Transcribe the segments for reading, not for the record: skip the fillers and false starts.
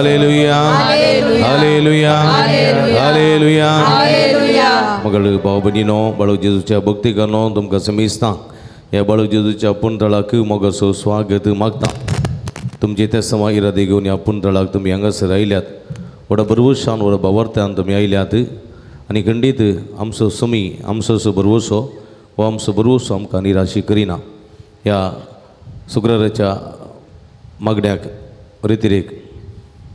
Hallelujah, hallelujah, hallelujah. मगळ भाव भयणीनो, बाळू जेजूच्या भक्तिकांनो, तुमकां समेस्तां ह्या बाळू जेजूच्या पुनतळाक मोगाचो स्वागत मागता. तुमचे त्या समा इरादे घेवन ह्या पुनतळाक तुमी हांगासर आयल्यात. व्हडा भरवशान व्हडा भावार्थ्यान तुमी आयल्यात आनी खंडीत आमचो समी आमचो असो भरवसो हो आमचो भरवसो आमकां निराशी करिना. ह्या शुक्राराच्या मागण्याक रितिरेक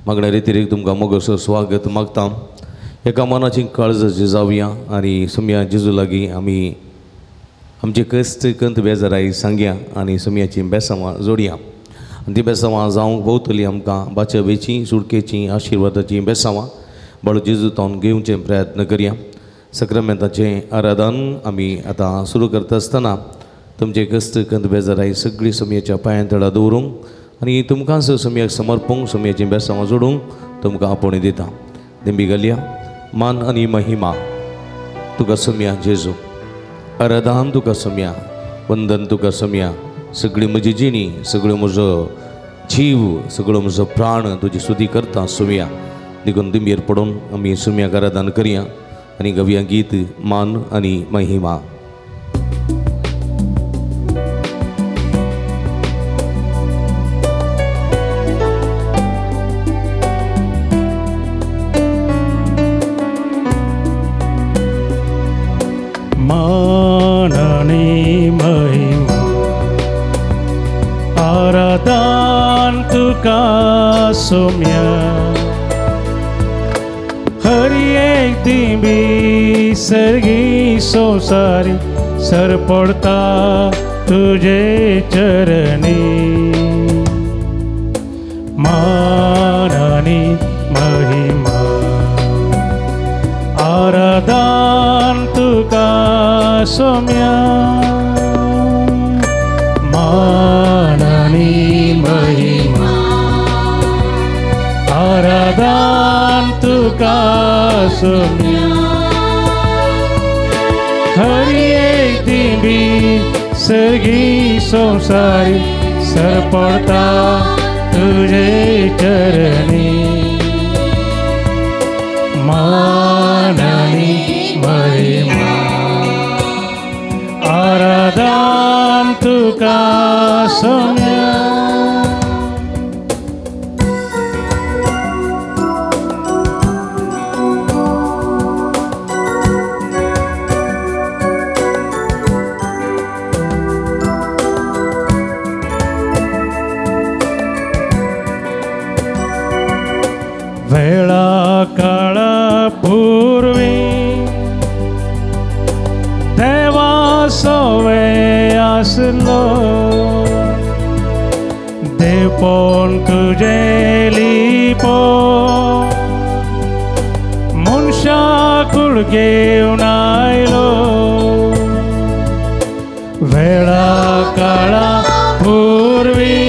मागण्या रितिरेक तुमकां मोगाचो स्वागत मागता. एका मनाची काळजाची जावया आनी सुमया जेजू लागीं आमी आमचे कश्ट कंत बेजाराय सांगया आनी सुमयाची बेसांवां जोडया आनी ती बेसांवां जावंक भोंवतली आमकां बाचवेची सुटकेची आशिर्वादाची बेसांवां बाळू जेजू तावन घेवचे प्रयत्न करया. सक्रामेंताचें आराधन आमी आतां सुरू करता आसतना तुमचे कश्ट कंत बेजाराय सगळी सुमयाच्या पांयां तळा दवरूंक आनी तुमकां सुमयाक समर्पूंक सुमयाची बेसांवां जोडूंक तुमकां आपोवणें दिता. दिंबी घालया. मान आनी महिमा तुका सुमया जेजू, आराधन तुका सुमया, वंदन तुका सुमया. सगळी म्हजी जिणी, सगळो म्हजो जीव, सगळो म्हजो प्राण तुजी स्तुती करता सुमया. देखून दिंबेर पडून आमी सुमयाक आराधन करया आनी गावया गीत मान आनी महिमा. माननी महिमा आराधन तुका सोम्या, हर एक दिंबी सर्गी संसारी सरपडता तुझे चरणी. माननी महिमा आराधन तुका सोम्या, माननी महिमा आराधन तुका सोम्या, हर एक दिंबी सर्गी संसारी सरपडता तुझे चरणी. माननी महिमा आराधन तुका सोम्या. वेळा काळा पूर्वी देवा सवे आसलो, देवपण तुझे लिपो मनशा कूळ घेवन आयलो. वेळा काळा पूर्वी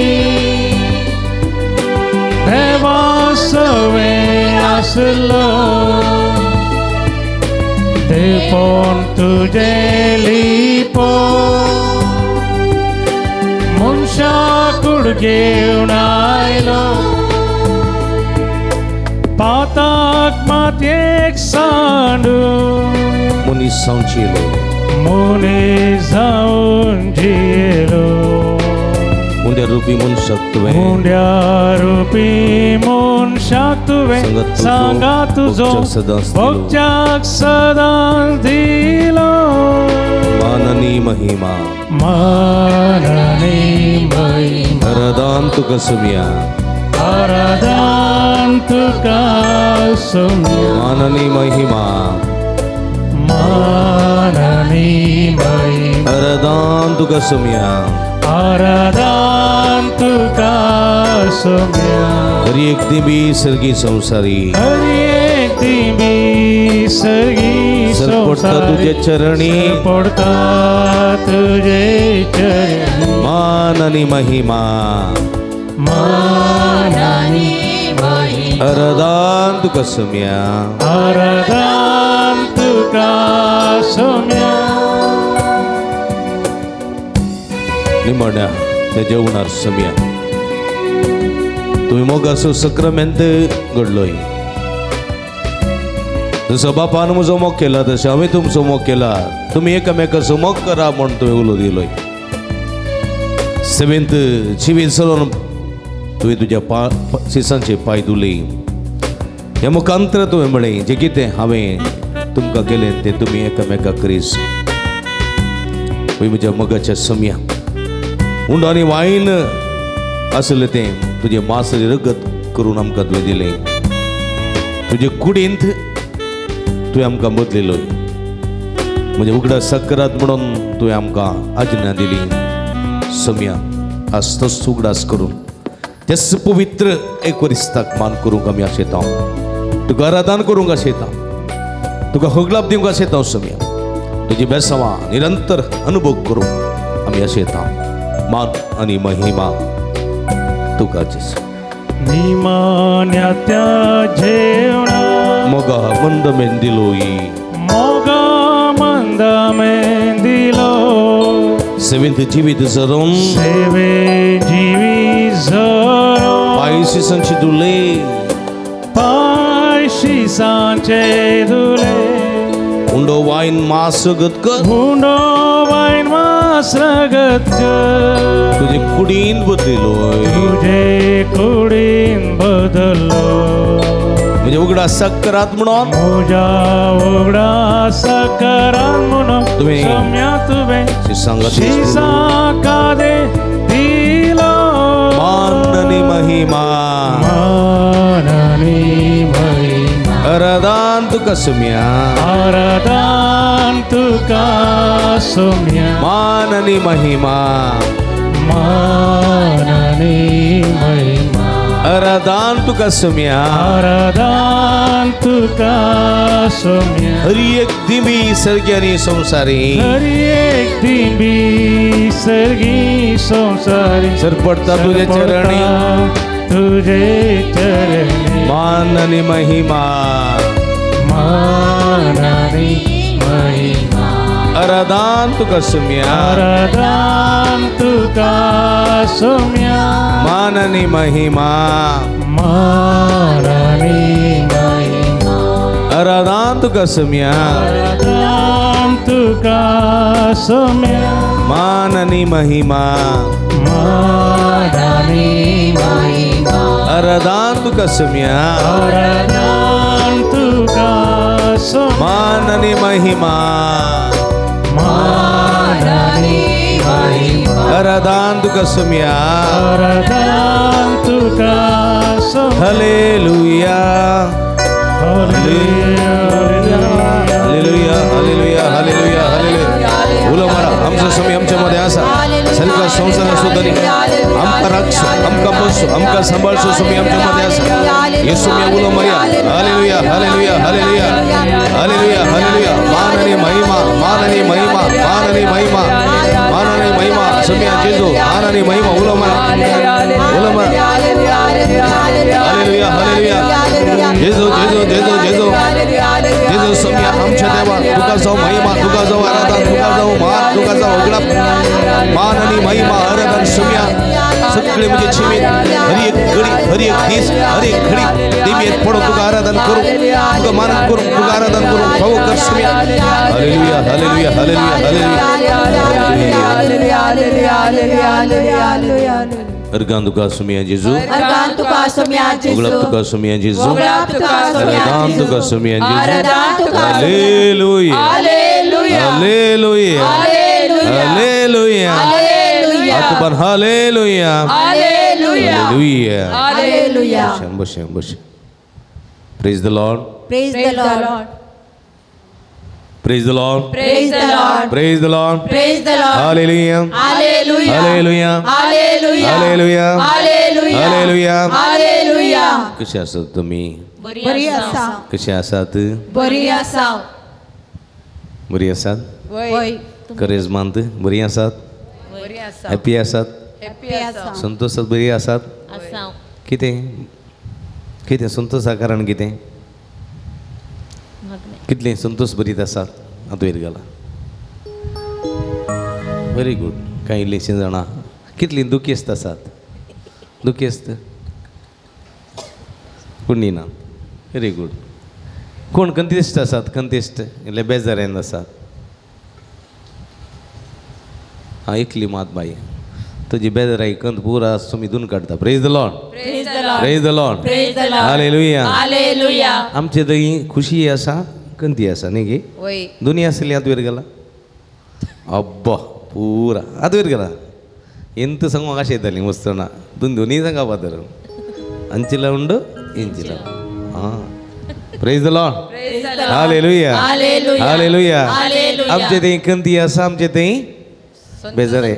देवा सवे आसलो, देवपण तुझे लिपो मनशा कूळ घेवन आयलो. पाताक मातयेक सांडून मनीस जावन जियेलो, मनीस जावन जियेलो. मुंड्या रुपी मनशाक तुवें, मुंड्या रुपी मनशाक तुवें सांगा तुजो भोगच्याक सदांच दिलो. माननी महिमा, माननी महिमा आराधन तुका सोम्या, आराधन तुका सोम्या. माननी महिमा, माननी महिमा आराधन तुका सोम्या, आराधन तुका सोम्या. हर एक दिंबी सर्गी संसारी, हर एक दिंबी सर्गी सरपडता तुझे चरणी, सरपडता तुझे चरणी. मान आनी महिमा, मान आनी महिमा आराधन तुका सोम्या, आराधन तुका सोम्या. निमण्या त्या जेवणार सोम्या. तुमी मोगाचो सक्रामेंत घडलोय. जसो बापान म्हजो मोग केला तशें हांवें तुमचो मोग केला, तुमी एकामेकाचो मोग करा म्हूण तुवें उलो दिलोय. सेवेंत जिवीत चलोवन तुवें तुज्या शिसांचे पांय धुले. ह्या मुखांतर तुवें म्हळें जें कितें हांवें तुमकां केलें तें तुमी एकामेकाक करीस. म्हज्या मोगाच्या सम्या उंडो आनी वायन आसलें तें तुजें मांस आनी रगत करून आमकां तुवें दिलें. तुजे कुडींत तुवें आमकां बदलिलो. म्हज्या उगडा सकरात म्हणून तुवें आमकां आज्ञा दिली. सम्या आज तोच उगडास करून तेच पवित्र एकवरिस्ताक मान करूंक आमी आशेता, तुका आराधन करूंक आशेता, तुका होगलाप दिवंक आशेता. सम्या तुजी बेसांवां निरंतर अनुभव करूंक आमी आशेता. मान आनी महिमा तुका जेजू. निमाण्या त्या जेवणा मोगा मंद मेंदिलोई, मोगा मंद मेंदिलो. सेवेंत जिवीत जरोन, सेवे जिवीत जरोन. पायशी सांचे दुले, पायशी सांचे दुले. उंडो वायन मास गतकर, उंडो वायन मास गतकर. तुझे कुडीन बदलिलोय, तुझे कुडीन बदलो. म्हणजे उगडा सकरात म्हणून, म्हज्या उगडा सकरात म्हणून सम्या तुवें शिसांका दिलो. मान आनी महिमा, मान आनी महिमा. आराधन तुका सम्या, आराधन तुका सम्या. मान आनी महिमा, मान आनी महिमा. आराधन तुका सम्या, आराधन तुका सम्या. हर एक दिमी सर्गी आनी संवसारी, हर एक दिमी सर्गी संवसारी. सरपडता तुझे चरणी, तुझे चरणी. मान आनी महिमा, मान आनी महिमा. आराधन तुका सम्या, आराधन तुका सम्या. मान आनी महिमा, मान आनी महिमा. आराधन तुका सम्या, आराधन तुका सम्या. मान आनी महिमा, मान आनी महिमा. आराधन तुका सम्या, आराधन तुका सम्या. मान आनी महिमा, मान आनी महिमा. आराधन तुका सम्या, आराधन तुका सम्या. Hallelujah, hallelujah, hallelujah, hallelujah, hallelujah, hallelujah. उलो मारा आमचो स्वामी आमच्या मध्ये आसा. सारको संवसार आसूं तरी आमकां राखचो, आमकां पोसचो, आमकां सांबाळचो स्वामी आमच्या मध्ये आसा. येसू मी उलो मारया. Hallelujah, hallelujah, hallelujah, hallelujah, hallelujah. मान आनी महिमा, मान आनी महिमा, मान आनी महिमा, मान आनी महिमा. स्वामी जेजू मान आनी महिमा. उलो मारा, उलो मारा. Hallelujah, hallelujah. जेजू, जेजू, जेजू, जेजू, जेजू. स्वामी आमच्या देवा तुका जावं महिमा, तुका जावं आराधन, तुका जावं मान, तुका जावं उगडाप. मान आनी महिमा आराधन सम्या सगळे म्हणजे चिमीत हर एक घडी, हर एक दीस, हर एक घडी दिमेत पडो तुका आराधन करू, तुका मानन करू, तुका आराधन करू. भाऊ कर सम्या. Hallelujah, hallelujah, hallelujah, hallelujah. Organ तुका सुमिया जेजू, अर्गान तुका सुमिया जेजू. उगडाप तुका सुमिया जेजू, उगडाप तुका सुमिया आराधन जेजू. तुका सुमिया जेजू. आराधन तुका. Hallelujah, hallelujah, hallelujah, hallelujah, hallelujah. Hallelujah, आतुपान hallelujah, hallelujah, hallelujah. Hallelujah. बशे, बशे. Praise the Lord, praise the Lord, praise the Lord, praise the Lord, praise the Lord, praise the Lord. Hallelujah, hallelujah, hallelujah, hallelujah, hallelujah, hallelujah, hallelujah. Hallelujah. कशे आसात तुमी? बरी आसा. कशे आसात? बरी आसा. बरी आसात? वय. करेजमांत बरी आसात? बरी आसा. हॅपी आसात? हॅपी आसा. संतोषात बरी आसात? आसा. कितें कितें संतोषा कारण कितें? कितले संतोष बरीत आसात? हात वयर घाला. Very good. कांय इल्लीशीं जाणां कितलीं दुखेस्त आसात? दुखेस्त कोणी ना. Very good. कोण कंतिस्ट आसात? कंतिस्ट इल्ले बेजारेन आसात. आं एकली मात बाई तुजी बेजाराई कंत पुरा तुमी धुवन काडटा. Praise the Lord. Praise the Lord. Hallelujah. आमचे थंय खुशी आसा कंती आसा न्ही गे? दोनी आसली आतां वयर गेला अब्बा पुरा आतां वयर गेला. ಎಂತ ಸಂಗ ಆಶೆ ಇದ್ದಲ್ಲಿ ವಸ್ತುನ ದುಂದು ನೀ ಸಂಗ ಬಾದರು ಅಂಚಿಲ ಉಂಡು ಇಂಚಿಲ. ಹಾಂ praise the lord. Hallelujah. Hallelujah. आमचे थंय कंती आसा आमचे थंय बेजाराय.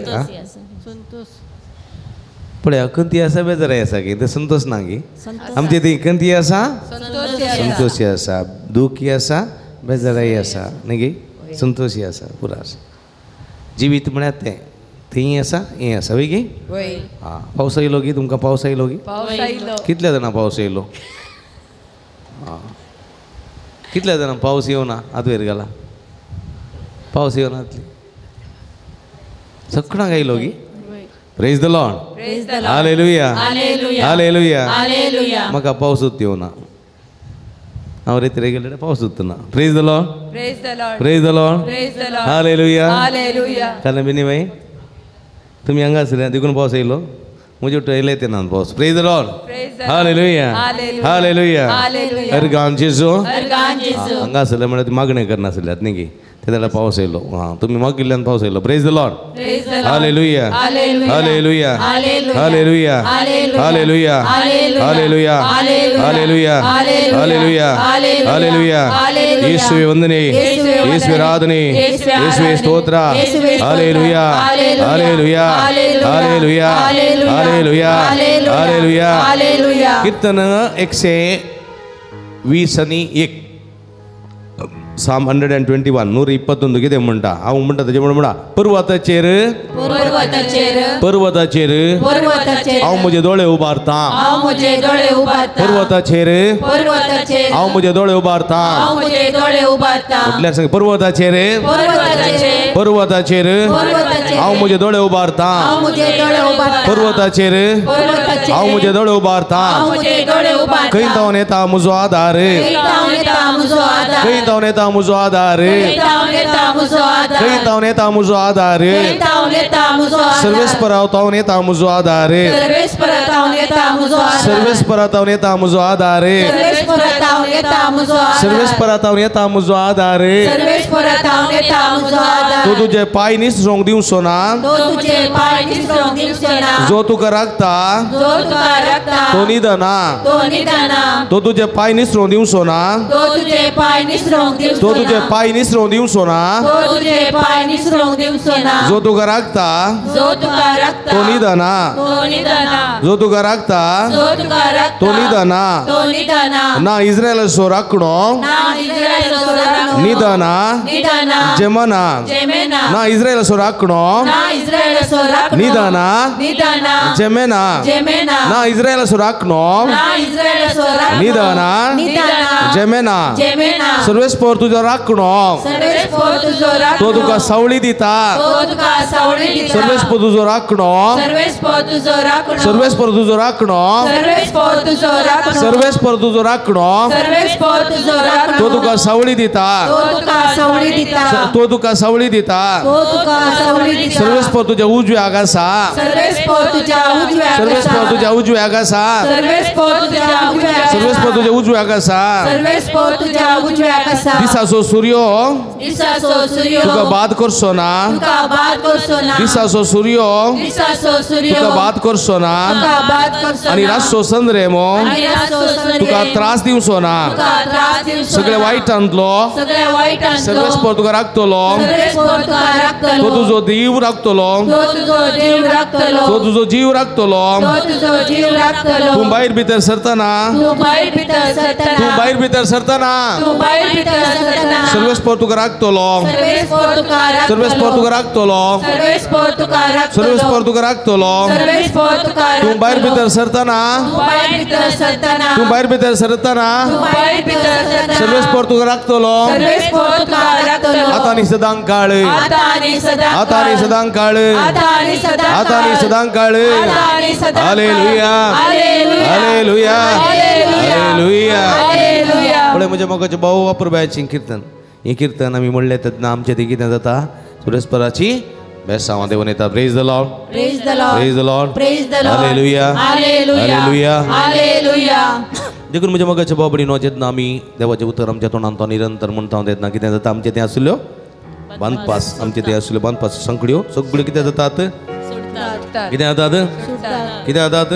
पळय कंती आसा बेजाराय आसा की ते संतोष ना गी. आमचे थंय कंती आसा संतोषी आसा, दुखी आसा बेजाराय आसा न्ही गी, संतोषी आसा पुरा आसा. जिवीत म्हळ्यार तें थंय आसा हें आसा वय गी. आं पावस येयलो गी तुमकां? पावस येयलो गी? कितल्या जाणां पावस येयलो? आं कितल्या जाणां पावस येवना आतां वयर गेला? पावस येवना आतली सगळ्यांक येयलो गी. Praise the Lord. Hallelujah. Hallelujah. म्हाका पावसूच येवना. हांव रेती गेले पावस ना. Praise the Lord. Praise the Lord. Hallelujah. कारण बिनी बाई तुमी हांगा आसले देखून पावस येयलो. म्हजे येयले ते ना पावस. Praise the Lord. Hallelujah. Hallelujah. Organ जेजू हांगा आसले म्हळ्यार मागणें करनासल्यात न्ही गी, ते जाल्यार पावस येयलो. आं तुमी मागिल्ल्यान पावस येयलो. Praise the Lord. Hallelujah. Hallelujah. Hallelujah. Hallelujah. Hallelujah. Hallelujah. Hallelujah. Hallelujah. ಯೇಸುವೆ ವಂದನೆ, ಯೇಸುವೆ ಆರಾಧನೆ, ಯೇಸುವೆ ಸ್ತೋತ್ರ. Hallelujah. Hallelujah. Hallelujah. Hallelujah. Hallelujah. कीर्तन 121 Psalm 121 121 कितें म्हणटा? हांव म्हणटा तेजे म्हणून म्हणटा पर्वताचेर पर्वताचेर हांव म्हजे दोळे उबारता. पर्वताचेर हांव म्हजे दोळे उबारता. म्हटल्यार सांग पर्वताचेर पर्वताचेर हांव म्हजे दोळे उबारता. पर्वताचेर हांव म्हजे दोळे उबारता. खंय तावन येता म्हजो आदार? खंय तावन येता म्हजो आदार? खंय तावन येता म्हजो आदार? सर्वेस्परा तावन येता म्हजो आदार. सर्वेस्परा तावन येता म्हजो आदार. सर्वेस्परा तावन येता म्हजो आदार. तो तुजे पांय निसरोंक दिवचो ना, जो तुका राखता तो न्हिदना. तो तुजे पांय निसरोंक दिवचो ना, तो तुझे पांय निसरोंक दिवचो ना, जो तुका राखता तो न्हिदना. जो तुका राखता तो न्हिदना. ना इस्रायलाचो राखणो न्हिदना जेमना. ना इस्रायलाचो राखणो न्हिदना जेमेना. ना इस्रायलाचो राखणो न्हिदना जेमेना. सर्वेस्पर तुजो राखणो तो तुका सावळी दिता. सर्वेस्पर तुजो राखणो सर्वेस्पर तुजो राखणो सर्वेस्पर तुजो राखणो तो तुका सावळी दिता. तो तुका सावळी दिता. सर्वेस्पर तुज्या उजव्याक आसा. सर्वेस्पर तुज्या उजव्याक आसा. सर्वेस्पर तुज्या उजव्याक आसा. दिसाचो सूर्यो तुका बाद करचो ना. दिसाचो सूर्यो तुका बाद करचो ना. आनी रातचो चंद्रेमो तुका त्रास दिवचो ना. सगळे वायटांतलो सर्वेस्पर तुका राखतलो. तो तुजो जीव राखतलो. तो तुजो जीव राखतलो. तूं भायर भितर सरतना, तूं भायर भितर सरतना सर्वेस्पर तुका राखतलो. सर्वेस्पर तुका राखतलो. सर्वेस्पर तुका राखतलो. तूं भायर भितर सरतना, तूं भायर भितर सरतना सर्वेस्पर तुका राखतलो. आतां आनी सदां काळ, आतां आनी सदां काळ, आतां आनी सदां काळ. हालेलुया. हालेलुया. हालेलुया. हालेलुया. पळय म्हज्या मोगाचें भाव अपुरबायेचें कीर्तन, हें कीर्तन आमी म्हणलें तेन्ना आमचें तें कितें जाता, सुरेस्पराची बेसांव देवून येता. Praise the Lord, praise the Lord, praise the Lord, praise the Lord. Hallelujah, hallelujah, hallelujah. देखून म्हज्या मोगाच्या भाव भयणीनो, जेन्ना आमी देवाचें उतर आमच्या तोंडान तो निरंतर म्हणटा तेन्ना कितें जाता, आमचें तें आसल्यो बांदपास, आमचें तें आसल्यो बांदपास संकड्यो सगळ्यो कितें जातात, कितें जातात, कितें जातात,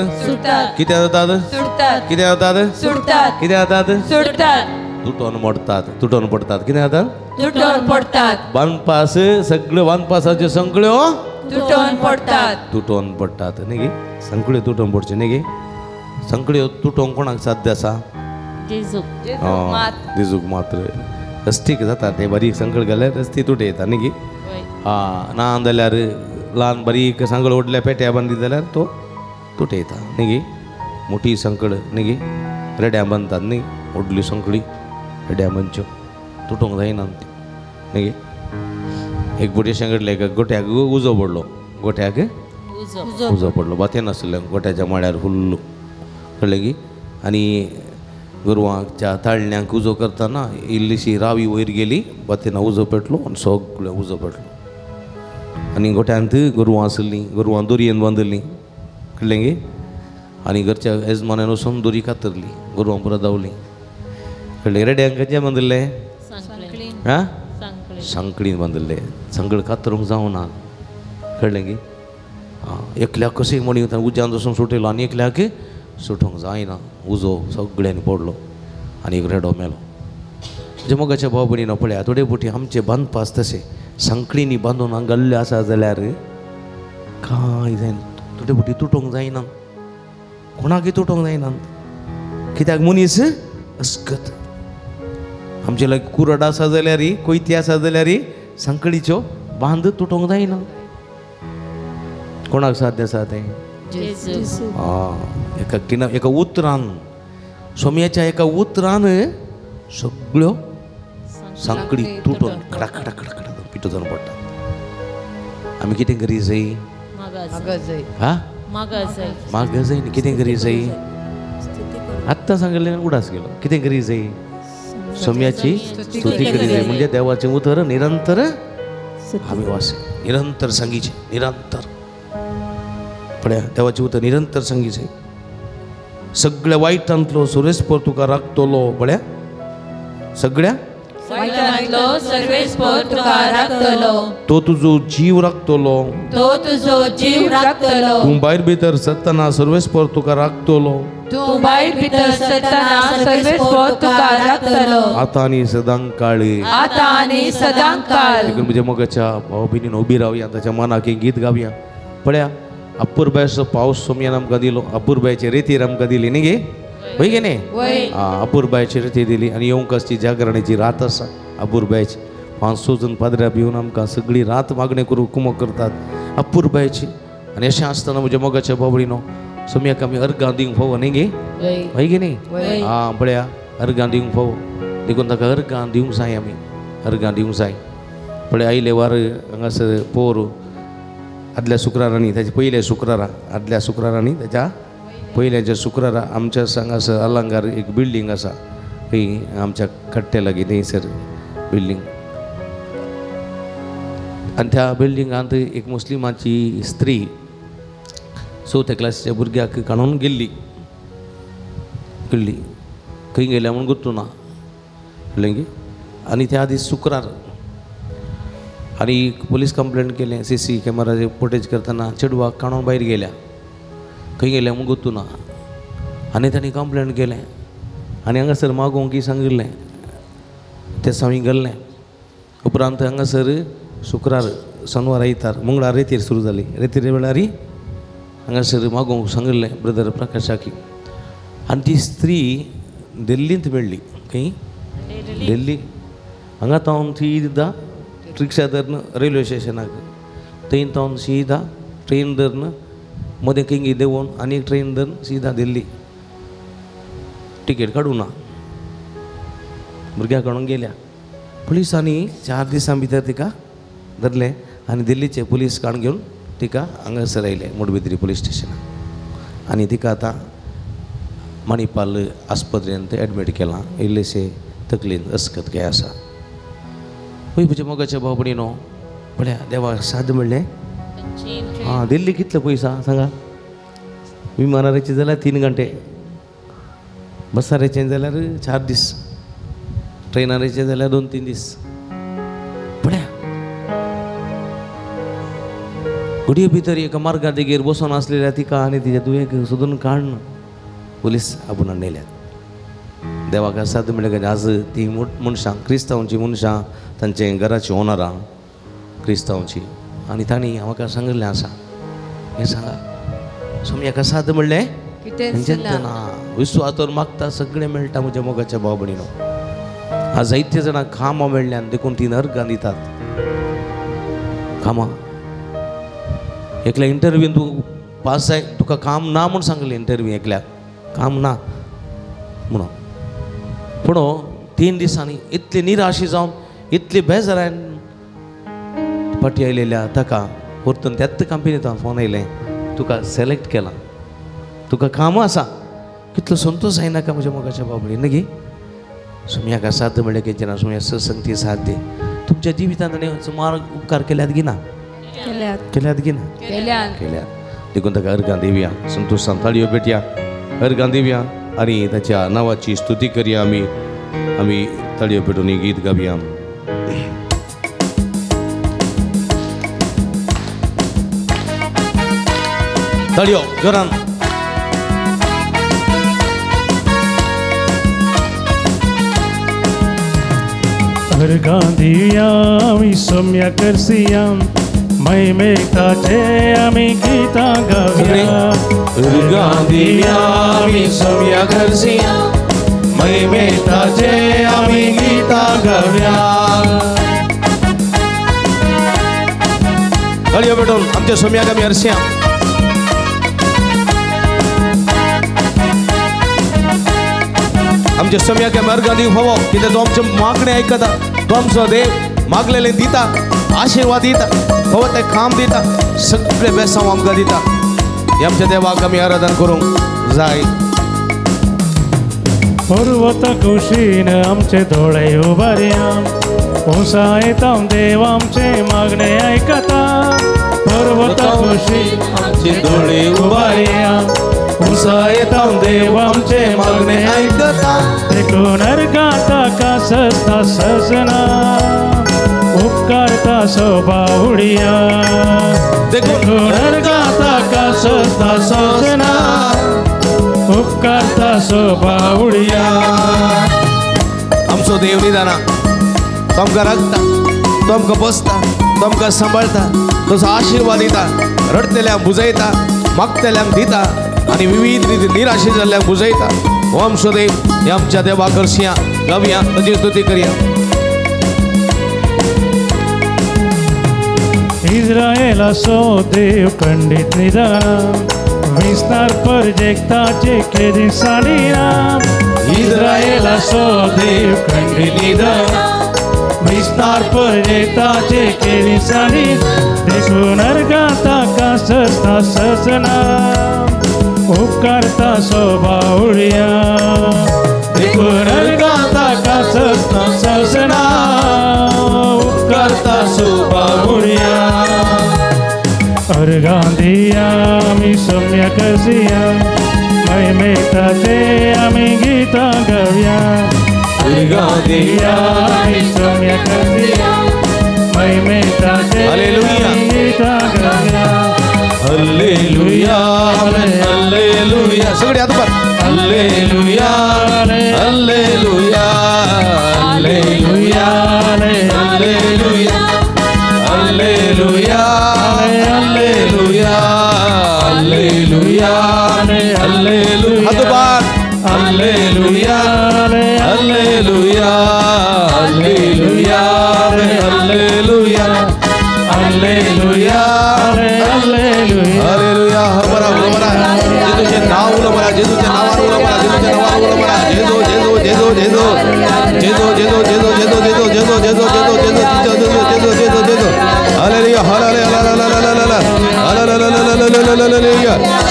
कितें जातात, कितें जातात, कितें जातात, तुटोन मोडतात, तुटोन पडतात. कितें जातात, तुटोन पडतात. बांदपास सगळ्यो बांदपासाच्यो संकड्यो तुटोन पडतात, तुटोन पडटात न्ही गे, संकड्यो तुटोन पडच्यो न्ही गे. संकड्यो तुटोवंक कोणाक साध्य आसा? जेजूक मात्र. रस्तीक जाता ते बारीक संकळ घाल्यार रस्ती तुटे येता न्ही गे. आं, ना जाल्यार ल्हान बारीक सांकळ ओडल्या पेट्या बांदली जाल्यार तो तुटे येता न्ही गे. मोठी संकळ न्ही गे, रेड्या बांदतात न्ही, व्हडली संकळी रेड्या बांदच्यो, तुटोंक जायना ती न्ही गे. एक बोटी अशें घडलें, एका गोट्याक उजो पडलो, गोट्याक उजो पडलो, बातें नासलें गोट्याच्या माळ्यार फुल्ल, कळ्ळें की. आनी गोरवांच्या ताळण्यांक उजो करतना इल्लीशी रावी वयर गेली, बातेना उजो पेटलो आनी सगळें उजो पेटलो. आनी गोट्यांत गोरवां आसलीं, गोरवां दोरयेन बांदिल्लीं, कळ्ळें गे. आनी घरच्या येजमानान वचून दोरी कातरली, गोरवां पुरा धांवलीं, कळ्ळें. रेड्यांक खंयचें बांदिल्लें? आं, सांकळीन बांदिल्लें. सांकळ कातरूंक जावना, कळ्ळें गे. आं, एकल्याक कशें म्हणी उज्यान वचून सुटयलो आनी एकल्याक सुटोंक जायना, उजो सगळ्यांनी पडलो आनी एक रेडो मेलो. म्हज्या मोगाच्या भाव भयणीनो, पळया थोडे फावटी आमचे बांदपास तशें सांकळींनी बांदून हांगा घाल्ले आसा जाल्यार कांय जायना, थोडे फावटी तुटोंक जायना, कोणाकय तुटोंक जायना. कित्याक मनीस अस्कत. आमचे लागीं कुरड आसा जाल्यार, कोयती आसा जाल्यार सांकळीच्यो बांद तुटोंक जायना. कोणाक साध्य आसा तें? एका किना एका उतरान, सोम्याच्या एका उतरान सगळ्यो सांकळी तुटून खडा खडा खडा खडा पिठो जावन पडटा. आमी कितें करी जाय? हा, माग जाय न्ही. कितें करी जाय? आत्तां सांगिल्लें उडास गेलो. कितें करी जाय? सोम्याची स्तुती करी जाय. म्हणजे देवाचें उतर निरंतर आमी वाच, निरंतर सांगीचें, निरंतर. पळया देवाचें उतर निरंतर सांगीचें. सगळ्या वायटांतलो सुरेस्पर तुका राखतलो. पळया सगळ्या वायटांतलो सर्वेस्पर तुका राखतलो, तो तुजो जीव राखतलो, तो तुजो जीव राखतलो. तूं भायर भितर सरतना सर्वेस्पर तुका राखतलो, तूं भायर भितर सरतना सर्वेस्पर तुका राखतलो, आतां आनी सदां काळ, आतां आनी सदां काळ. देखून म्हज्या मोगाच्या भाव भयणीन उबी रावया, ताच्या मनाक एक गीत गावया. पळया अपुरबायचो पावस सोमयान आमकां दिलो, अपुरबायचे रेतीर आमकां दिली न्ही गे, वय गे न्ही? आं, अपुरबायची रेती दिली. आनी येवंक आसची जागरणाची रात आसा अपुरबायची. 500 जण पाद्र्या भिवन आमकां सगळी रात मागणें करूं कुमक करतात अपुरबायची. आनी अशें आसतना म्हज्या मोगाच्या बाबडीनो सोमयाक आमी अर्गां दिवंक फावो न्ही गे, वय गे न्ही? आं, पळया अर्गां दिवंक फावो. देखून ताका अर्गां दिवंक जाय, आमी अर्गां दिवंक जाय. पळय आयले वार हांगासर पोर आदल्या शुक्रारांनी, ताच्या पयल्या शुक्रारा, आदल्या शुक्रारांनी ताच्या पयल्याच्या शुक्रारा आमच्या हांगासर अलंगार एक बिल्डींग आसा, थंय आमच्या कट्ट्या लागीं थंयसर बिल्डींग. आनी त्या बिल्डिंगांत एक मुस्लिमाची स्त्री चवथ्या क्लासीच्या भुरग्याक काडून गेल्ली, गेल्ली खंय गेल्या म्हूण गुत्तू ना, कळ्ळें गे. आनी त्या दीस शुक्रार आनी पोलीस कंप्लेंट केलें. सी सी कॅमेराचे फुटेज करतना चेडवाक काडून भायर गेल्या, खंय गेल्या म्हूण गुत्तू ना. आनी तांणी कंप्लेंट केलें आनी हांगासर मागोवंक सांगिल्लें, तें सावी गेल्लें. उपरांत हांगासर शुक्रार शनवार आयतार मंगळार रेतीर सुरू जाली. रेतीर वेळार हांगासर मागोवंक सांगिल्लें ब्रदर प्रकाशाकी. आनी ती स्त्री दिल्लींत मेळ्ळी. खंय? दिल्ली. हांगा तावन सीधा रिक्षा धरून रेल्वे स्टेशनाक, थंय तावन सीधा ट्रेन धरून मदें खंय देंवोन आनी एक ट्रेन धरून सीधा दिल्ली. टिकेट काडूं ना, भुरग्याक काडून गेल्या. पुलिसांनी 4 दिसां भितर तिका धरलें आनी दिल्लीचे पुलीस काडून घेवन तिका हांगासर आयले मुडबिद्री पुलीस स्टेशनाक. आनी तिका आतां मणिपाल आस्पत्रेंत एडमीट केलां इल्लेशे तकलेन अस्कत काय आसा पळय म्हज्या मोगाच्या भाव भयणीनो पळया देवा साद म्हणलें आं दिल्ली कितले पयस आसा सांगा विमानाराचे जाल्यार 3 घंटे बसाराचें जाल्यार 4 दीस ट्रेनाराचें जाल्यार 2-3 दीस पळया घडये भितर एका मार्गा देगेर बसून आसलेल्या तिका आनी तिच्या दुयेक सोदून काडून पुलीस आपूण नेल्यात देवाक साद म्हणल्यार आज ती मनशां क्रिस्तांवची मनशां तांचे घराची ओनरां क्रिस्तांवची आनी तांणी म्हाका सांगिल्लें आसा हें सांगा सोमयाक साद म्हणलें ना विस्वास तर मागता सगळें मेळटा म्हज्या मोगाच्या भाव भयणीनो आज जायते जाणां कामां मेळ्ळ्यान देखून ती नर्गां दितात कामां एकल्या इंटरव्यून तूं पास जाय तुका काम ना म्हूण सांगलें इंटरव्यू एकल्याक काम ना म्हणून पूण 3 दिसांनी इतली निराशी जावन इतली बेजारान फाटी आयलेल्या ताका परतून त्याच कंपनींत फोन आयलें तुका सिलेक्ट केलां तुका काम आसा कितलो संतोश जायनाका म्हज्या मोगाच्या बाबडी न्ही सोमयाक साद म्हणलें कितें ना सोमया सत्संगती साथ दी तुमच्या जिवितांत ताणें सुमार उपकार केल्यात गी ना केल्यात गी ना केल्यात देखून ताका अर्गां दिवया संतोशान ताळयो पेटया अर्गां दिवया आनी ताच्या नांवाची स्तुती करया आमी आमी ताळयो पेटून गीत गावया. ताळयो जोरान. अर्गां दिवया आमी सोम्या करसिया महिमेताचे आमी गीतां गावया. अर्गां दिवया आमी सोम्या करसिया महिमेताचे आमी गीतां गावया. ताळयो पेटोवन आमच्या सोम्याक आमी हरसिया. आमच्या सोम्याक आमी अर्गां दिवंक फावो कित्याक तो आमचें मागणें आयकता तो आमचो देव मागलेलें दिता आशिर्वाद दिता फावो तें काम दिता सगळें बेसांव आमकां दिता. हे आमच्या देवाक आमी आराधन करूंक जाय. पर्वत कुशीन आमचे दोळे उबारया उंचायता देव आमचे मागणे आयकता. पर्वत कुशीन आमचे दोळे उबारया उंचायता देव आमचे मागणे आयकता. देखून अर्गां ताका सस्ता सजना उपकारता सोबावडिया. देखून अर्गां ताका सस्ता सजना उपकारता सोबावडिया. आमचो देव निदाना तो आमकां राखता तो आमकां बसता तो आमकां सांबाळटा तसो आशिर्वाद दिता रडटल्यांक बुजयता मागतल्यांक दिता आनी विविध रिती निराशे जाल्ल्यांक बुजयता. हो आमचो देव हे आमच्या देवा करसिया गावया ताची स्तुती करया. इस्रायलाचो देव खंडीत निदाना विस्तार परजेक्ताचे केदी साडिना. इस्रायलाचो देव खंडीत निदाना विस्तार परजेक्ताचे केदी साडिना. देखून अर्गां ताका सस्ता सजना उपकारता सोबावडिया. देखून अर्गां ताका सस्ता सजना उपकारता सोबावडिया. अर्गां दिया आमी सोम्या करसिया महिमेताचे आमी गीतां गावया. अर्गां दिया आमी सोम्या करसिया महिमेताचे आमी गीतां गावया. हल्लेलुया हल्लेलुया सगळे हात वर. Hallelujah hallelujah hallelujah hallelujah hallelujah hallelujah hallelujah hallelujah हात वर. Hallelujah hallelujah hallelujah hallelujah hallelujah hallelujah. Hallelujah. बरा बरा जेजूचे नाव उलो बरा जेजूच्या नावार उलो बरा जेजूच्या नावार.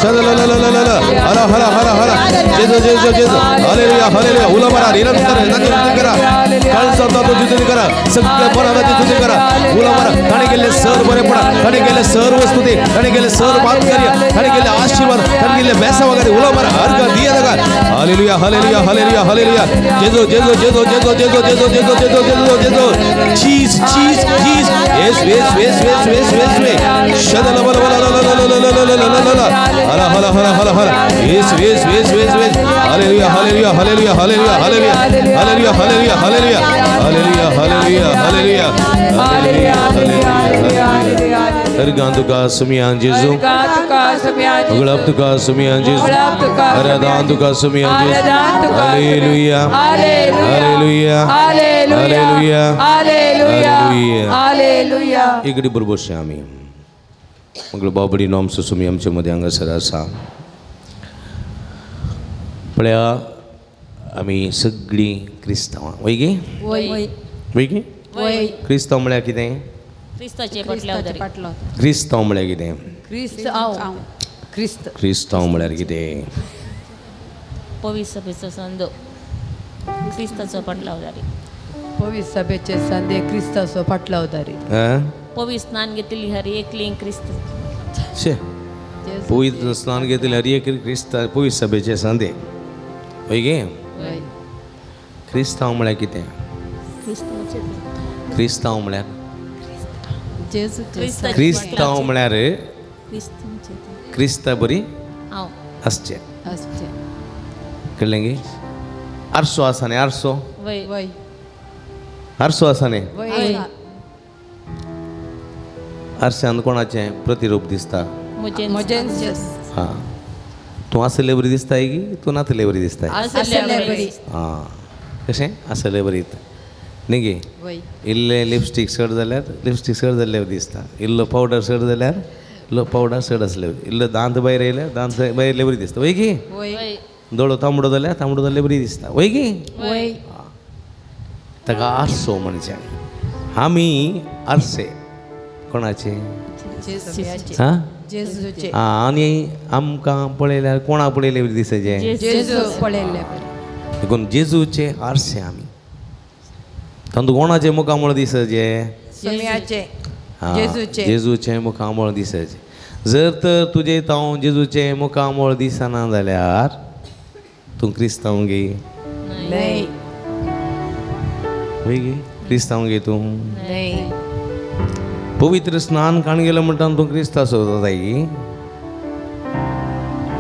शदललललल हर हर हर हर जेजू जेजू जेजू हालेलुया हालेलुया उलो मारा निरंतर स्तुती करा कळसता तुझी स्तुती करा सगळ्या बराची स्तुती करा उलो मारा ताणे केले सर बरेपणा ताणे केले सर्व स्तुती ताणे केले सर्व पापकार्य ताणे केले आशीर्वाद ताणे केले बेसा वगैरे उलो मारा हर का दिया लगा हालेलुया हालेलुया हालेलुया हालेलुया जेजू जेजू जेजू जेजू जेजू जेजू जेजू जेजू जेजू जेजू चीज चीज चीज येस येस येस येस येस येस शदललललललललललललल हर हर हर हर हर येस येस येस येस yes hallelujah hallelujah hallelujah hallelujah hallelujah hallelujah hallelujah hallelujah hallelujah hallelujah hallelujah hallelujah अर्गांतुका सुमियान जेजू गुलाबतुका सुमियान जेजू अरादांतुका सुमियान जेजू hallelujah hallelujah hallelujah hallelujah hallelujah. इकडे बरोबर आम्ही मग बाबडी नॉम सुसुमी आमच्या मध्ये हांगासर आसा. पळया आमी सगळीं क्रिस्तांवां वय गे वय गे क्रिस्तांव म्हळ्यार कितें? क्रिस्तांव म्हळ्यार कितें? क्रिस्तांव म्हळ्यार कितें? पवित्र स्नान घेतली हर एक क्रिस्त पवित्र स्नान घेतली हर एक क्रिस्त पवित्र सभेचे सांदे वय गे. क्रिस्तांव म्हळ्यार कितें? क्रिस्तांव म्हळ्यार क्रिस्तांव म्हळ्यार क्रिस्ता बरी आसचें कळ्ळें गे. आरसो आसा न्ही आरसो आरसो आसा न्ही आरशान कोणाचें प्रतिरूप दिसता? हां तूं आसले बरी दिसताय की तूं नातले बरी दिसताय? हां कशें आसले बरी न्ही गे. इल्लें लिपस्टीक चड जाल्यार लिपस्टीक चड जाल्ले बरी दिसता, इल्लो पावडर चड जाल्यार इल्लो पावडर चड आसले बरी, इल्लो दांत भायर येयल्यार दांत भायर येयल्ले बरी दिसता वय गे. दोळो तांबडो जाल्यार तांबडो जाल्ले बरी दिसता वय गे. ताका आरसो म्हणचें. आमी आरसे कोणाचे? हां आनी आमकां पळयल्यार कोणाक पळयले बरी दिसाचें? देखून जेजूचे आरसे आमी. तातूंत कोणाचें मुखामळ दिसाचें? जेजूचें मुखामळ दिसाचें. जर तर तुजें हांव जेजूचें मुखामळ दिसना जाल्यार तूं क्रिस्तांव गे? वय गे क्रिस्तांव गे तूं? पवित्र स्नान काण गेलो म्हणटा तूं क्रिस्तांव जाताय की?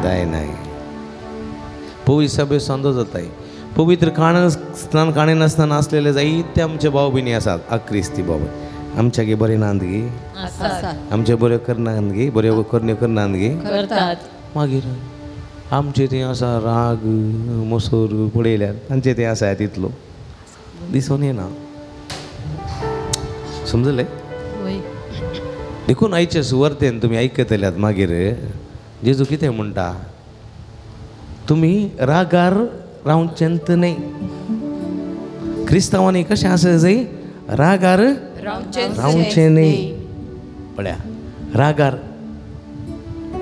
जाय नाय. पवित्र सभे सांदो जाताय. पवित्र काण स्नान काणी नासतना आसलेले जायते आमचे भाव भयणी आसात अक्रिस्ती भाव. आमच्या गे बरें नात गे, आमचे बऱ्यो करनात गे, बऱ्यो करण्यो करनात गे. मागीर आमचे थंय आसा राग मोसोर पळयल्यार तांचे थंय आसा तितलो दिसून येना. समजलें? देखून आयचे सुवार्तेन तुमी आयकतल्यात मागीर जेजू कितें म्हणटा? तुमी रागार रावचेंत न्हय. क्रिस्तांवांनी कशें आसा जाय? रागार रावचें न्हय. पळया रागार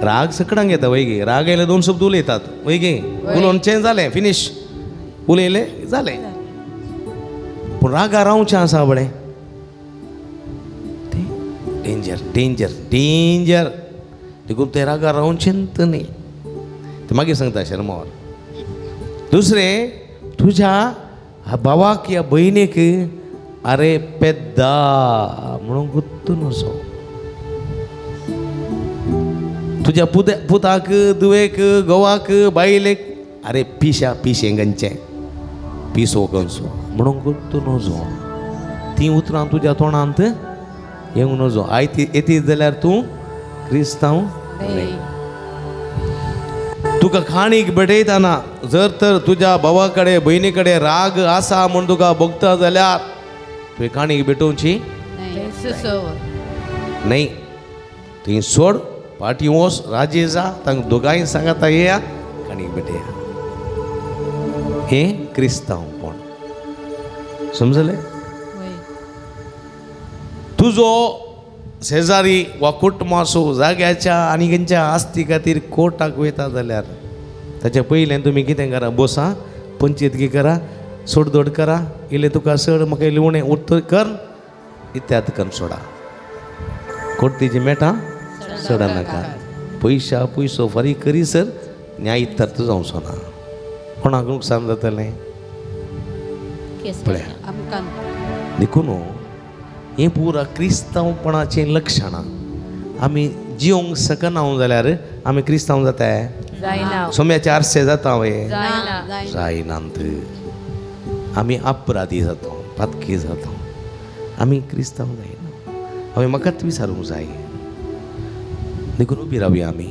राग सकडांक येता वय गे. राग येयले दोन शब्द उलयतात वय गे. उलोवन चें जालें फिनीश, उलयलें जालें. पूण रागार रावचें आसा पळय डेंजर डेंजर डेंजर. देखून ते रागार रावचेंत न्हय. ते मागीर सांगता शर्मावर. दुसरें तुज्या भावाक या भयणीक अरे पेद्दा म्हणून गुत्तू नजो. तुज्या पुताक दुवेक घोवाक बायलेक अरे पिशा पिशें गंचें पिसो गंचो म्हणून गुत्तू नजो. तीं उतरां तुज्या तोंडांत येवंक नजो. आयती येतीत जाल्यार तूं क्रिस्तांव न्हय. तुका खाणीक भेटयतना जर तर तुज्या भावा कडेन भयणी कडेन राग आसा म्हूण तुका भोगता जाल्यार तुवें काणीक भेटोवची न्हय. थंय सोड पाटी वोस राजी जा तांकां दोगांय सांगाता येया काणीक भेटया. हें क्रिस्तांवपण. समजलें? तुजो शेजारी वा कुटुंबासो जाग्याच्या आनी खंयच्या आस्ती खातीर कोर्टाक वयता जाल्यार ताच्या पयलें तुमी कितें करा, बसा पंचायतगी करा, सोडदोड करा, इल्लें तुका चड म्हाका इल्लें उणें उत्तर कर इत्याद करून सोडा. कोर्तीची मेटां सोडा नाका. पयशा पयसो फारीक करी सर न्याय इत्थर्थ जावचो ना. कोणाक नुकसान जातलें पळया. देखून हें पुरा क्रिस्तांवपणाचें लक्षणां. आमी जिवंक शकना जाल्यार आमी क्रिस्तांव जाताय? सोम्याचे आरसे जाता वे? जायनात. आमी अपराधी जाता, पातकी जाता, आमी क्रिस्तांव जायना. हांवें म्हाकाच विचारूंक जाय. देखून उबी रावया आमी.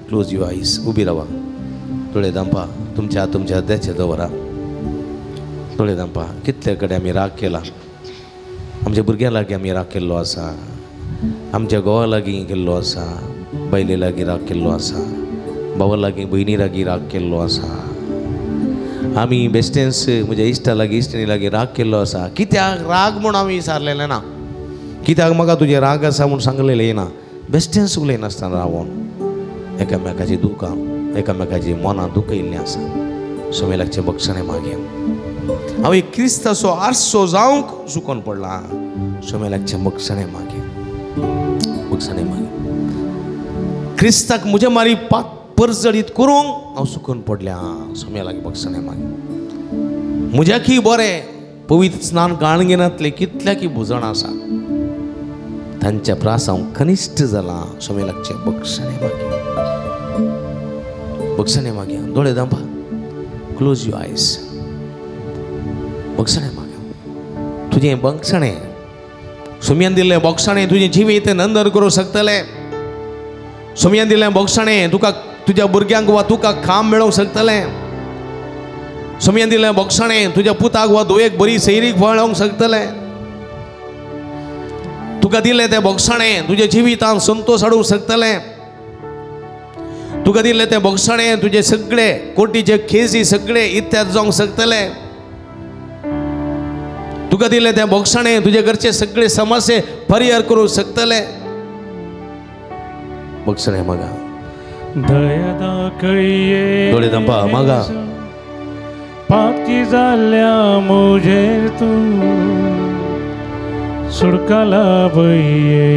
क्लोज your eyes, उबी रावा. दोळे धांपा, तुमच्या तुमच्या हृदयाचेर दवरा. दोळे धांपा. कितले कडेन आमी राग केला, आमच्या भुरग्यां लागीं आमी राग केल्लो आसा, आमच्या घोवा लागीं केल्लो आसा, बायले लागीं राग केल्लो आसा, भावा लागीं भयणी लागीं राग केल्लो आसा, आमी बेस्टेंस म्हज्या इश्टा लागीं इश्टिणी लागीं राग केल्लो आसा. कित्याक राग म्हूण आमी विचारलेलें ना, कित्याक म्हाका तुजें राग आसा म्हूण सांगलेलें ना. बेस्टेंस उलयनासतना रावोन एकामेकाची दुकां एकामेकाची मनां दुखयल्लीं आसा. सोमेलाचे बक्षणें मागीर हांव एक क्रिस्ताचो आरसो जावंक चुकोन पडला. सोमेलाचे बक्षणें मागीर बक्षणें मागीर क्रिस्ताक म्हज्या मारी पात परजळीत करूंक हांव चुकोन पडल्या. सोम्या लागीं बक्षणें मागीर म्हज्या की बरें पवित्र स्नान गाण घेनातले कितल्या की भुजण आसा तांच्या प्रास हांव कनिश्ठ जाला. सोम्या लागचें बक्षणें मागीर बक्षणें मागीर दोळे धांपा, क्लोज your eyes. बक्षणें मागीर तुजें बक्षणें सोम्यान दिल्लें बक्षणें तुजें जिवीत नंदन करूंक शकतलें. सोम्यान दिल्लें बक्षणें तुका तुज्या भुरग्यांक वा तुका काम मेळोवंक शकतलें. सोम्यान दिल्लें बक्षणें तुज्या पुताक वा धुवेक बरी सैरीक मेळोवंक शकतलें. तुका दिल्लें तें बक्षणें तुज्या जिवितांत संतोश हाडूंक शकतलें. तुका दिल्लें तें बक्षणें तुजे सगळे कोटीचे खेजी सगळे इत्याद जावंक शकतले. तुका दिल्लें तें बक्षणें तुजे घरचे सगळे समस्ये परिहार करूंक शकतले. बक्षणें मागा, दया दाखय, दोळे धांपा मागा. पाकी जाल्या म्हजेर तूं सुडकाला बये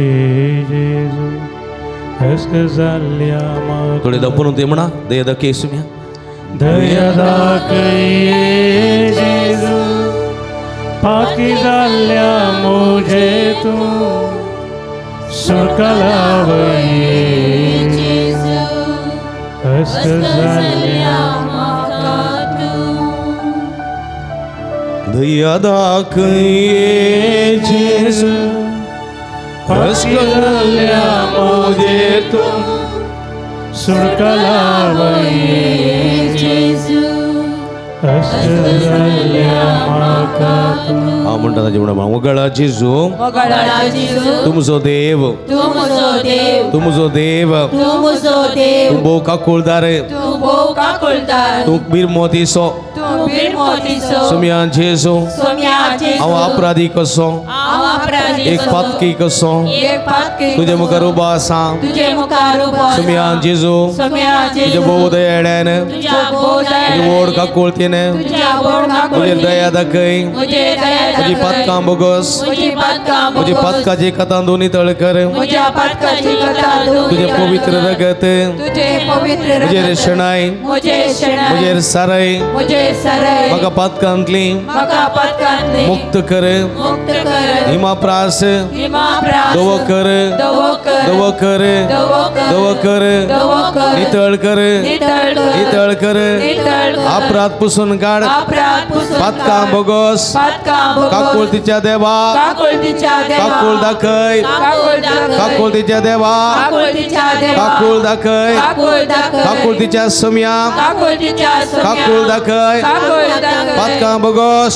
जेजू, हस्क जाल्या म्हाका. दोळे धांपून ते म्हणा, दया दाखय सुम्या, दया दाखय जेजू, पाकी जाल्या म्हजेर तूं सुडकाला बये जेजू, हस्क जाल्या म्हाका तूं. दया दाखय जेजू, हस्क जाल्या म्हजेर तूं सुडकाला बये जेजू, हस्क जाल्या म्हाका तूं. हांव म्हणटा ताजें म्हणा, वगळा जेजू, तुमचो देव, तुमचो देव, तूं भोव काकुळदार, तूं बिरमोतीसो, सोम्या जेजू, हांव अपराधी कसो, एक पातकी कसो तुजे मुखार उबो आसा. सोम्या जेजू, तुजे भोव दयाळ्यान, तुजे व्हड काकुळतीन म्हजेर दया दाखय, म्हजी पातकां बोगस, म्हजी पातकाची कथां दोनी तळ कर, तुजें पवित्र रगत म्हजेर शेणाय, म्हजेर सारय, म्हाका पातकांतली मुक्त कर, हिमा प्रास दवो कर, दवो कर, दवो कर, नितळ कर, नितळ कर, अपराध पुसून काड, पातकां बोगस, काकुळतीच्या देवा काकुळ दाखय, काकुळतीच्या देवा काकुळ दाखय, काकुळतीच्या सोम्या काकुळ दाखय, पातकां बोगस,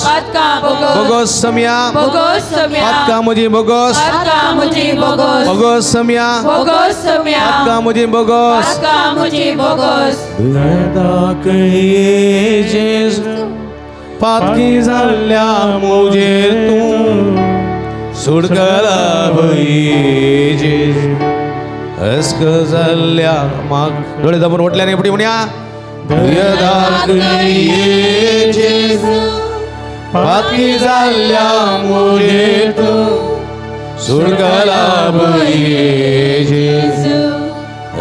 बोगस सोम्या, पातकां म्हजी बोगस, बोगस सोम्या, पातकां म्हजी बोगस. दाखय जेजू, पातकी जाल्ल्या म्हजेर तूं सुडकला बये जेजू. अस्क जाल्ल्या म्हाक डोळे दाबून वटल्यान फुडें म्हणया दया जेजू पातकी जाल्ल्या मुजे तूं सुटका लाभये जेजू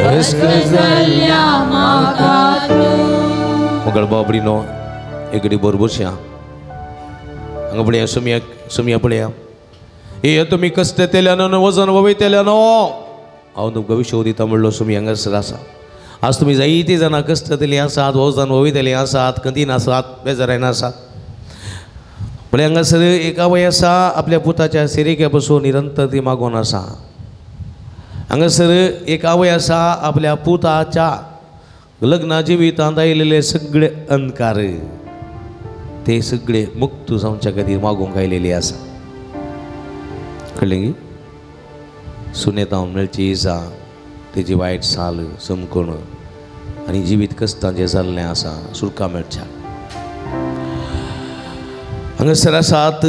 अस्क जाल्ल्या म्हाका तूं. मगळ बाबडीनो एकडी बरोबरशा हांगा पळया सुमया सुमया पळया हे तुमी कश्ट तेल्यानो वजन वयतेल्यानो हांव तुमकां विशव दिता म्हणलो सुमी हांगासर आसा. आज तुमी जायतीं जाणां कश्ट तेली आसात वजन वयतली आसात कंदीन आसात बेजारायन आसात. पळय हांगासर एक आवय आसा आपल्या पुताच्या सिरिक्या पसून निरंतर ती मागोन आसा. हांगासर एक आवय आसा आपल्या पुताच्या लग्ना जिवितांत आयिल्ले सगळे अंधकार ते सगळे मुक्त जावच्या खातीर मागूंक आयलेली आसा. कळ्ळें की सुनेतां मेळची इजा तेजी वायट साल समकोण आनी जिवीत कश्टांचें जाल्लें आसा सुटका मेळच्या. हांगासर आसात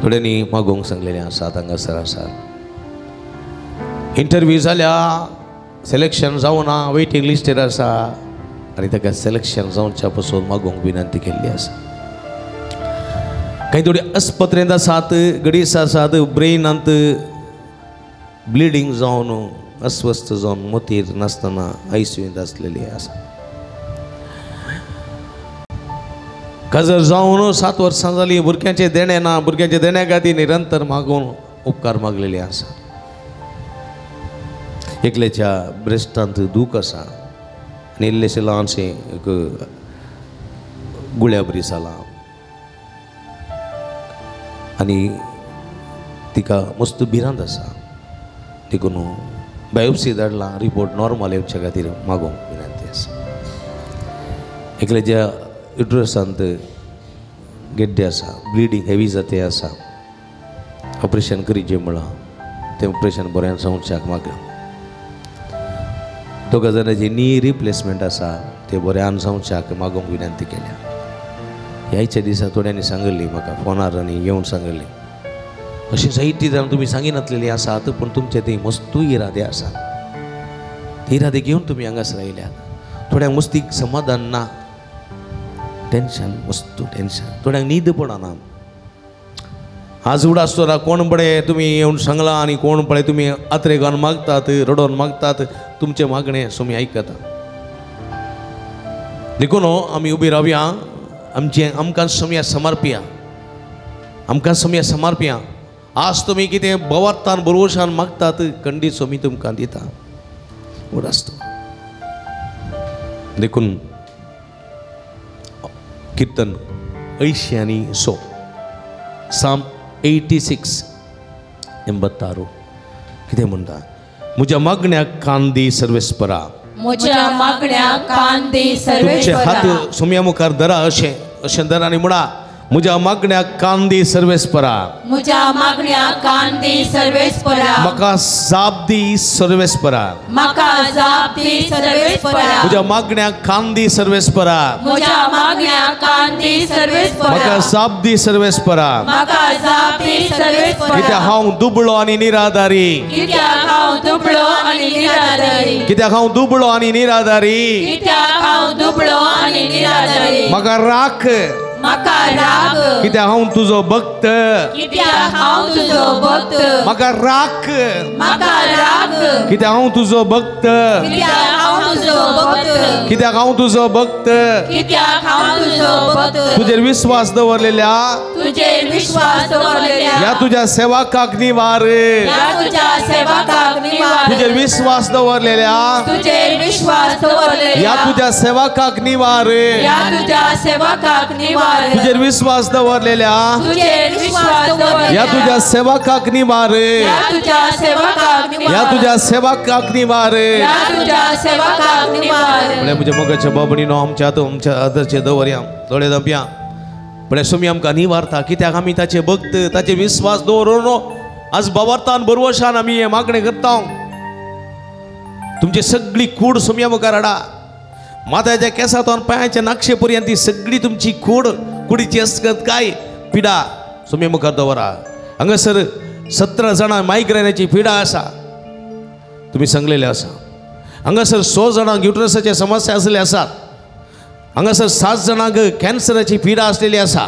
थोड्यांनी मागोवंक सांगलेलें आसात. हांगासर आसात इंटरव्यू जाल्या सिलेक्शन जावना वेटींग लिस्टीर आसा आनी ताका सिलेक्शन जावच्या पसून मागोवंक विनंती केल्ली आसा. कांय थोडी आस्पत्रेंत आसात गडीस आसात ब्रेनांत ब्लिडींग जावन अस्वस्थ जावन मतीर नासतना आयसीयूंत आसलेली आसा. काजर जावन 7 वर्सां जालीं भुरग्यांचें देणें ना भुरग्यांचे देण्या खातीर निरंतर मागून उपकार मागलेले आसा. एकल्याच्या ब्रेस्टांत दूख आसा आनी इल्लेशें ल्हानशें एक गुळ्या बरी जालां आनी तिका मस्त भिरांत आसा देखून बायोप्सी धाडला रिपोर्ट नॉर्मल येवच्या खातीर मागोवंक विनंती आसा. एकल्याच्या युट्रसांत गेड्डे आसा ब्लिडींग हेवी जाते आसा ऑपरेशन करीचें म्हळां तें ऑपरेशन बऱ्यान जावच्याक मागलां. दोगा जाणांची नी रिप्लेसमेंट आसा ते बऱ्यान जावच्याक मागोवंक विनंती केल्या. ह्याच्या दिसा थोड्यांनी सांगिल्ली म्हाका फोनार आनी येवन सांगिल्ली अशें जायतीं जाणां तुमी सांगिनातलेलीं आसात पूण तुमचे ते मस्तूय इरादे आसात ते इरादे घेवन तुमी हांगासर आयल्यात. थोड्यांक मस्तीक समाधान ना टेन्शन मस्तू टेन्शन थोड्यांक न्हीद पडना. आज उडासतोरा कोण पळय तुमी येवन सांगलां आनी कोण पळय तुमी आत्रेगान मागतात रडोन मागतात तुमचें मागणें तुमी आयकता. देखून आमी उबी रावया आमचें आमकां सम्या समर्पया आमकां सम्या समर्पया. आज तुमी कितें बवार्तान बरोवशान मागतात खंडीत सोमी तुमकां दिता उडासतो. देखून कीर्तन 86 साम 86 86 कितें म्हणटा म्हज्या मागण्याक कान दी सर्वेस्परा म्हज्या मागण्याक कान दी सर्वेस्परा. तुमचे हात सोम्या मुखार धरा अशें अशें धरा आनी म्हणा म्हज्या मागण्याक कान दी सर्वेस्परा म्हज्या मागण्याक कान दी सर्वेस्परा म्हाका जाप दी सर्वेस्परा म्हाका जाप दी सर्वेस्परा म्हज्या मागण्याक कान दी सर्वेस्परा म्हज्या मागण्याक कान दी सर्वेस्परा म्हाका जाप दी सर्वेस्परा म्हाका जाप दी सर्वेस्परा. कित्याक हांव दुबळो आनी निराधारी कित्याक हांव दुबळो आनी निराधारी कित्याक हांव दुबळो आनी निराधारी कित्याक हांव दुबळो आनी निराधारी म्हाका राख म्हाका राख कित्याक हांव तुजो भक्त कित्याक हांव तुजो भक्त म्हाका राख म्हाका राख कित्याक हांव तुजो भक्त कित्याक हांव तुजो भक्त कित्याक हांव तुजो भक्त कित्याक हांव तुजो भक्त. तुजेर विश्वास दवरलेल्या तुजेर विश्वास दवरलेल्या ह्या तुज्या सेवकाक निवार ह्या तुज्या सेवकाक निवार तुजेर विश्वास दवरलेल्या तुजेर विश्वास दवरलेल्या ह्या तुज्या सेवकाक निवार ह्या तुज्या सेवकाक निवार तुजेर विश्वास दवरलेल्या तुजेर विश्वास दवरलेल्या ह्या तुज्या सेवकाक निवार ह्या तुज्या सेवकाक निवार ह्या तुज्या सेवकाक निवार ह्या तुज्या सेवकाक निवार. म्हळ्यार म्हज्या मोगाच्या बाबणीनो आमच्या आमच्या आदरचे दवरया दोळे दमया म्हळ्यार सुमी आमकां निवारता कित्याक आमी ताचे भक्त ताचे विश्वास दवरून आज बाबार्थान बरवशान आमी हें मागणें करता. तुमची सगळी कूड सुमया मुखार हाडा माथ्याच्या केसांतून पांयाच्या नाक्षे पर्यंत ती सगळी तुमची कूड कुडीची असकत काय पिडा सुमया मुखार दवरा. हांगासर 17 जाणांक मायग्रेनाची पिडा आसा, तुमी सांगलेले आसा. हांगासर 100 जाणांक युट्रसाचे समस्या आसलेले आसात. हांगासर 7 जाणांक कॅन्सराची पिडा आसलेली आसा.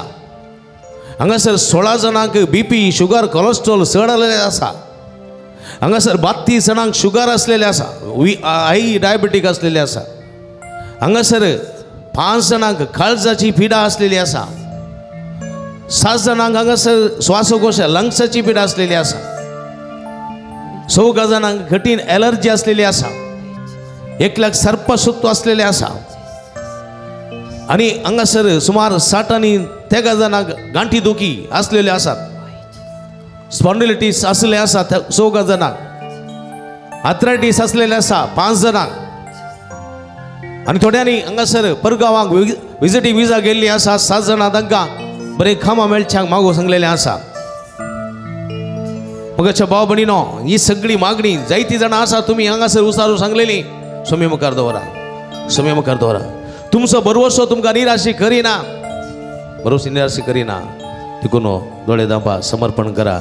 हांगासर 16 जाणांक बीपी, शुगर, कोलेस्ट्रॉल चड आसलेले आसा. हांगासर 32 जाणांक शुगर आसलेले आसा, हाय डायबेटीक आसलेले आसा. हांगासर 5 जाणांक काळजाची पिडा आसलेली आसा. 7 जाणांक हांगासर श्वासकोश लंग्साची पिडा आसलेली आसा. 4 जाणांक कठीण एलर्जी आसलेली आसा. 1 लाख सर्पसत्व आसलेले आसा. आनी हांगासर सुमार 60 आनी 13 जाणांक गांठी दुखी आसलेले आसात. स्पॉन्डिलिटीस आसले आसा 4 जाणांक, आथरायटीस आसलेले आसा 5 जाणांक. आनी थोड्यांनी हांगासर परगांवांक विजिटींग विजा गेल्ली आसा 7 जाणां, तांकां बरें कामां मेळच्याक मागो सांगलेलें आसा. मगाच्या भाव भयणीनो, ही सगळी मागणी जायती जाणां आसा, तुमी हांगासर उसारू सांगलेली. स्वामी मुखार दवरा, स्वामी मुखार दवरा. तुमचो भरवसो तुमकां निराशी करिना, भरवसो निराशी करिना. देखून दोळे दांपा, समर्पण करा.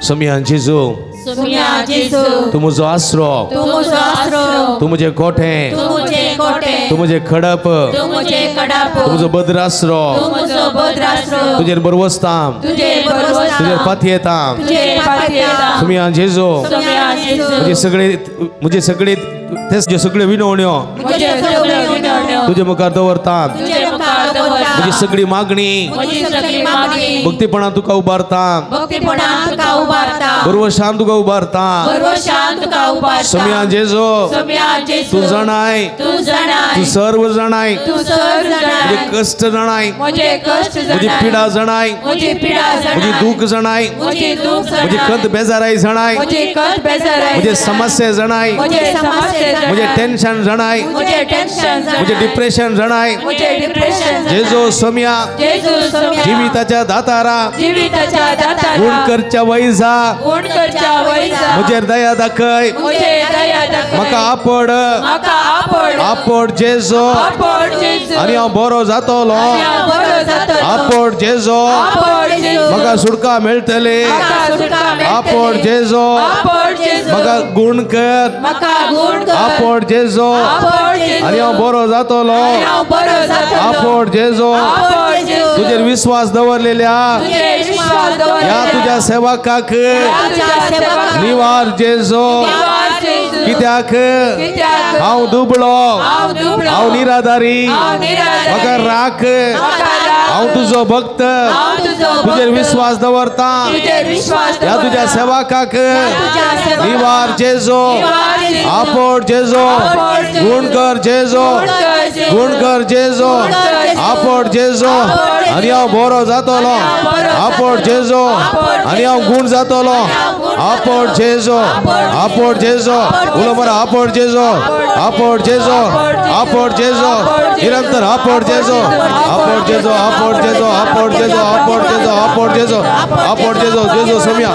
स्वामी जेजू, तूं म्हजो आसरो, तूं म्हजें कोठें, तूं म्हजें खडप, तूं म्हजो बद्र आसरो. तुजेर भरवसता, तुजेर पातयेता. स्वामी जेजू, म्हजे सगळे, म्हजे सगळे ते सगळे विनवण्यो तुजे मुखार दवरता. म्हजी सगळी मागणी भक्तीपणान तुका उबारता, भरवशान तुका उबारता. स्वामी जेजू, तूं जाणाय, तूं सर्व जाणाय. म्हजे कश्ट जाणाय, म्हजी पिडा जाणाय, म्हजी दूख जाणाय, म्हजी खंत बेजाराय जाणाय, म्हजे समस्या जाणाय, म्हजे टेन्शन जाणाय, म्हजे डिप्रेशन जाणाय. जेजू सोम्या, जिविताच्या दातारा, गुण करच्या वैजा, म्हजेर दया दाखय. म्हाका आपड, आपड जेजू, आनी हांव बरो जातलो. आपड जेजू, म्हाका सुटका मेळटली. आपड जेजू, म्हाका गुण कर. आपड जेजू, आनी हांव बरो जातलो. आपड जेजू, तुजेर विश्वास दवरलेल्या ह्या तुज्या सेवकाक निवार जेजू. कित्याक हांव दुबळो, हांव निराधारी, म्हाका राख. हांव तुजो भक्त, तुजेर विश्वास दवरता. ह्या तुज्या सेवकाक निवार जेजू. आपड जेजू, गुण कर जेजू, गुण कर जेजू. आपड जेजू, आनी हांव बरो जातलो. आपड जेजू, आनी हांव गुण जातलो. आपड जेजू, आपड जेजू. उलो बरो, आपड जेजू, आपड जेजू, आपड जेजू. निरंतर आपड जेजू, आपड जेजू, आपड जेजू, आपड जेजू, आपड जेजू, आपड जेजू, आपड जेजू. जेजू सोम्या,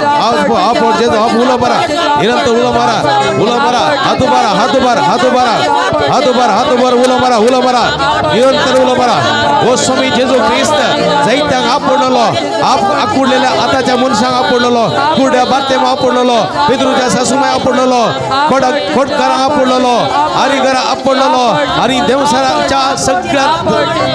आपड जेजू. आप उलो बरा, निरंतर उलो मारा, उलो मारा. हात उबारा, हात उबारा, हात उबारा, हात उबारा, हात उबारा. उलो मारा, उलो मारा, निरंतर उलो मारा. ओ स्वामी जेजू क्रिस्त, जायत्यांक आपडलो, आकुडलेल्या आताच्या मनशांक आपडलो, कुड्या बारतेम आपडलो, पेद्रूच्या सासूमाय आपडलो, खोटकारांक आपडलो, आरीघरा आपडलो, आनी देवसाराच्या सगळ्या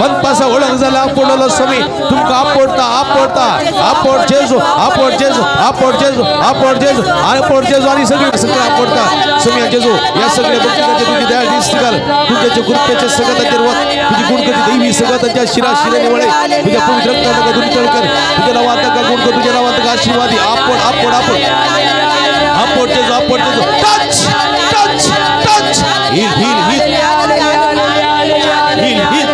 बनपासा ओळख जाल्या आपडलो. स्वामी तुमकां आपडता, आपडता. आपड जेजू, आपड जेजू, आपड जेजू, आपड जेजू, आपड जेजू. आनी सगळी सगळं आपडता. स्वामी जेजू, ह्या सगळ्या भक्तांचे तुजी दया दिश्ट घाल. तुज्याच्या कृपेच्या सगळ्याचेर वत, तुजी गुणकती दैवी सगळं तांच्या शिरा शिराने वळे. तुझ्या पवित्र रक्ताचा दुर्तळ कर. तुझ्या नावात का गुण कर, तुझ्या नावात का आशीर्वादी. आपड, आपड, आपड, आपड जेजू, आपड जेजू. Touch, touch, touch. Heal, heal, heal, heal, heal.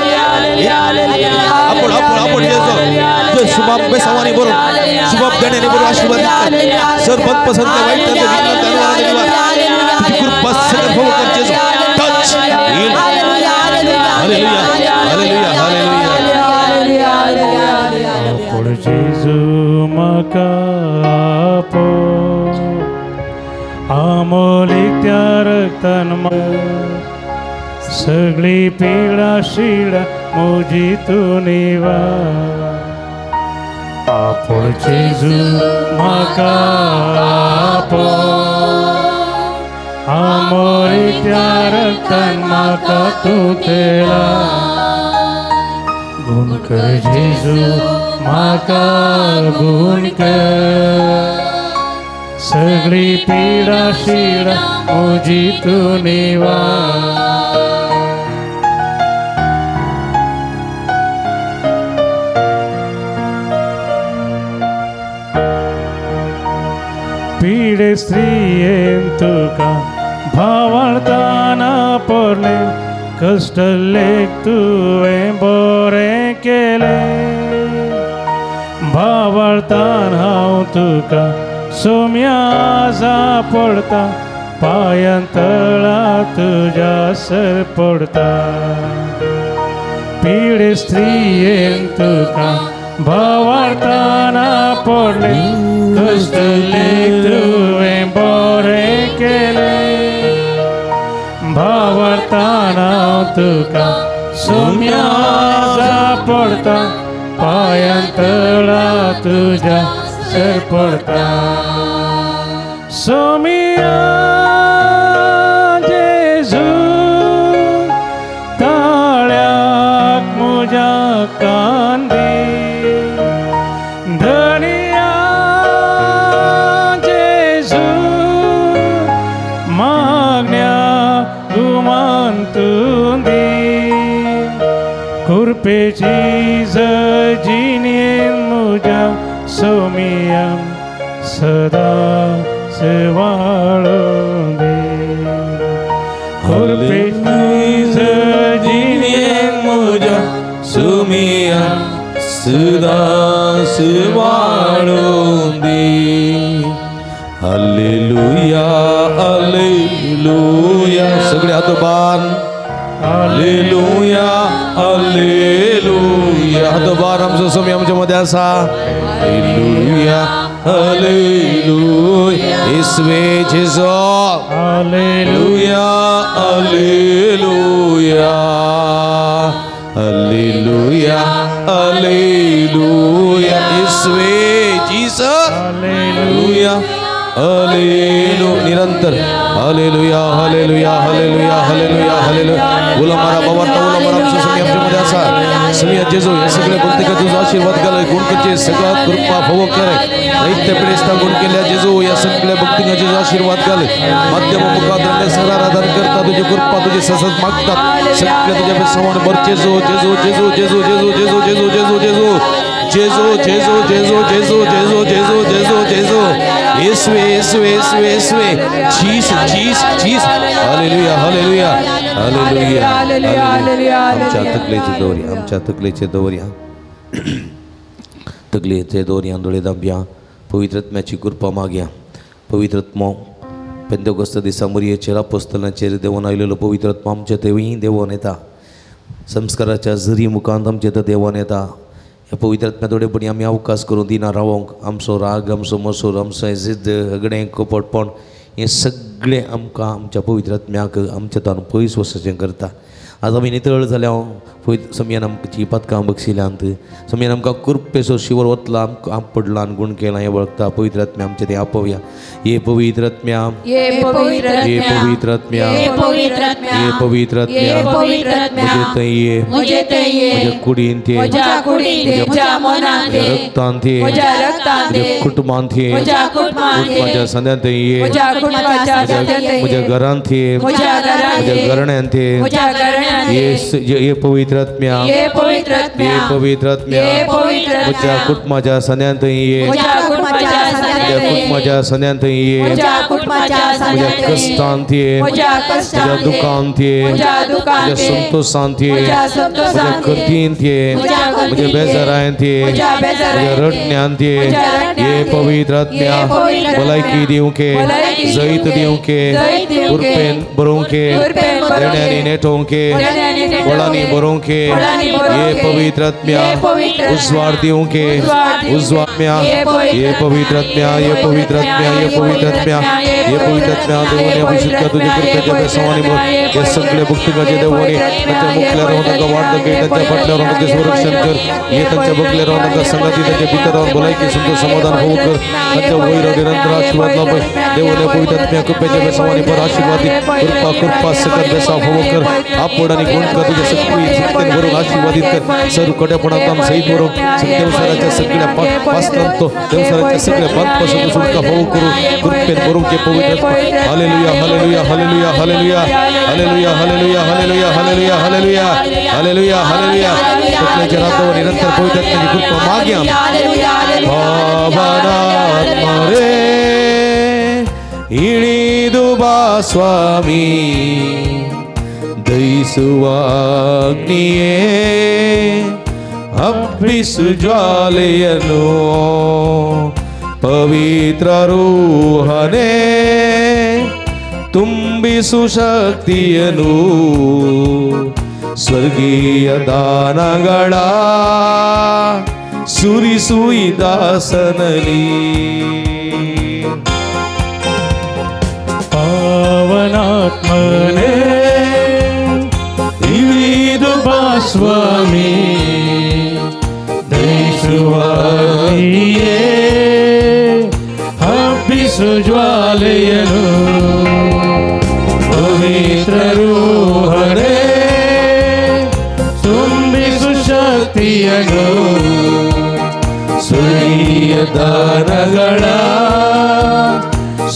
आपड, आपड, आपड जेजू. तुझे शुभाब बेसावानी बरोबर, शुभाब देण्याने बरोबर आशीर्वाद. सर पसंत वाईट त्यांचं विघ्न त्यांवर तुझी कृपा सगळं भोग कर जेजू. Touch, heal. Hallelujah, hallelujah, hallelujah. आपड जेजू म्हाका आपड, आमोलीक त्या रक्तान सगळी पिडा शिडा म्हजी तूं निवार. आपोय जेजू म्हाका आपोय आमोरीच्या रक्तान म्हाका तूं तेला गुण कर जेजू म्हाका गुण कर सगळी पिडा शिडा म्हजी तूं निवार. पीडे स्त्रियेन तुका भावार्थाना पोरले कश्ट लेख तुवें बरें केलें भावार्थान हांव तुका सोम्या पडता पांयां तळा तुज्या सर पडता. पीडे स्त्रियेन तुका भावार्थाना पडले कश्ट लेख तुवें बरें केलें भावार्थान हांव तुका सोम्या पडता पांयां तळा तुज्या सर पडता. सोमिया जेजू ताळ्याक म्हज्या कांदी धनिया जेजू मागण्या गुमान तूं दी कृपेची जिणेन म्हज्या सोमिया सदा वाळूं दी कृपेची जिणेन म्हज्या सोमिया सदा वाळूं दी. हालेलुया हालेलुया सगळे हात बार हालेलुया हालेलुया हात बार आमचो सोमी आमच्या मध्ये आसा. हालेलुया हालेलुया येसवे जेजू हालेलुया हालेलुया हालेलुया हालेलुया येसवे जीसस हालेलुया हालेलुया निरंतर hallelujah hallelujah hallelujah hallelujah hallelujah. उलो मारा बाबा उलो मारा आमचो सोमी आमच्या मध्ये आसा. समिया जेजू हे सगळे भक्तिका तुझा आशीर्वाद घाल गुण करचे सगळ्यात कृपा भोग करे दैत्य पिडेस्ता गुण केल्या जेजू या सगळ्या भक्तिका तुझा आशीर्वाद घाल माध्यम मुखात सदा आराधन करता तुझी कृपा तुझी सतत मागतात सगळ्या तुझ्या समान भर जेजू जेजू जेजू जेजू जेजू जेजू जेजू जेजू जेजू जेजू जेजू जेजू जेजू जेजू जेजू जेजू जेजू येसवे येसवे येसवे येसवे जीस जीस जीस. Hallelujah hallelujah hallelujah hallelujah. आमच्या तकलेचे दवरया आमच्या तकलेचे दवरया तकलेचे दवरया दोळे दाबया पवित्रत्म्याची कृपा मागया. पवित्रत्मो पेंतेकोस्त दिसा मरियेचेर आपोस्तलांचेर देवून आयलेलो पवित्रत्म आमच्या तेवूय देवोन येता संस्काराच्या जरी मुखांत आमच्या थंय देवोन येता. ह्या पवित्रत्म्या थोडेपणी आमी अवकाश करून दिना रावोंक आमचो राग आमचो मसूर आमचो जिद्द हगडें कपटपण हें सगळें आमकां आमच्या पवित्रत्म्याक आमच्या तान पयस वचचें करता. आज आमी नितळ जाल्या पवित्र समयान आमची पातकां बक्षिल्यांत समयान आमकां कृपेचो शिवर वतला आमकां पडला आनी गुण केला हें वळखता. पवित्रत्म्या आमचें तें आपोवया. ये पवित्रत्म्या ये पवित्रत्म्या ये पवित्रत्म्या म्हजे थंय ये म्हज्या कुडींत ये म्हज्या रक्तांत ये म्हज्या कुटुंबांत ये म्हज्या संद्यांत ये म्हज्या घरांत ये म्हज्या घराण्यांत ये ये पवित्रत्म्या ये पवित्रत्म्या म्हज्या कुटुंबाच्या संद्यांत ये म्हज्या कुटुंबाच्या संद्यांत ये म्हज्या कश्टांत ये म्हज्या दुखांत ये म्हज्या संतोषांत ये म्हज्या कृतींत ये म्हज्या बेजारांत ये म्हज्या रडण्यांत ये ये पवित्रत्म्या भलायकी दिवंके जैत दिवंके कृपेन बरोवंके देण्यांनी नेटोवंके वळांनी बरोवंके ये पवित्रत्म्या उजवाड दिवंके उजवाड्या ये पवित्रत्म्या ये पवित्रत्म्या ये पवित्रत्म्या हे पवित्र आत्म्या देवाने अभिषेक तुझ्या कृपेच्या बेसावाने भर. हे सगळे भक्तिकाचे देवाने त्यांच्या मुखल्या राहून तांकां वाट दाखय, त्यांच्या फाटल्या राहून तांचें संरक्षण कर. हे तांच्या बगल्या राहून तांकां संगाती, तांच्या भितर रावन भलायकी सुंदर समाधान होऊ कर. तांच्या वयर निरंतर आशीर्वाद लाभय. देवाने पवित्र आत्म्या कृपेच्या बेसावाने भर, आशीर्वाद कृपा कृपा सकत बेसाव होऊ कर. आपण आणि गुण कर तुझ्या सगळी शक्तीन भरून आशीर्वादित कर. सर्व कड्यापणात सहित भरून देवसाराच्या सगळ्या पास्त्रांतो देवसाराच्या सगळ्या पातपासून सुटका होऊ करू. कृपेन भरून के पवित्र. Hallelujah hallelujah hallelujah hallelujah hallelujah hallelujah hallelujah hallelujah hallelujah hallelujah hallelujah. तकलेच्या रातवर निरंतर पवित्र आत्म्याची कृपा माग्या. पावनात्मा रे इळीदु बा स्वामी, ದಯಿಸುವ ಅಗ್ನಿಯೇ ಹಬ್ಬಿಸು ಜ್ವಾಲೆಯನ್ನು, ಪವಿತ್ರ ರೂಹನೇ ತುಂಬಿಸು ಶಕ್ತಿಯನು, ಸ್ವರ್ಗೀಯ ದಾನಗಳ ಸುರಿಸು ಈ ದಾಸನಲ್ಲಿ. ಪಾವನಾತ್ಮನೇ ಇಳಿದು ಬಾ ಸ್ವಾಮಿ, ದಯಿಸುವ ಅಗ್ನಿಯೇ ಹಬ್ಬಿಸು ಜ್ವಾಲೆಯನು, ಪವಿತ್ರ ರೂಹನೇ ತುಂಬಿಸು ಶಕ್ತಿಯನು, ಸ್ವರ್ಗೀಯ ದಾನಗಳ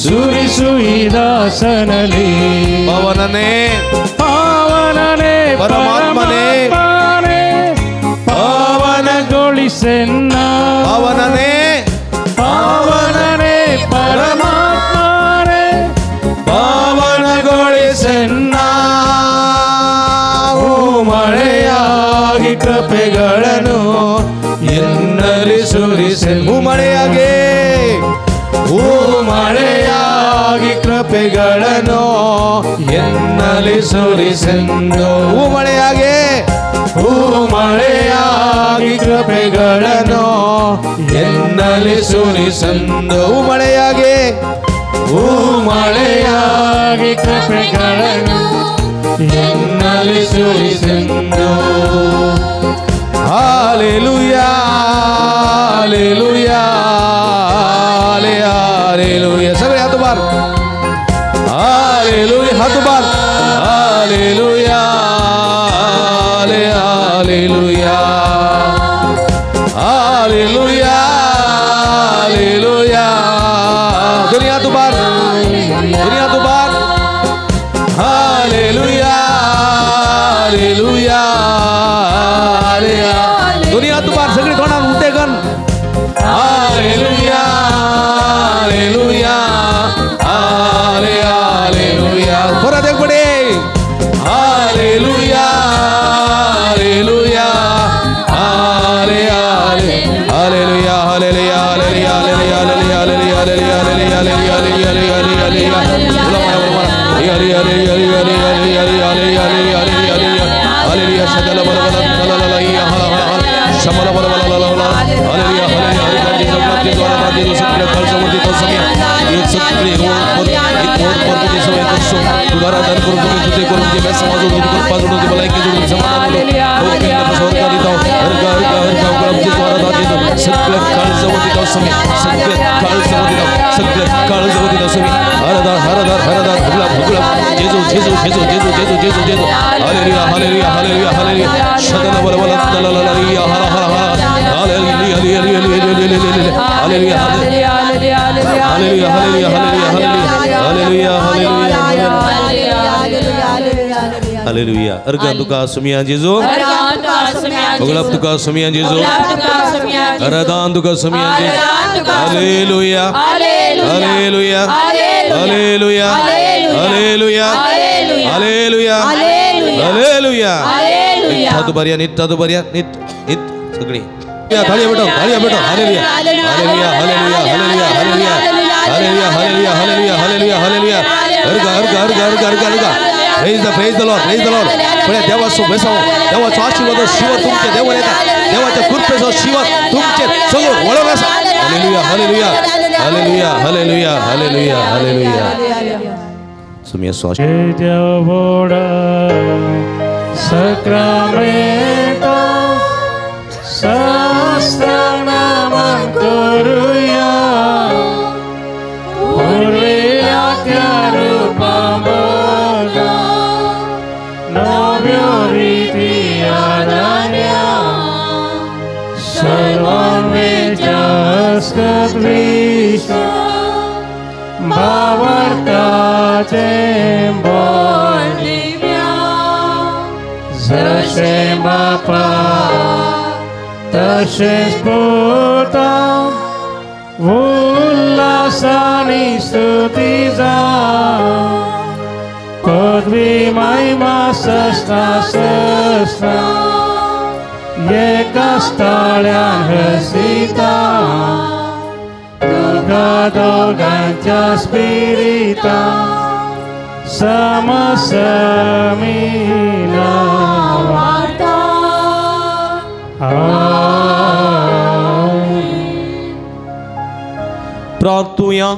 ಸುರಿಸು ಈ ದಾಸನಲ್ಲಿ. ಪವನನೇ ಪಾವನನೇ ಪರಮಾತ್ಮನೇ ಪಾವನಗೊಳಿಸೆನ್ನ, ಪಾವನನೇ ಪಾವನನೇ ಪರಮಾತ್ಮನೇ ಪಾವನಗೊಳಿಸೆನ್ನ. ಓ ಮಳೆಯಾಗಿ ಕೃಪೆಗಳನ್ನು ಎನ್ನಲ್ಲಿ ಸುರಿಸೆನ್ನ. ಹೂ ಮಳೆಯಾಗಿ, ಹೂ ಮಳೆಯಾಗಿ ಕೃಪೆಗಳನ್ನು ಎನ್ನಲ್ಲಿ ಸುರಿಸೆಂದು. ಹೂ ಮಳೆಯಾಗಿ, ಹೂ ಮಳೆಯಾಗಿ ಕೃಪೆಗಳನ್ನು ಎನ್ನಲ್ಲಿ ಸುರಿಸೆಂದು. ಹೂ ಮಳೆಯಾಗಿ, ಹೂ ಮಳೆಯಾಗಿ ಕೃಪೆಗಳನ್ನು ಎನ್ನಲ್ಲಿ ಸುರಿಸೆಂದು. Hallelujah hallelujah hallelujah. सगळे हात उभार. हालेलुया हात उभार. Hallelujah hallelujah hallelujah hallelujah. दोन्ही हात उभार, दोन्ही हात उभार. हालेलुया हालेलुया दोन्ही हात उभार. सगळे तोंडान उठे कन. Hallelujah hallelujah hallelujah. परत एक पडे. Hallelujah hallelujah hallelujah hallelujah hallelujah hallelujah hallelujah hallelujah hallelujah hallelujah hallelujah hallelujah. शदल बल बल लला ला हला हला शमल बल बल लला ला. Hallelujah hallelujah. Hallelujah. अर्घ तुका सुमिया जेजू, उगलाब तुका सुमिया जेजू, अरदान तुका सुमिया जेजू. Hallelujah hallelujah hallelujah hallelujah hallelujah hallelujah. निट्टा बर्या, निट्टा बर्या, निट निट सगळी थाळी भेटो, थाळी भेटो. Hallelujah hallelujah hallelujah hallelujah hallelujah hallelujah hallelujah hallelujah hallelujah. अर्घ अर्घ अर्घ अर्घ अर्घ अर्घ. Praise the Lord, praise the Lord. पळया देवाचो बेसाव, देवाचो आशीर्वाद शिव तुमचे देवान येता, देवाच्या कृपेचो शिव तुमचे सगळो वळोन आसा. Hallelujah hallelujah. Hallelujah hallelujah hallelujah hallelujah. सुमिया श्वास सक्रामेंतो सहस्रनामं करूया पुर्विल्ल्या त्या रुपामदा नव्यो रिती आदान्या सर्वांवेच्या अस्कत विश्व भावार्थाचें बोल दिव्या जशें बापा तशेंच पुता उल्हासानी स्तुती जावं पदवी महिमा सस्ना सस्ना एका स्थाळ्यान हसिता तुका दोगांच्या स्पिरिता समसमीना वार्ता. प्रार्थुया.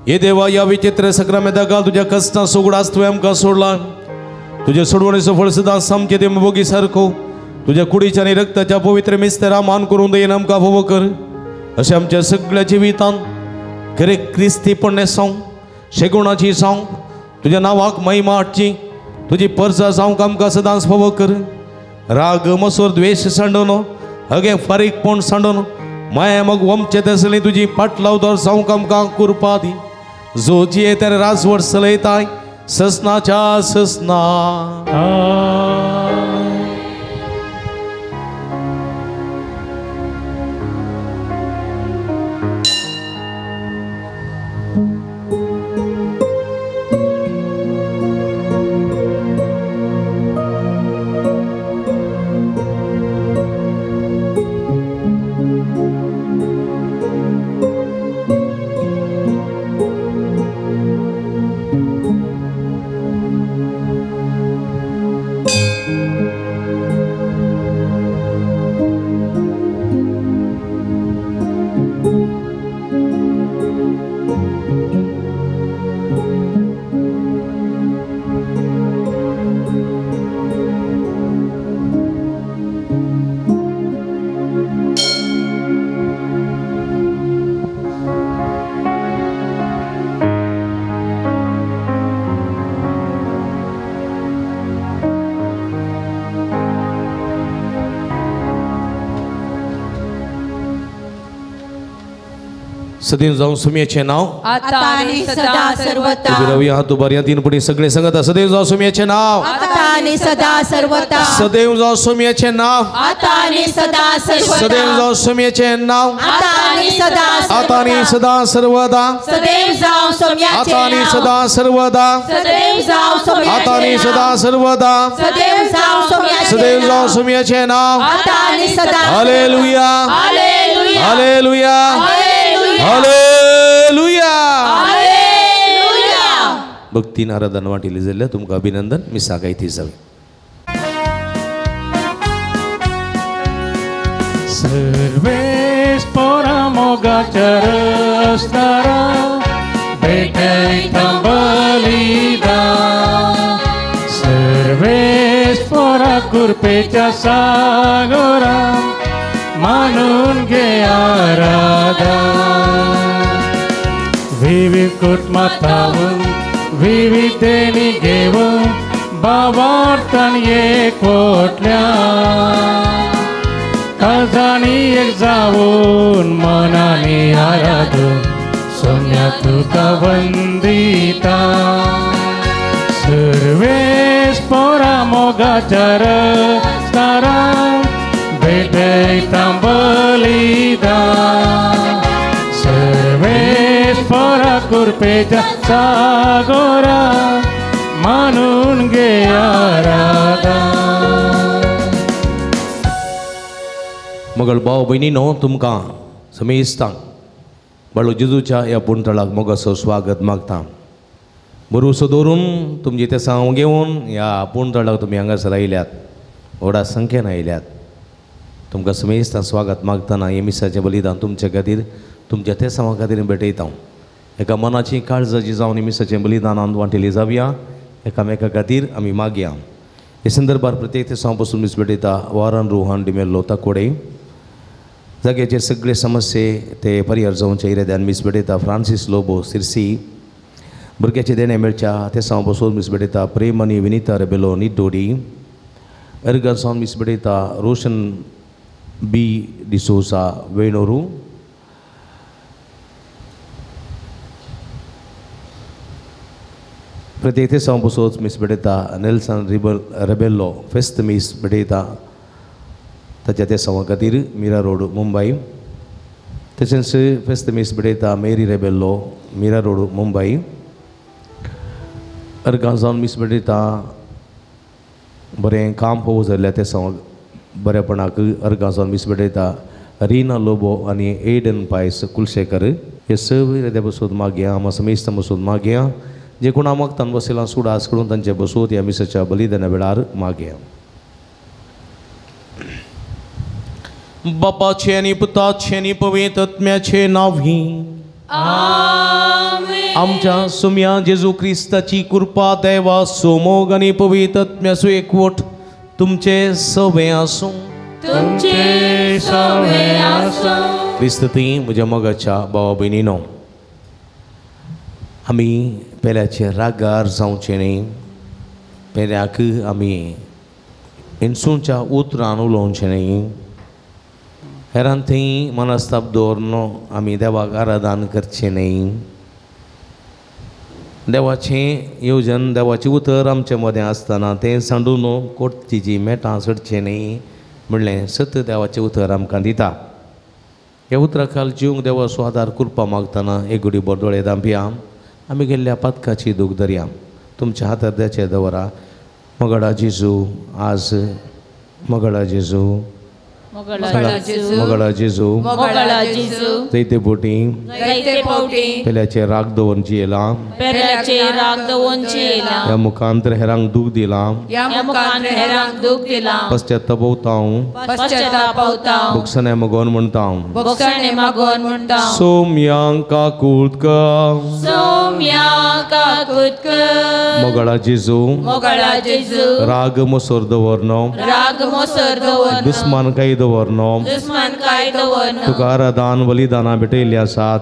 हे देवा, या विचित्र सक्रामेंता तुज्या कश्टां सुगडास तुवें आमकां सोडला. तुजे सोडवणेचो फळ सदां सामकें ते मोगी सारको तुज्या कुडीच्या आनी रक्ताच्या पवित्र मिस्तेरा मान करून दयेन आमकां फावो कर. अशें आमच्या सगळ्या जिवितांत खरें क्रिस्तीपण जावं, शेगुणाची जावं, तुज्या नांवाक महिमा हाडची, तुजी परजा जावंक आमकां सदांच फावो कर. राग मसोर द्वेश सांडोन, हगे फारीकपण सांडोन, माया मग वमचे तसली तुजी पाटलावदार जावंक आमकां कृपा दी. जो जिये तर राजवट चलयताय ससनाच्या ससना. सदैव जाऊन सुमियाचे नाव आता आणि सदा सर्वता. उभे हात उभारया तीन पुढे सगळे सांगता. सदैव जाऊ सुमियाचे नाव आता आणि सदा सर्वता. सदैव जाऊ सुमियाचे नाव आता आणि सदा सर्वता. सदैव जाऊ सुमियाचे नाव आता आणि सदा आता आणि सदा सर्वदा. सदैव जाऊ सुमियाचे आता आणि सदा सर्वदा. सदैव जाऊ सुमियाचे आता आणि सदा सर्वदा. सदैव जाऊ सुमियाचे सदैव जाऊ सुमियाचे नाव आता आणि सदा. Hallelujah hallelujah hallelujah hallelujah hallelujah. भक्तीन आराधना वाटिली जाल्यार तुमकां अभिनंदन. मी सागायती जावी. सर्वेस पोरा मोगाच्या रस्तारा भेटयता बलिदान. सर्वेस पोरा कृपेच्या सागरा मानून घे आराधना. विविध कुटुंबांतून विविधतेनी घेवन भावार्थान एकवटल्या काळजांनी एक जावन मनानी आराधून सोम्या तुका वंदिता. सर्वेस पोरा मोगाच्या रस्तारा भेटयता बलिदान. सर्वेस पोरा कृपेच्या सागरा मानून घे आराधना. मगळ भाव भयणीनो, तुमकां समेस्तांक बाळू जेजूच्या ह्या पुणतळाक मोगाचो स्वागत मागता. बरोसो दवरून तुमची ते सांग घेवन ह्या पुणतळाक तुमी हांगासर आयल्यात, व्हडा संख्येन आयल्यात. तुमकां समेस्तां स्वागत मागतना हे मिसाचें बलिदान तुमचे खातीर तुमच्या तेसांवा खातीर भेटयता. एका मनाची काळजाची जावन मिसाचें बलिदानान वांटेली जावया. एकामेका खातीर आमी मागया. हे संदर्भार प्रत्येक तेसांव पासून मीस भेटयता वारन रोहन डिमेल्लो ताकोडे. जाग्याचे सगळे समस्ये ते परिहार जावचे इराद्यान मीस भेटयता फ्रांसीस लोबो सिरसी. भुरग्याचे देणें मेळच्या तेसांव पासून मीस भेटयता प्रेम आनी विनिता रेबेलो निड्डोडी. अर्गां सावन मीस भेटयता रोशन बी डिसोसा वेणोरू. प्रत्येक तेसांव पासून मीस भेटयता नेल्सन रेबेल्लो फेस्त मीस भेटयता ताच्या तेसांवा खातीर मीरा रोड मुंबय. तशेंच फेस्त मीस भेटयता मेरी रेबेल्लो मीरा रोड मुंबय. अर्गां जावन मीस भेटयता बरें काम फोव जाल्ल्या तेसांव बरेपणाक अर्गां जावन मीस भेटयता रिना लोबो आनी एडन पायस कुलशेकर. हे सगळे देवा बसून मागया. आमा समेस्तां बसून मागया. जे कोणा मागतान बसयलां सुडास करून तांचे बसून ह्या मिसाच्या बलिदाना वेळार मागया. बापाचे आनी पुताचे आनी पवित्र आत्म्याचे नांवी आमच्या सुम्या जेजू क्रिस्ताची कृपा देवा सोमोग आनी पवित्र आत्म्याचो एकवट तुमचे सवे आसूं. तुमचे सवे आसूं. क्रिस्त ती म्हज्या मोगाच्या भावा भयणीनो, आमी पेल्याचे रागार जावचें न्ही. पेल्याक आमी इन्सूंच्या उतरान उलोवचें न्ही. हेरान थंय मनस्ताप दवरून आमी देवाक आराधन करचें न्ही. देवाचें येवजण देवाचें उतर आमचे मदें आसतना तें सांडून कोर्तीची मेटां चडचें न्ही म्हणलें सत देवाचें उतर आमकां दिता. ह्या उतरा खाल जिवंक देवाचो आदार कृपा मागतना एक गुडी बोरदोळे दांपया. आमी गेल्ल्या पातकाची दूख धरया. तुमच्या हातार द्याचे दवरा. मगडा जेजू आज मगडा जेजू मगडा जेजू जैते बोटी पेल्याचे राग दवरून जियेला. ह्या मुखांतर हेरांक दूख दिला. पश्चाताप हांव भोगसणे मागोन म्हणटा. सोम्यांक काकूत मगडा जेजू राग मोसर दवरनो दुस्मान काय दवरनो तुका आराधन बलिदाना भेटयल्ली आसात.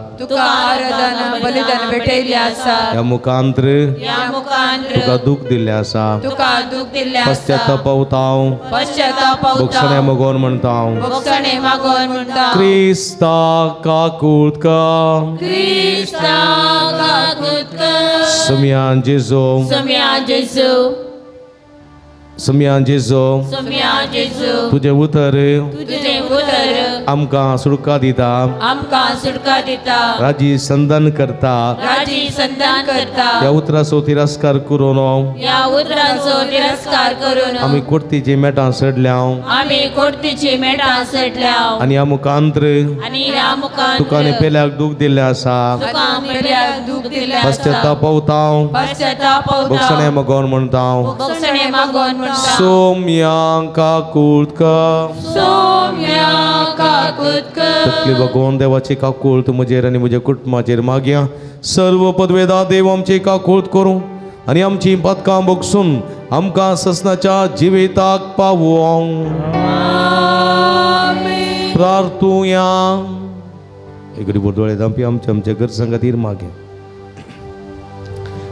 ह्या मुखांतर तुका दूख दिल्लें आसा. पश्चाताप हांव भोगसणे मागोन म्हणटा. क्रिस्ता काकूत सुम्यान जेजू सुम्यान जेजू तुजें उतर आमकां सुटका दिता. राजी संधान करता. ह्या उतराचो तिरस्कार करून आमी कोर्तीची मेटां सडल्या आनी ह्या मुखांतर तुका आनी पेल्याक दूख दिल्लें आसा. पश्चाताप हांव भोगसणे मागोन म्हणटा. सोम्यांक काकूत तकली बगोवन देवाची काकूळत म्हजेर आनी म्हज्या कुटुंबाचेर मागया. सर्व पदवेदा देव आमची काकूळत करूं आनी आमची पातकां भोगसून आमकां ससनाच्या जिविताक पावोवं. प्रार्थुया. एक दोळे धांपी आमच्या आमच्या गरजां खातीर मागया.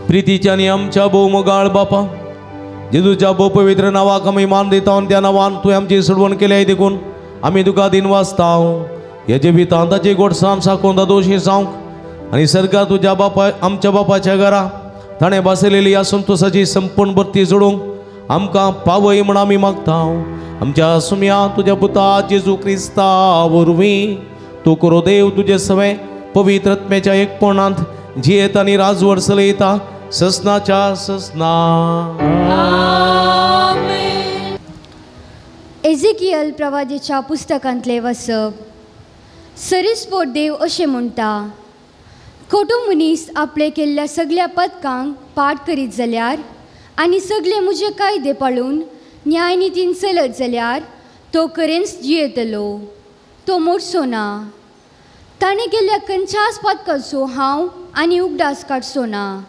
प्रितीच्या आनी आमच्या भोव मोगाळ बापा जेजूच्या भोव पवित्र नांवाक आमी मान दिता आनी त्या नांवान तुवें आमची सोडवण केल्या देखून आमी तुका दिन वाचता. ह्या जिवितांत ताची गोडसाण साकून दोशी जावंक आनी सरकार तुज्या बापा आमच्या बापाच्या घरा ताणें बसयलेली ह्या संतोसाची संपूर्ण भरती जोडूंक आमकां पावय म्हूण आमी मागता. आमच्या सुम्या तुज्या पुता जेजू क्रिस्ता वरवीं तूं करो देव तुजे सवें पवित्र आत्म्याच्या एकपणांत जियेत आनी राजवट चलयता ससनाच्या ससना. एझेकियल प्रवादेच्या पुस्तकांतले वसप. सरीसपोट देव अशें म्हणटा, खोटो मनीस आपले केल्ल्या सगळ्या पदकांक पाठ करीत जाल्यार आनी सगळे म्हजे कायदे पाळून न्यायनितीन चलत जाल्यार तो करेंच जियेतलो, तो मोडचो ना. ताणें केल्ल्या खंयच्याच पातकाचो हांव आनी उगडास काडचो ना.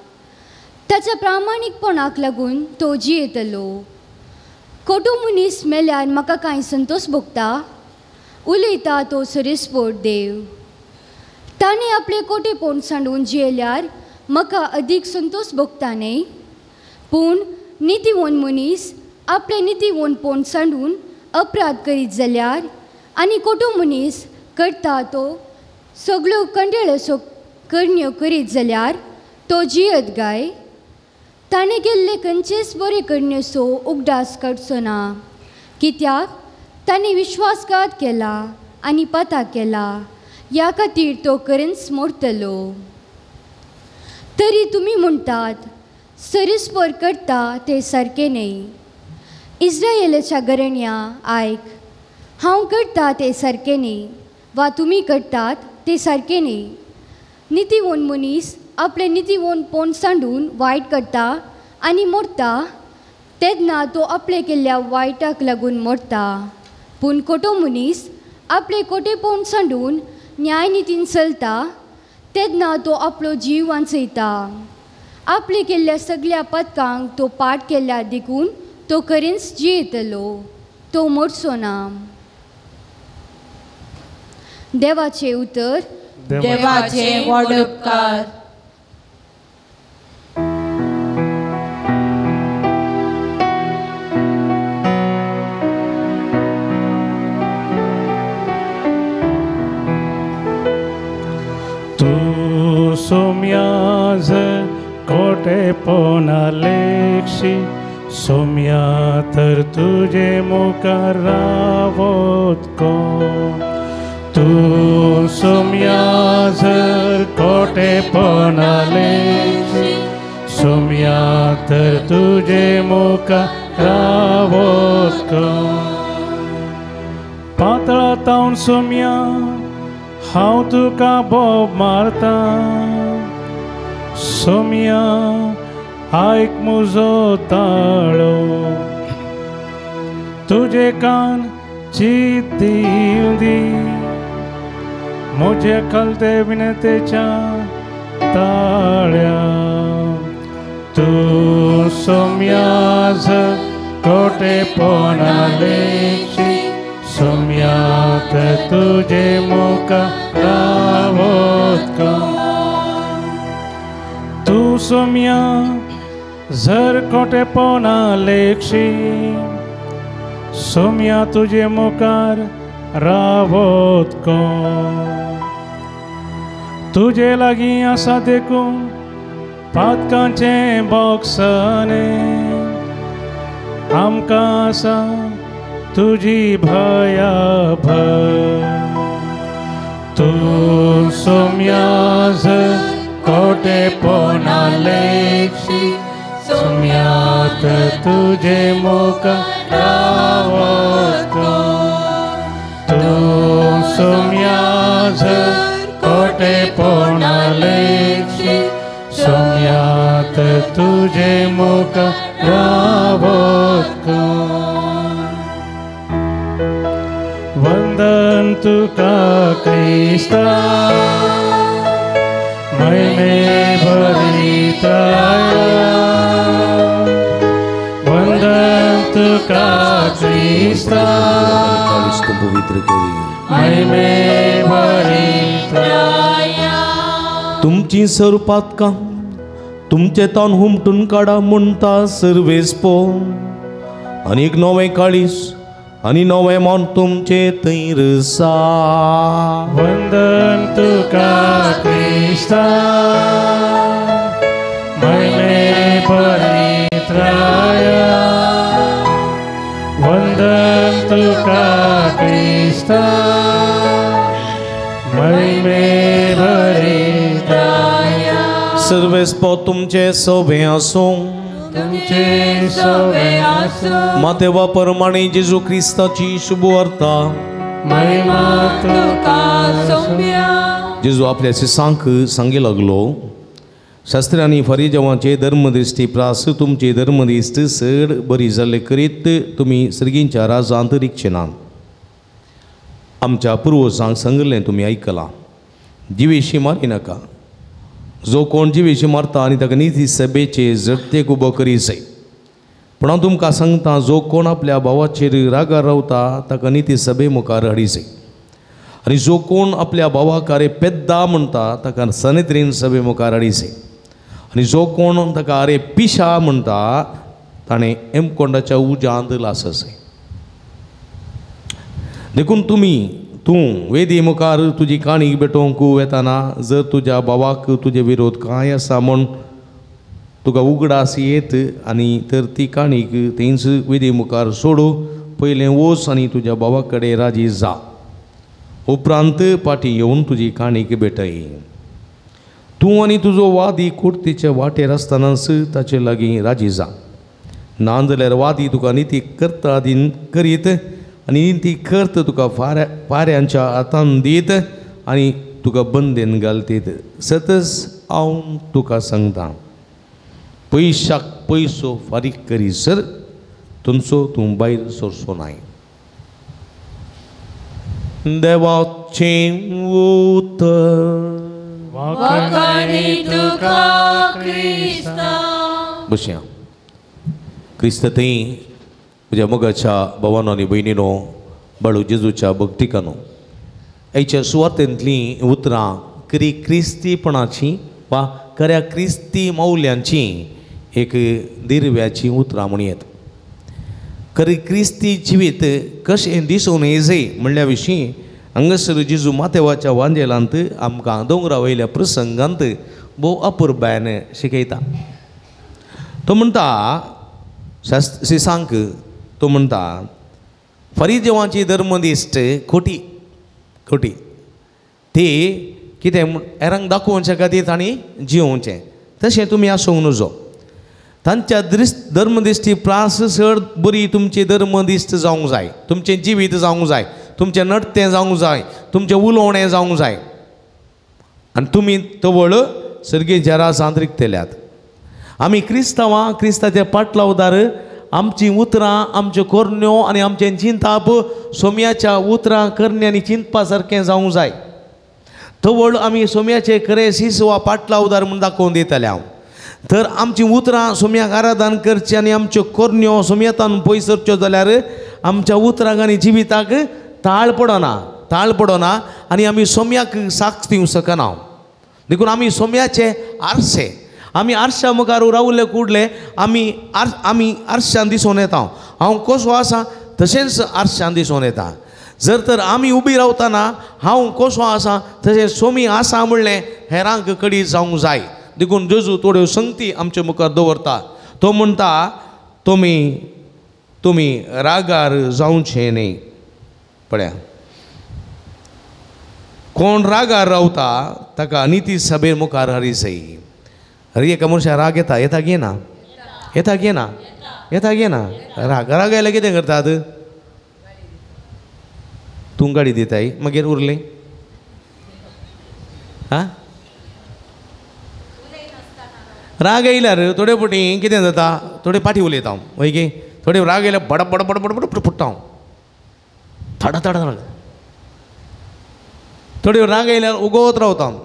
ताच्या प्रामाणीकपणाक लागून तो जियेतलो. कोटो मनीस मेल्यार म्हाका कांय संतोश भोगता? उलयता तो सरेस्पोट देव. ताणें आपले कोटेपण सांडून जियेल्यार म्हाका अदीक संतोश भोगता न्हय? पूण नितीवंत मनीस आपले नितीवंतपण सांडून अपराध करीत जाल्यार आनी कोटो मनीस करता तो सगळ्यो कंडेळ्यो करण्यो करीत जाल्यार तो जियत गाय? ताणें केल्ले खंयचेच बरे करण्योसो उगडास काडचो ना, कित्याक ताणें विश्वासघात केला आनी पता केला. ह्या खातीर तो खरेंच मोडटलो. तरी तुमी म्हणटात सरीसपर करता तें सारकें न्हय. इस्रायलाच्या घराण्या आयक, हांव करता तें सारकें न्हय वा तुमी करतात तें सारकें न्हय. नितीवंत मनीस आपलें नितीवंतपण सांडून वायट करता आनी मोडटा तेन्ना तो आपले केल्ल्या वायटाक लागून मोडटा. पूण कोटो मनीस आपले कोटेपण सांडून न्यायनितीन चलता तेन्ना तो आपलो जीव वांचयता. आपले केल्ल्या सगळ्या पदकांक तो पाठ केल्या देखून तो खरेंच जियेतलो, तो मोडचो ना. देवाचें उतर. देवाचे व्हड उपकार. तूं सोम्याज कोटेपणा लेखशी, सोम्या तर तुजे मुखार रावत कोण? तूं सोम्या जर कोटेपणा लेखशी, सोम्या तर तुजे मुखार रावत कोण? पातळा तावन सोम्या हांव तुका बोब मारता, सोम्या आयक म्हजो ताळो. तुजे कान चीत दिवं दी म्हजे कलते विनतेच्या ताळ्या. तूं सोम्या जर कोटेपणा लेखशी, सोम्या तर तुजे मुखार रावत कोण? तूं सोम्या जर कोटेपणा लेखशी, सोम्या तुजे मुखार रावत कोण? तुजे लागीं आसा देखून पातकांचें बॉक्साने आमकां आसा तुजी भया भय. तूं सोम्या जर कोटेपणा लेखशी, सोम्या तर तुजे मुखार रावत कोण? तूं सोम्या जर कोटेपणा लेखशी, सोम्या तर तुजे मुखार रावत कोण? वंदन तुका क्रिस्ता, महिमे भरिताया. वंदन तुका क्रिस्ता, पवित्र करी महिमे भरिताया. तुमची स्वरूपात का तुमचे तान हुमटून काडा म्हणटा सर्वेस्पो, आनी एक नवें काळीस आनी नवें मन तुमचे थंय रसा. वंदन तुका क्रिस्ता, महिमे परित्राया. वंदन तुका क्रिस्ता, महिमे परित्राया. सर्वेस्पो तुमचे सोबे आसूं, तुमचे सोबे आसूं. मातेवा परमाणे जेजू क्रिस्ताची शुभवार्ता. महिमा तुका सोम्या. जेजू आपल्या शिसांक सांगी लागलो, शास्त्रांनी फरिजवांचे धर्मदिश्टी प्रास तुमचे धर्मदिश्ट चड बरी जाल्ले करीत तुमी सर्गींच्या राजांत रिगचे ना. आमच्या पुर्वजांक सांगिल्लें तुमी आयकलां, जिवेशी मारी नाका. जो कोण जिवेशी मारता आनी ताका निती सभेचे जडतेक उबो करी जाय. पूण हांव तुमकां सांगता, जो कोण आपल्या भावाचेर रागार रावता ताका निती सभे मुखार हाडी जाय. आनी जो कोण आपल्या भावाक आरे पेद्दा म्हणटा ताका सनेत्रीन सभे मुखार हाडी जाय. आनी जो कोण ताका आरे पिशा म्हणटा ताणें हेमकोंडाच्या उज्यांत लास जाय. देखून तूं वेदी मुखार तुजी काणी भेटोवंक वेताना जर तुज्या भावाक तुजे विरोध कांय आसा म्हूण तुका उगडास येत आनी तर ती काणीक थंयच वेदी मुखार सोडू, पयलें वच आनी तुज्या भावा कडेन राजी जा, उपरांत पाटी येवन तुजी काणीक भेटय. तूं आनी तुजो वादी कुर्तीचे वाटेर आसतनाच ताचे लागीं राजी जा, ना जाल्यार वादी तुका निती करता दिन करीत आनी निती करत तुका फाऱ्यांच्या हातान दीत आनी तुका बंदेन घालतीत. सतच हांव तुका सांगता, पयशाक पयसो फारीक करीसर तुमचो तूं भायर सरचो नाय. देवाचें उतर. बसया. क्रिस्त थंय म्हज्या मोगाच्या भावानो आनी भयणीनो, बाळू जेजूच्या भक्तिकानो, आयच्या सुवातेंतलीं उतरां खरी क्रिस्तीपणाची वा खऱ्या क्रिस्ती मौल्यांची एक दिर्व्याची उतरां म्हण येत. खरी क्रिस्ती जिवीत कशें दिसून येजय म्हणल्या विशीं हांगासर जेजू मातेवाच्या वांजेलांत आमकां दोंगरा वयल्या प्रसंगांत भोव अपुरबायेन शिकयता. तो म्हणटा शिसांक, तो म्हणटा फरिजेवांची धर्मदिश्ट खोटी खोटी, ती कितें हेरांक दाखोवचे खातीर तांणी जियोवचें, तशें तुमी आसूंक नजो. तांच्या धर्मदिश्टी प्रास चड बरी तुमची धर्मदिश्ट जावंक जाय, तुमचें जिवीत जावंक जाय, तुमचें नडतें जावंक जाय, तुमचें उलोवणें जावंक जाय. आनी तुमी तवळ सर्गेच्या राजांत रिगतल्यात. आमी क्रिस्तांवां क्रिस्ताचे पाटलावदार, आमचीं उतरां, आमच्यो करण्यो आनी आमचें चिंताप सोम्याच्या उतरां करण्या आनी चिंतपा सारकें जावंक जाय. तवळ आमी सोम्याचे खरें शिस वा पाटलावदार म्हूण दाखोवन दितले हांव. तर आमचीं उतरां सोम्याक आराधन करचीं आनी आमच्यो करण्यो सोम्यातान पयस सरच्यो जाल्यार आमच्या उतरांक आनी जिविताक ताळ पडना, ताळ पडना आनी आमी सोम्याक साक्ष दिवंक शकना. देखून आमी सोम्याचे आरशे, आमी आरशा मुखार रावले कुडले आमी आमी आरशान दिसून येता. हांव कसो आसा तशेंच आरशान दिसून येता. जर तर आमी उबी रावतना हांव कसो आसा तशें सोमी आसा म्हणलें हेरांक कडी जावंक जाय. देखून जेजू थोड्यो संगती आमचे मुखार दवरता. तो म्हणटा तुमी तुमी रागार जावचें न्ही. पळया, कोण रागार रावता ताका निती सभे मुखार हरी जाय. अरे एका मनशा राग येता, येता गे ना, येता गे ना, येता गे ना. राग राग आयल्यार कितें करतात? तूं गाडी दिताय मागीर उरलें आं. राग आयल्यार थोडे फावटी कितें जाता, थोडे पाटी उलयता हांव, हय गे. थोडे राग आयल्यार बड बड बड बड बड फुट्टा हांव, थडा थडा थडा. थोडे राग आयल्यार उगोत रावता हांव,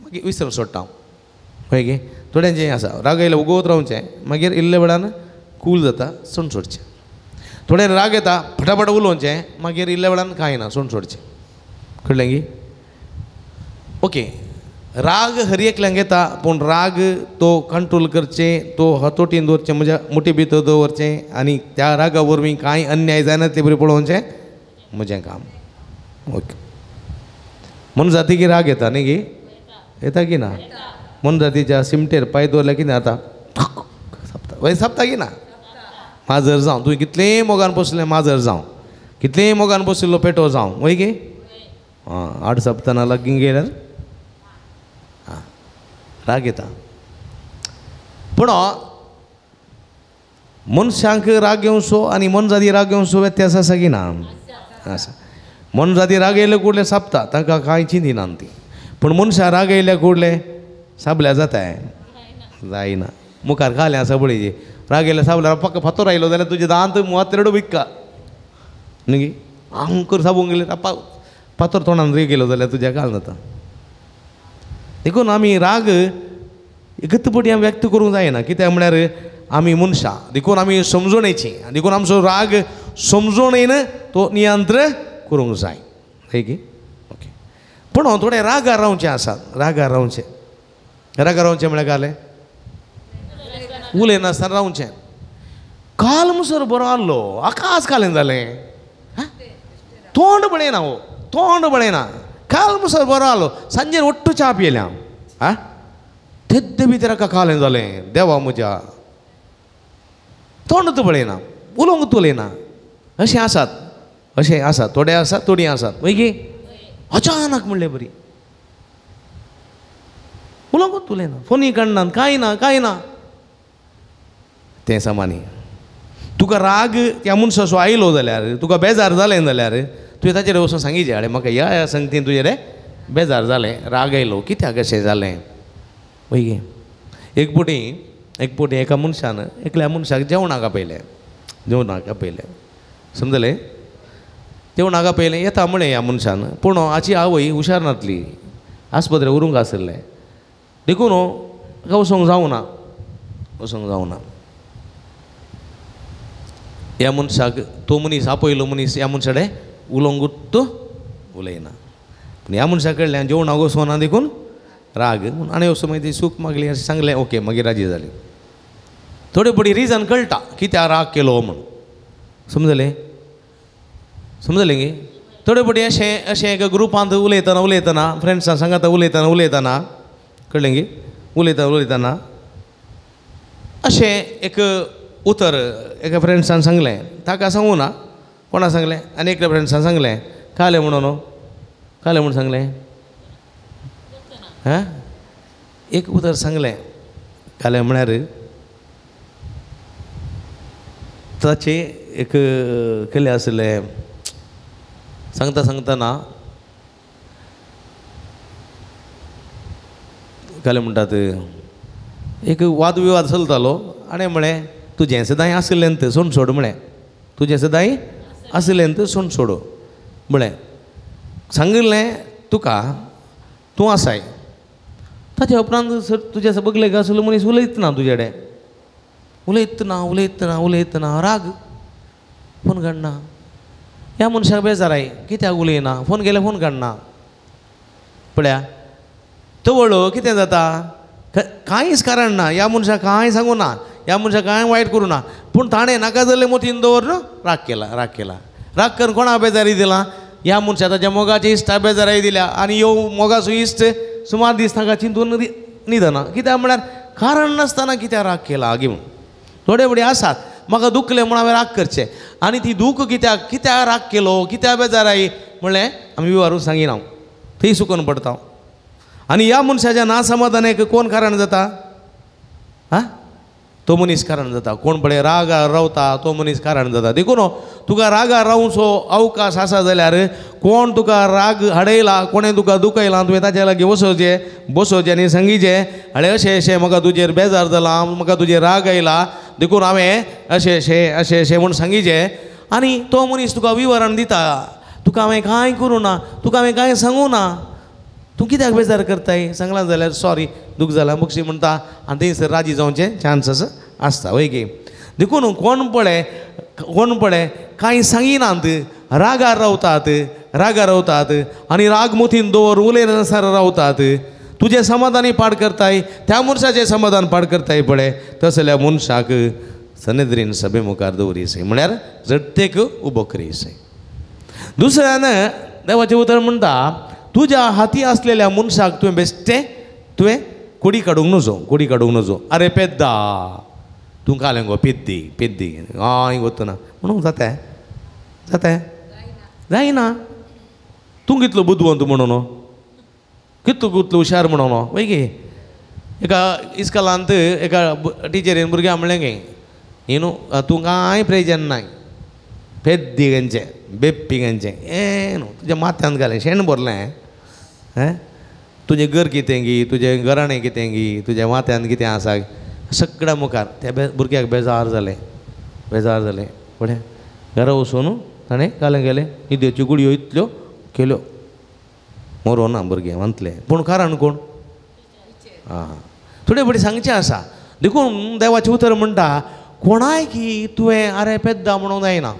मागीर विसर सोडटा हांव, हय गे. थोड्यांचें आसा, राग आयल्यार उगोत रावचें, मागीर इल्ले वेळान कूल जाता, सोण सोडचें. थोड्यान राग येता फटाफट उलोवचें, मागीर इल्ल्या वेळान कांय ना, सोण सोडचें. कळ्ळें गी? ओके. राग हर एकल्यांक येता, पूण राग तो कंट्रोल करचें, तो हातोटीन दवरचें, म्हज्या मुठी भितर दवरचें आनी त्या रागा वरवीं कांय अन्याय जायना ते बरें पळोवचें म्हजें काम. ओके. मनजातीक राग येता न्ही गी? येता की ना? मनजातीच्या सिमटेर पांय दवरल्यार कितें जाता? सापता. वय सापता की ना? माजर जावं, तुवें कितलेंय मोगान पोसलें माजर जावं, कितलेंय मोगान पोशिल्लो पेटो जावं, वय गे? आं, आड सापतना लागीं गेल्यार आं राग येता. पूण मनशांक राग येवचो आनी मनजाती राग येवचो व्यत्यास आसा की ना? आसा. मनजाती राग येयले कुडले सापता, तांकां कांय चिंतिना ती. पूण मनशां राग येयल्या कुडले साबल्या जाताय जायना. मुखार खालें आसा पळय, राग येयल्या साबल्यार पक्का फातोर आयलो जाल्यार तुजे दांत मुवात्रेडो विक्का न्ही, आंकर साबूंक गेले फातोर तोंडान रे गेलो जाल्यार तुज्या काल जाता. देखून आमी राग एकच पटी आमी व्यक्त करूंक जायना. कित्याक म्हळ्यार आमी मनशां, देखून आमी समजोणेची, देखून आमचो राग समजोणेन तो नियंत्र करूंक जाय. हय की? ओके. पूण थोडे रागार रावचे आसात, रागार रावचे, रागार रावचें म्हळ्यार कालें उलयनासतना रावचें. काल मुसर बरो आहलो, आकाश कालें जालें, तोंड पळयना, हो तोंड पळयना. काल मुसर बरो आहलो, सांजेर ಒಟ್ಟು च्या पियेल्या हांव, आं तेद्दे भितर हाका कालें जालें, देवा म्हज्या, तोंड तूं पळयना, उलोवंक तूं उलयना. अशें आसात, अशें आसात, थोडे आसात, थोडीं आसात. मागीर अचानक म्हणलें बरी उलोवंकूच उलयना, फोनूय काडना, कांय ना, कांय ना. तें सामान्य. तुका राग त्या मनशाचो आयलो जाल्यार, तुका बेजार जालें जाल्यार तुवें ताचेर वचून सांगिचें, आरे म्हाका ह्या ह्या संगतीन तुजें रे बेजार जालें, राग आयलो, कित्याक अशें जालें. पळय एक पटी, एक पटी एका मनशान एकल्या मनशाक जेवणाक आपयलें, जेवणाक आपयलें, समजलें? जेवणाक आपयलें, येता म्हळें ह्या मनशान, पूण हाची आवय हुशार नासली, आस्पत्रे उरूंक आशिल्लें, देखून हाका वचोंक जावना, वचोंक जावना. ह्या मनशाक तो मनीस आपयलो मनीस ह्या मनशा कडेन उलोवंकूच उलयना, पूण ह्या मनशा कडल्यान जेवणाक वचोना देखून राग म्हूण आनी वचून मागीर ती सूख मागली अशें सांगलें, ओके, मागीर राजी जाली. थोडे पटी रिजन कळटा कित्याक राग केलो म्हूण, समजलें? समजलें गी? थोडे पटी अशें अशें एका ग्रुपांत उलयतना उलयतना फ्रेंड्सां सांगाता उलयतना उलयतना, कळ्ळें गी? उलयतना उलयतना अशें एक उतर एका फ्रेंड्सान सांगलें, ताका सांगूं ना, कोणा सांगलें, आनी एकल्या फ्रेंड्सान सांगलें, कालें म्हणून, कालें म्हूण सांगलें, हां एक उतर सांगलें, कालें म्हळ्यार ताचें एक केलें आसलें, सांगता सांगतना कालें म्हणटात एक वादविवाद चलतालो, आनी म्हळें तुजें सदांय आशिल्लें तें सोड सोड म्हळें, तुजें सदांय आशिल्लें तें सोड सोड म्हळें, सांगिल्लें तुका तूं आसाय, ताच्या उपरांत सर तुजें बगलेक आसलो मनीस उलयतना तुजे कडेन उलयतना उलयतना उलयतना राग, फोन काडना, ह्या मनशाक बेजाराय कित्याक उलयना, फोन केल्यार फोन काडना. पळया तवळ कितें जाता, कांयच कारण ना, ह्या मनशाक कांय सांगू ना, ह्या मनशाक कांय वायट करूं ना, पूण ताणें नाका जाल्लें मोतीन दवरून राग केला, राग केला, राग करून कोणा बेजारी दिला, ह्या मनशा ताच्या मोगाचे इश्टा बेजाराय दिल्या, आनी ह्यो मोगाचो इश्ट सुमार दीस ताका चिंतून न्हिदना, कित्याक म्हळ्यार कारण नासतना कित्याक राग केला आगी म्हूण. थोडे फुडें आसात म्हाका दुखलें म्हूण हांवें राग करचें, आनी ती दूख कित्याक कित्याक राग केलो, कित्याक बेजाराय म्हणलें आमी विवारून सांगिना, थंय सुकून पडटा. आनी ह्या मनशाच्या ना समाधानाक कोण कारण जाता? आं, तो मनीस कारण जाता. कोण पळय रागार रावता तो मनीस कारण जाता. देखून तुका रागार रावचो अवकाश आसा जाल्यार कोण तुका राग हाडयला, कोणें तुका दुखयला, तुवें ताच्या लागीं वचोचें, बसोचें आनी सांगिचें, आनी अशें अशें म्हाका तुजेर बेजार जाला, म्हाका तुजेर राग आयला, देखून हांवें अशें अशें अशें अशें म्हूण सांगिचें, आनी तो मनीस तुका विवरण दिता, तुका हांवें कांय करूं ना, तुका हांवें कांय सांगूं ना, तूं कित्याक बेजार करताय, सांगलां जाल्यार सॉरी दूख जालां बक्षी म्हणटा, आनी थंयसर राजी जावचें चान्सीस आसता. वय गे? देखून कोण पळय, कोण पळय कांय सांगिनात, रागार रावतात, रागार रावतात, आनी राग मोतीन दवर उलयनासतना रावतात, तुजें समाधानय पाड करताय, त्या मनशाचें समाधान पाड करताय पळय, तसल्या मनशाक सनेद्रीन सभे मुखार दवरीसय, म्हळ्यार झडतेक उबो करीसय. दुसऱ्यान देवाचें उतर म्हणटा, तुज्या हाती आसलेल्या मनशाक तुवें बेश्टें तुवें कोडी काडूंक नजो, कोडी काडूंक नजो. आरे पेद्दा तूं कालें गो पेद्दी पेद्दी हय वतना म्हणून जाता जाता जायना, तूं कितलो बुदवंत म्हणून, कितलो कितलो हुशार म्हणून. वय गे? एका इस्कॉलांत एका टिचरीन भुरग्यांक म्हणलें गे, न्ही न्हू तूं कांय प्रयोजन नाय, पेद्दी खंयचें बेप्पी खंयचें, हें न्हू तुज्या माथ्यांत घालें शेण भरलें, हें तुजें घर कितें गी, तुजें घराणें कितें गी, तुज्या माथ्यांत कितें आसा, सगळ्या मुखार त्या भुरग्याक बेजार जालें, बेजार जालें. फुडें घरा वचून ताणें घालें गेलें न्हिदेच्यो गुळयो इतल्यो केल्यो, मरोना भुरगें वांतलें. पूण कारण कोण? आं थोडे फुडें सांगचें आसा. देखून देवाचें उतर म्हणटा कोणाय की तुवें आरे पेद्दा म्हणूंक जायना.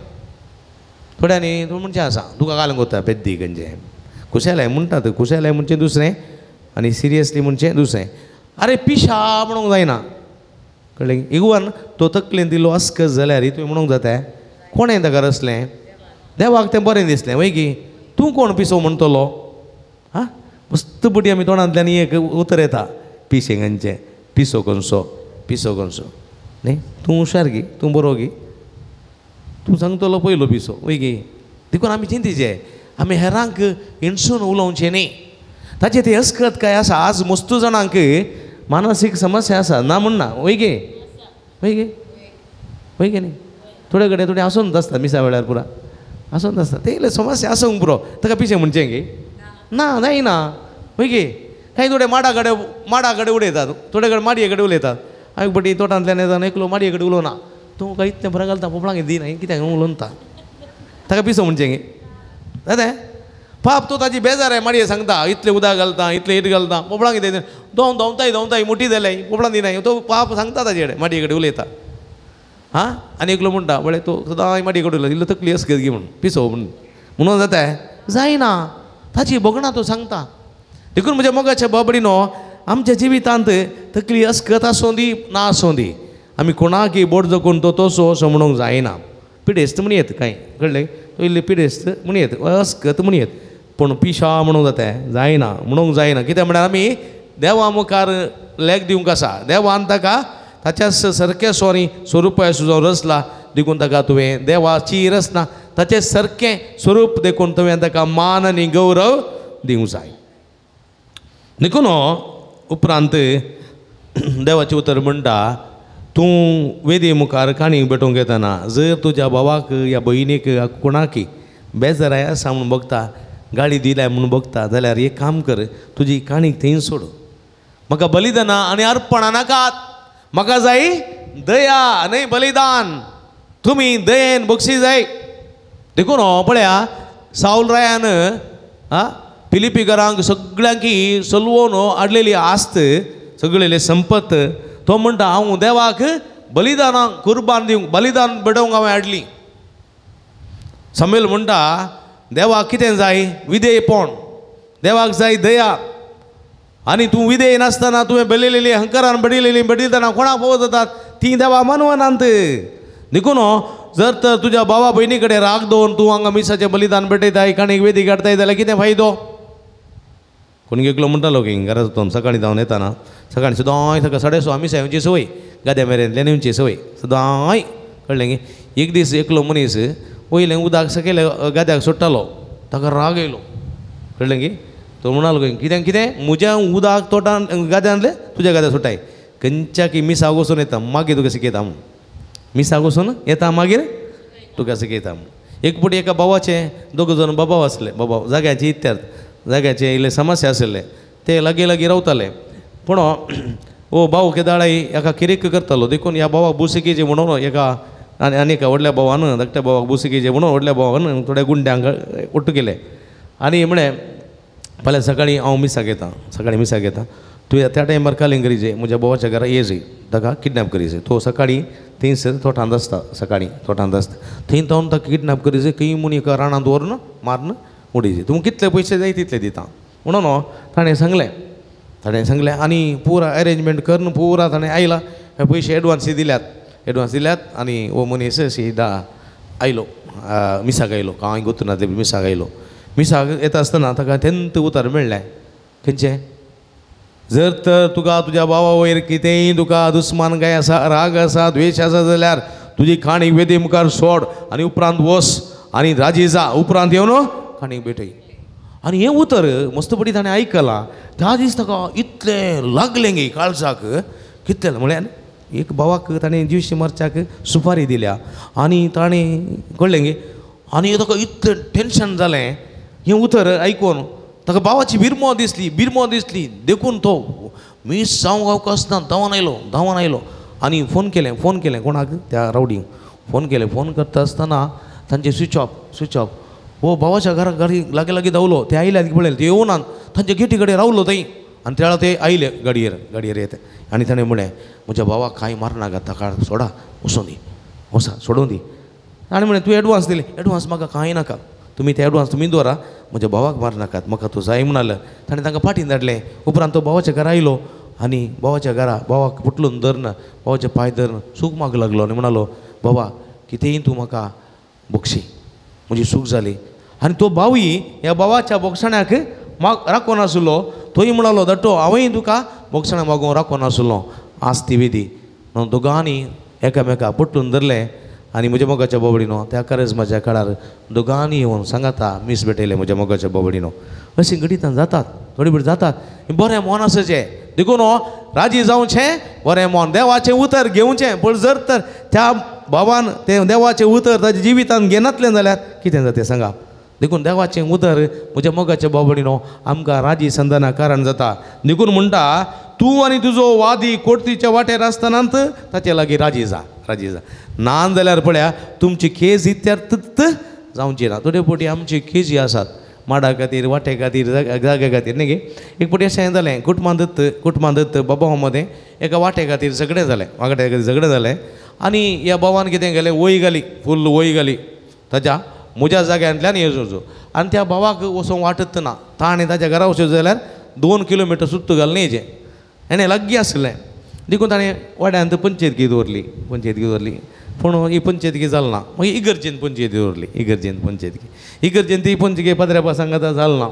थोड्यांनी तूं म्हणचें आसा तुका घालूंक वता पेद्दी खंयचें खुशालाय म्हणटात, खुशालाय म्हणचें दुसरें आनी सिरियसली म्हणचें दुसरें. आरे पिशा म्हणूंक जायना, कळ्ळें? इगवान तो तकलेन दिलो अस्कस जाल्यार तुवें म्हणूंक जाता कोणें ताका रचलें? देवाक तें बरें दिसलें वय की तूं कोण पिसो म्हणटलो? आं मस्त पटी आमी तोंडांतल्यान एक उतर येता पिशें खंयचें, पिसो खंयचो, पिसो खंयचो न्ही? तूं हुशार गी, तूं बरो गी, तूं सांगतलो पयलो पिसो वय गी. देखून आमी चिंतीचें आमी हेरांक हिणसून उलोवचें न्ही. ताचें तें अस्कत काय आसा. आज मस्तू जाणांक मानसीक समस्या आसा ना म्हण ना वय गे, वय गे, वय गे न्ही? थोडे कडेन थोडे आसून आसता मिसा वेळार पुरा आसून आसता ते इल्लें समस्या आसूंक पुरो ताका पिशें म्हणचें गे ना जायना वय गे. कांय थोडे माडा कडेन माडा कडेन उडयतात, थोडे कडेन माडये कडेन उलयतात. हांव एक पटी तोटांतल्यान येता एकलो माडये कडेन उलोवना, तूं काय इतलें बरें घालता पोपळांक दिना कित्याक उलोवता, ताका पिसो म्हणचें गे जाता? पाप तो ताजी बेजार आहे माडये सांगता इतलें उदक घालता इतलें it घालता पोपळांक कितें दोन दोवताय दोवताय मोटी जाल्याय पोपळां दिनाय तो पाप सांगता ताजे कडेन माडये कडेन उलयता. हां आनी एकलो म्हणटा पळय तो सदांय माडये कडेन उलयता इल्लो तकली अस्कत गी म्हण पिसो म्हण म्हणून जाता जायना ताची भोगणां तो सांगता. देखून म्हज्या मोगाच्या बाबडीनो आमच्या जिवितांत तकली अस्कत आसूं दी ना आसूं दी आमी कोणाकय बोट जगून तो तसो असो म्हणूंक जायना. पिडेस्त म्हण येत कांय कळ्ळें, तो इल्ली पिडेस्त म्हण येत अस्कत म्हण येत, पूण पिशा म्हणूंक जाता जायना, म्हणूंक जायना. कित्याक म्हळ्यार आमी देवा मुखार लेख दिवंक आसा. देवान ताका ताच्या सारकें सॉरी स्वरूप जावन रचला देखून ताका तुवें देवाची रचना ताचें सारकें स्वरूप देखून तुवें ताका मान आनी गौरव दिवंक जाय. देखून उपरांत देवाचें उतर म्हणटा तूं वेदी मुखार काणी भेटोवंक येतना जर तुज्या भावाक या भयणीक कोणाकी बेजाराय आसा म्हूण बगता, गाळी दिल्या म्हूण बगता जाल्यार एक काम कर, तुजी काणीक थंय सोड. म्हाका बलिदानां आनी अर्पणां नाकात, म्हाका जाय दया न्हय बलिदान. तुमी दयेन बक्षी जाय. देखून पळया सावल रायान आं फिलिपीकरांक सगळ्यांकी सलवोन हाडलेली आस्त सगळेली संपत तो म्हणटा हांव देवाक बलिदानां कुर्बान दिवंक बलिदान भेटोवंक हांवें हाडली. समेल म्हणटा देवाक कितें जाय? विधेयपण. देवाक जाय दया. आनी तूं विधेय नासतना तुवें बलिलेली हंकरान बडिलेली बडिलतना कोणाक फावो जातात तीं देवा मानवनात. देखून जर तर तुज्या भावा भयणी कडेन राग दवरून तूं हांगा मिसाचें बलिदान भेटयताय काणीक वेदी काडताय जाल्यार कितें फायदो? कोण एकलो म्हणटालो की घरा वचून सकाळीं धांवन येताना सकाळीं सदांय सकाळ 6:30 मिसा येवची संवय गाद्या मेरेंतल्यान येवची संवय सदांय कळ्ळें गे. एक दीस एकलो मनीस वयलें उदक सकयले गाद्याक सोडटालो, ताका राग येयलो कळ्ळें गे. तो म्हणालो कितें कितें म्हज्या उदक तोटान गाद्यांतलें तुज्या गाद्याक सोडटाय खंयच्या की मिसाक वचून येता मागीर तुका शिकयता म्हूण, मिसाक वचून येता मागीर तुका शिकयता म्हूण. एक फावटी एका भावाचें दोग जाण बाबा आसले, बाबा जाग्याचे इत्यार्थ जाग्याचे इल्ले समस्या आशिल्ले ते लागीं लागीं रावताले. पूण ओ भाव केदाळाय एका किरेक करतालो देखून ह्या भावाक बुसकेचे म्हणून एका आनी आनी एका व्हडल्या भावान धाकट्या भावाक बुसकेचे म्हणून व्हडल्या भावान थोड्या गुंड्यांक ಒಟ್ಟು केले आनी म्हळें फाल्यां सकाळीं हांव मिसाक येता, सकाळीं मिसाक येता, तुवें त्या टायमार कालिंग करीजे म्हज्या भावाच्या घरा येजय ताका किडनॅप करीजे. तो सकाळीं थंयसर तोटांत आसता, सकाळीं तोटांत आसता थंय तावन ताका किडनॅप करीजे खंय म्हूण एका रानांत व्हरून मारून उडयजे, तुमकां कितले पयशे जाय तितले दिता म्हणून ताणें सांगलें. ताणें सांगलें आनी पुरा अरेंजमेंट करून पुरा ताणें आयला हे पयशे एडवान्स दिल्यात, एडवान्स दिल्यात आनी हो मनीस सीधा आयलो मिसाक आयलो, कांय गोतू नासलें मिसाक आयलो. मिसाक येता आसतना ताका तेंत उतर मेळ्ळें खंयचें, जर तर तुका तुज्या भावा वयर कितेंय तुका दुस्मान काय आसा, राग आसा, द्वेश आसा जाल्यार तुजी काणी वेदी मुखार सोड आनी उपरांत वस आनी राजी जा, उपरांत येवन काणीक भेटय. आनी हें उतर मस्तपटी ताणें आयकलां त्या दीस ताका इतलें लागलें गे काळजाक, कितलें म्हळ्यार एक भावाक ताणें जिवशी मरच्याक सुपारी दिल्या आनी ताणें कळ्ळें गे आनी ताका इतलें टेंशन जालें हें उतर आयकून ताका भावाची बिरमो दिसली, बिरमो दिसली देखून तो मीस जावंक अवकाश ना धांवन आयलो, धांवन आयलो आनी फोन केलें, फोन केलें कोणाक त्या रावडींक फोन केलें. फोन करता आसतना तांचे स्विच ऑफ, स्विच ऑफ. हो भावाच्या घरा घरी लागीं लागीं धांवलो, ते आयल्यात पळयलें ते येवनात, तांच्या गेटी कडेन रावलो थंय आनी त्या ते आयले गाडयेर गाडयेर येता आनी ताणें म्हणलें म्हज्या भावाक कांय मारनाका ताका सोडा वचों दी वसा सोडूं दी. ताणें म्हणलें तूं एडवांस दिले एडवांस म्हाका कांय नाका तुमी ते एडवांस तुमी दवरा म्हज्या भावाक मारनाकात म्हाका तूं जाय म्हणालें. ताणें तांकां पाटीन धाडलें. उपरांत तो भावाच्या घरा आयलो आनी भावाच्या घरा भावाक पुटलून धरून भावाचे पांय धरून सूख मागूंक लागलो आनी म्हणालो बाबा कितेंय तूं म्हाका बक्षी म्हजी सूख जाली. आनी तो भावूय ह्या भावाच्या बोगसाण्याक माग राखून आसलो तोय म्हणालो धाडटो हांवूय तुका बोगसाणां मागूंक राखून आसलो. आज ती विधी दोगांनी एकामेका पटलून धरलें आनी म्हज्या मोगाच्या बोबडीनो त्या करेजमाच्या काळार दोगांनी येवन सांगाता मीस भेटयलें म्हज्या मोगाच्या बोबडीनो. अशीं घडितां जातात थोडी भर जातात. बरें मन आसचें देखून राजी जावचें बरें मन देवाचें उतर घेवचें. पूण जर तर त्या भावान तें देवाचें उतर ताच्या जिवितान घेनातलें जाल्यार कितें जाता सांगा. देखून देवाचें उतर म्हज्या मोगाच्या बाबडीनो आमकां राजी संदाना कारण जाता. देखून म्हणटा तूं आनी तुजो वादी कोर्तीच्या वाटेर आसतनात ताचे लागीं राजी जा राजी जा. ना जाल्यार पळया तुमची केज इत्यर्थ जावची ना. थोडे फावटी आमची केजी आसात माडा खातीर वाटे खातीर जाग्या खातीर न्ही गे. एक फावटी अशें जालें कुटुंबां दत्त कुटुंबां दत्त बाबा मदें एका वाटे खातीर झगडें जालें वाटे खातीर झगडें जालें आनी ह्या बाबान कितें केलें वय घाली फुल्ल वय घाली ताच्या म्हज्या जाग्यांतल्यान येवचो आनी त्या भावाक वचोंक वाटत ना. ताणें ताच्या घरा वचों जाल्यार 2 किलोमिटर सुत्त घालून येयचें हेणें लागीं आसलें. देखून ताणें वाड्यांत पंचायतकी दवरली पंचायतकी दवरली पूण ही पंचायतकी जाल ना. मागीर इगर्जेन पंचायती दवरली इगर्जेन पंचायतकी इगर्जेन ती पंचायती पाद्र्या सांगाता जाल ना.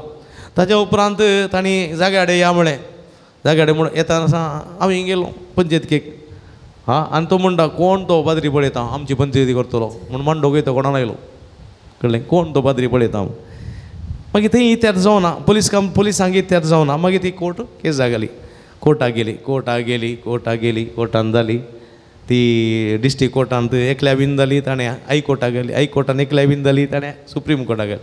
ताच्या उपरांत तांणी जाग्याडे या म्हळें जाग्याडे म्हूण येताना हांव हिंग गेलो पंचायतकेक हां आनी तो म्हणटा कोण तो पाद्री पळयता आमची पंचायती करतलो म्हूण मांडो घेता कोणाक आयलो कळ्ळें कोण तो पाद्री पळयता. मागीर थंय इत्यार जावना पुलीस काम पुलिसांक इत्यार जावना. मागीर ती कोर्ट केस जाली कोर्टाक गेली कोर्टाक गेली कोर्टाक गेली कोर्टान जाली ती डिस्ट्रिक्ट कोर्टांत एकल्या बीन जाली ताणें हायकोर्टाक गेली हायकोर्टान एकल्या बीन जाली ताणें सुप्रीम कोर्टाक गेली.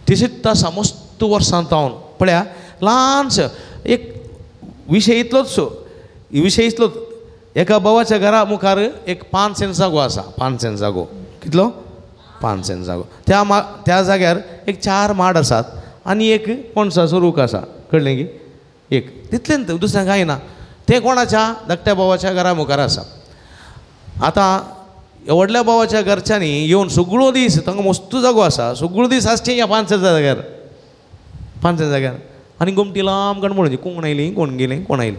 तशीच आसा मस्त वर्सां जावन पळया ल्हानसो एक विशय इतलोच विशय इतलोच एका भावाच्या घरा मुखार एक 5 सेंट जागो आसा 5 सेंट जागो कितलो 5 सेंट जागो त्या त्या जाग्यार एक 4 माड आसात आनी एक पणसाचो रूख आसा कळ्ळें की एक तितलें दुसरें कांय ना. तें कोणाच्या धाकट्या भावाच्या घरा मुखार आसा. आतां व्हडल्या भावाच्या घरच्यांनी येवन सगळो दीस तांकां मस्त जागो आसा सगळो दीस आसचें ह्या 5 सेंट जाग्यार 5 सेंट जाग्यार आनी गोमटी लांब काण म्हणून कोण आयलीं कोण गेलीं कोण आयलीं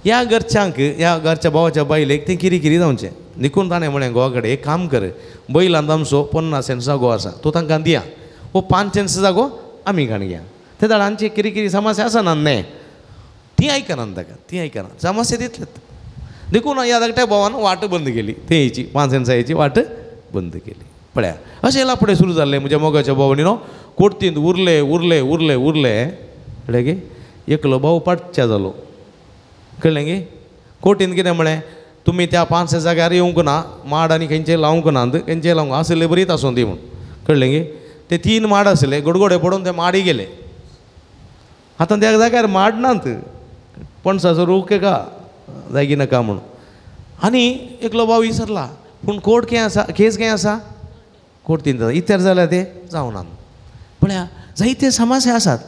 ह्या घरच्यांक ह्या घरच्या भावाच्या बायलेक तें किरी जावचें. देखून ताणें म्हळें घोवा कडेन एक काम कर बैलान आमचो 50 सेंट जागो आसा तो तांकां दिया हो 5 सेंट्स जागो आमी काण घ्या. ते दाडांची किरी समस्या आसा ना न्ही ती आयकना ताका ती आयकना समस्या तितलेत. देखून ह्या धाकट्या भावान वाट बंद केली तेची 5 सेंट्साची वाट बंद केली. पळया अशें लापडे सुरू जाल्लें म्हज्या मोगाच्या भावांनी न्हू कोर्तींत उरले उरले उरले उरले कळ्ळें गे एकलो भाव पाटच्या जालो कळ्ळें गे. कोर्टीन कितें म्हळें तुमी त्या 5 सेंट जाग्यार येवंक ना माड आनी खंयचे लावंक ना खंयचे लावंक आसले बरीच आसूं ती म्हूण कळ्ळें गे. ते 3 माड आसले गोडगोडे पडून ते माडी गेले. आतां त्या जाग्यार माड नात पणसाचो रूख एका जागी नाका म्हूण आनी एकलो भाव विसरला. पूण कोर्ट खंय आसा केस खंय आसा कोर्टीन जाता इत्यार जाल्यार ते जावना. पळया जायते समस्या आसात.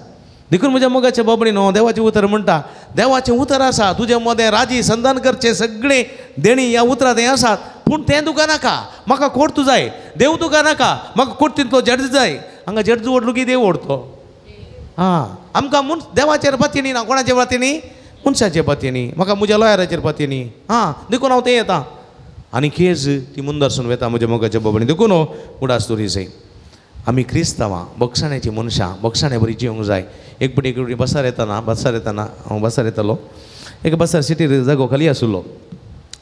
देखून म्हज्या मोगाच्या बाबडी न्हू देवाचें उतर म्हणटा देवाचें उतर आसा तुजे मदें राजी संदान करचें सगळें देणी ह्या उतरां तें आसात. पूण तें तुका नाका म्हाका कोर्ट जाय देव तुका नाका म्हाका कोर्टींतलो जड्ज जाय. हांगा जड्ज ओडलो की देव ओडतो आं आमकां म्हूण देवाचेर पातयेनी ना कोणाचेर पातयेनी मनशाचेर पातयेनी म्हाका म्हज्या लॉयराचेर पातयेनी आं देखून हांव तें येता आनी केज ती मुंदरसून वेता म्हज्या मोगाच्या बाबडी. देखून उडास दवरी आमी क्रिस्तांवां बक्षाण्याची मनशां बक्षाण्या बरी जिवंक जाय. एक फावटी एक फावटी बसार येताना बसार येताना हांव बसार येतालो एका बसार सिटीर जागो खाली आशिल्लो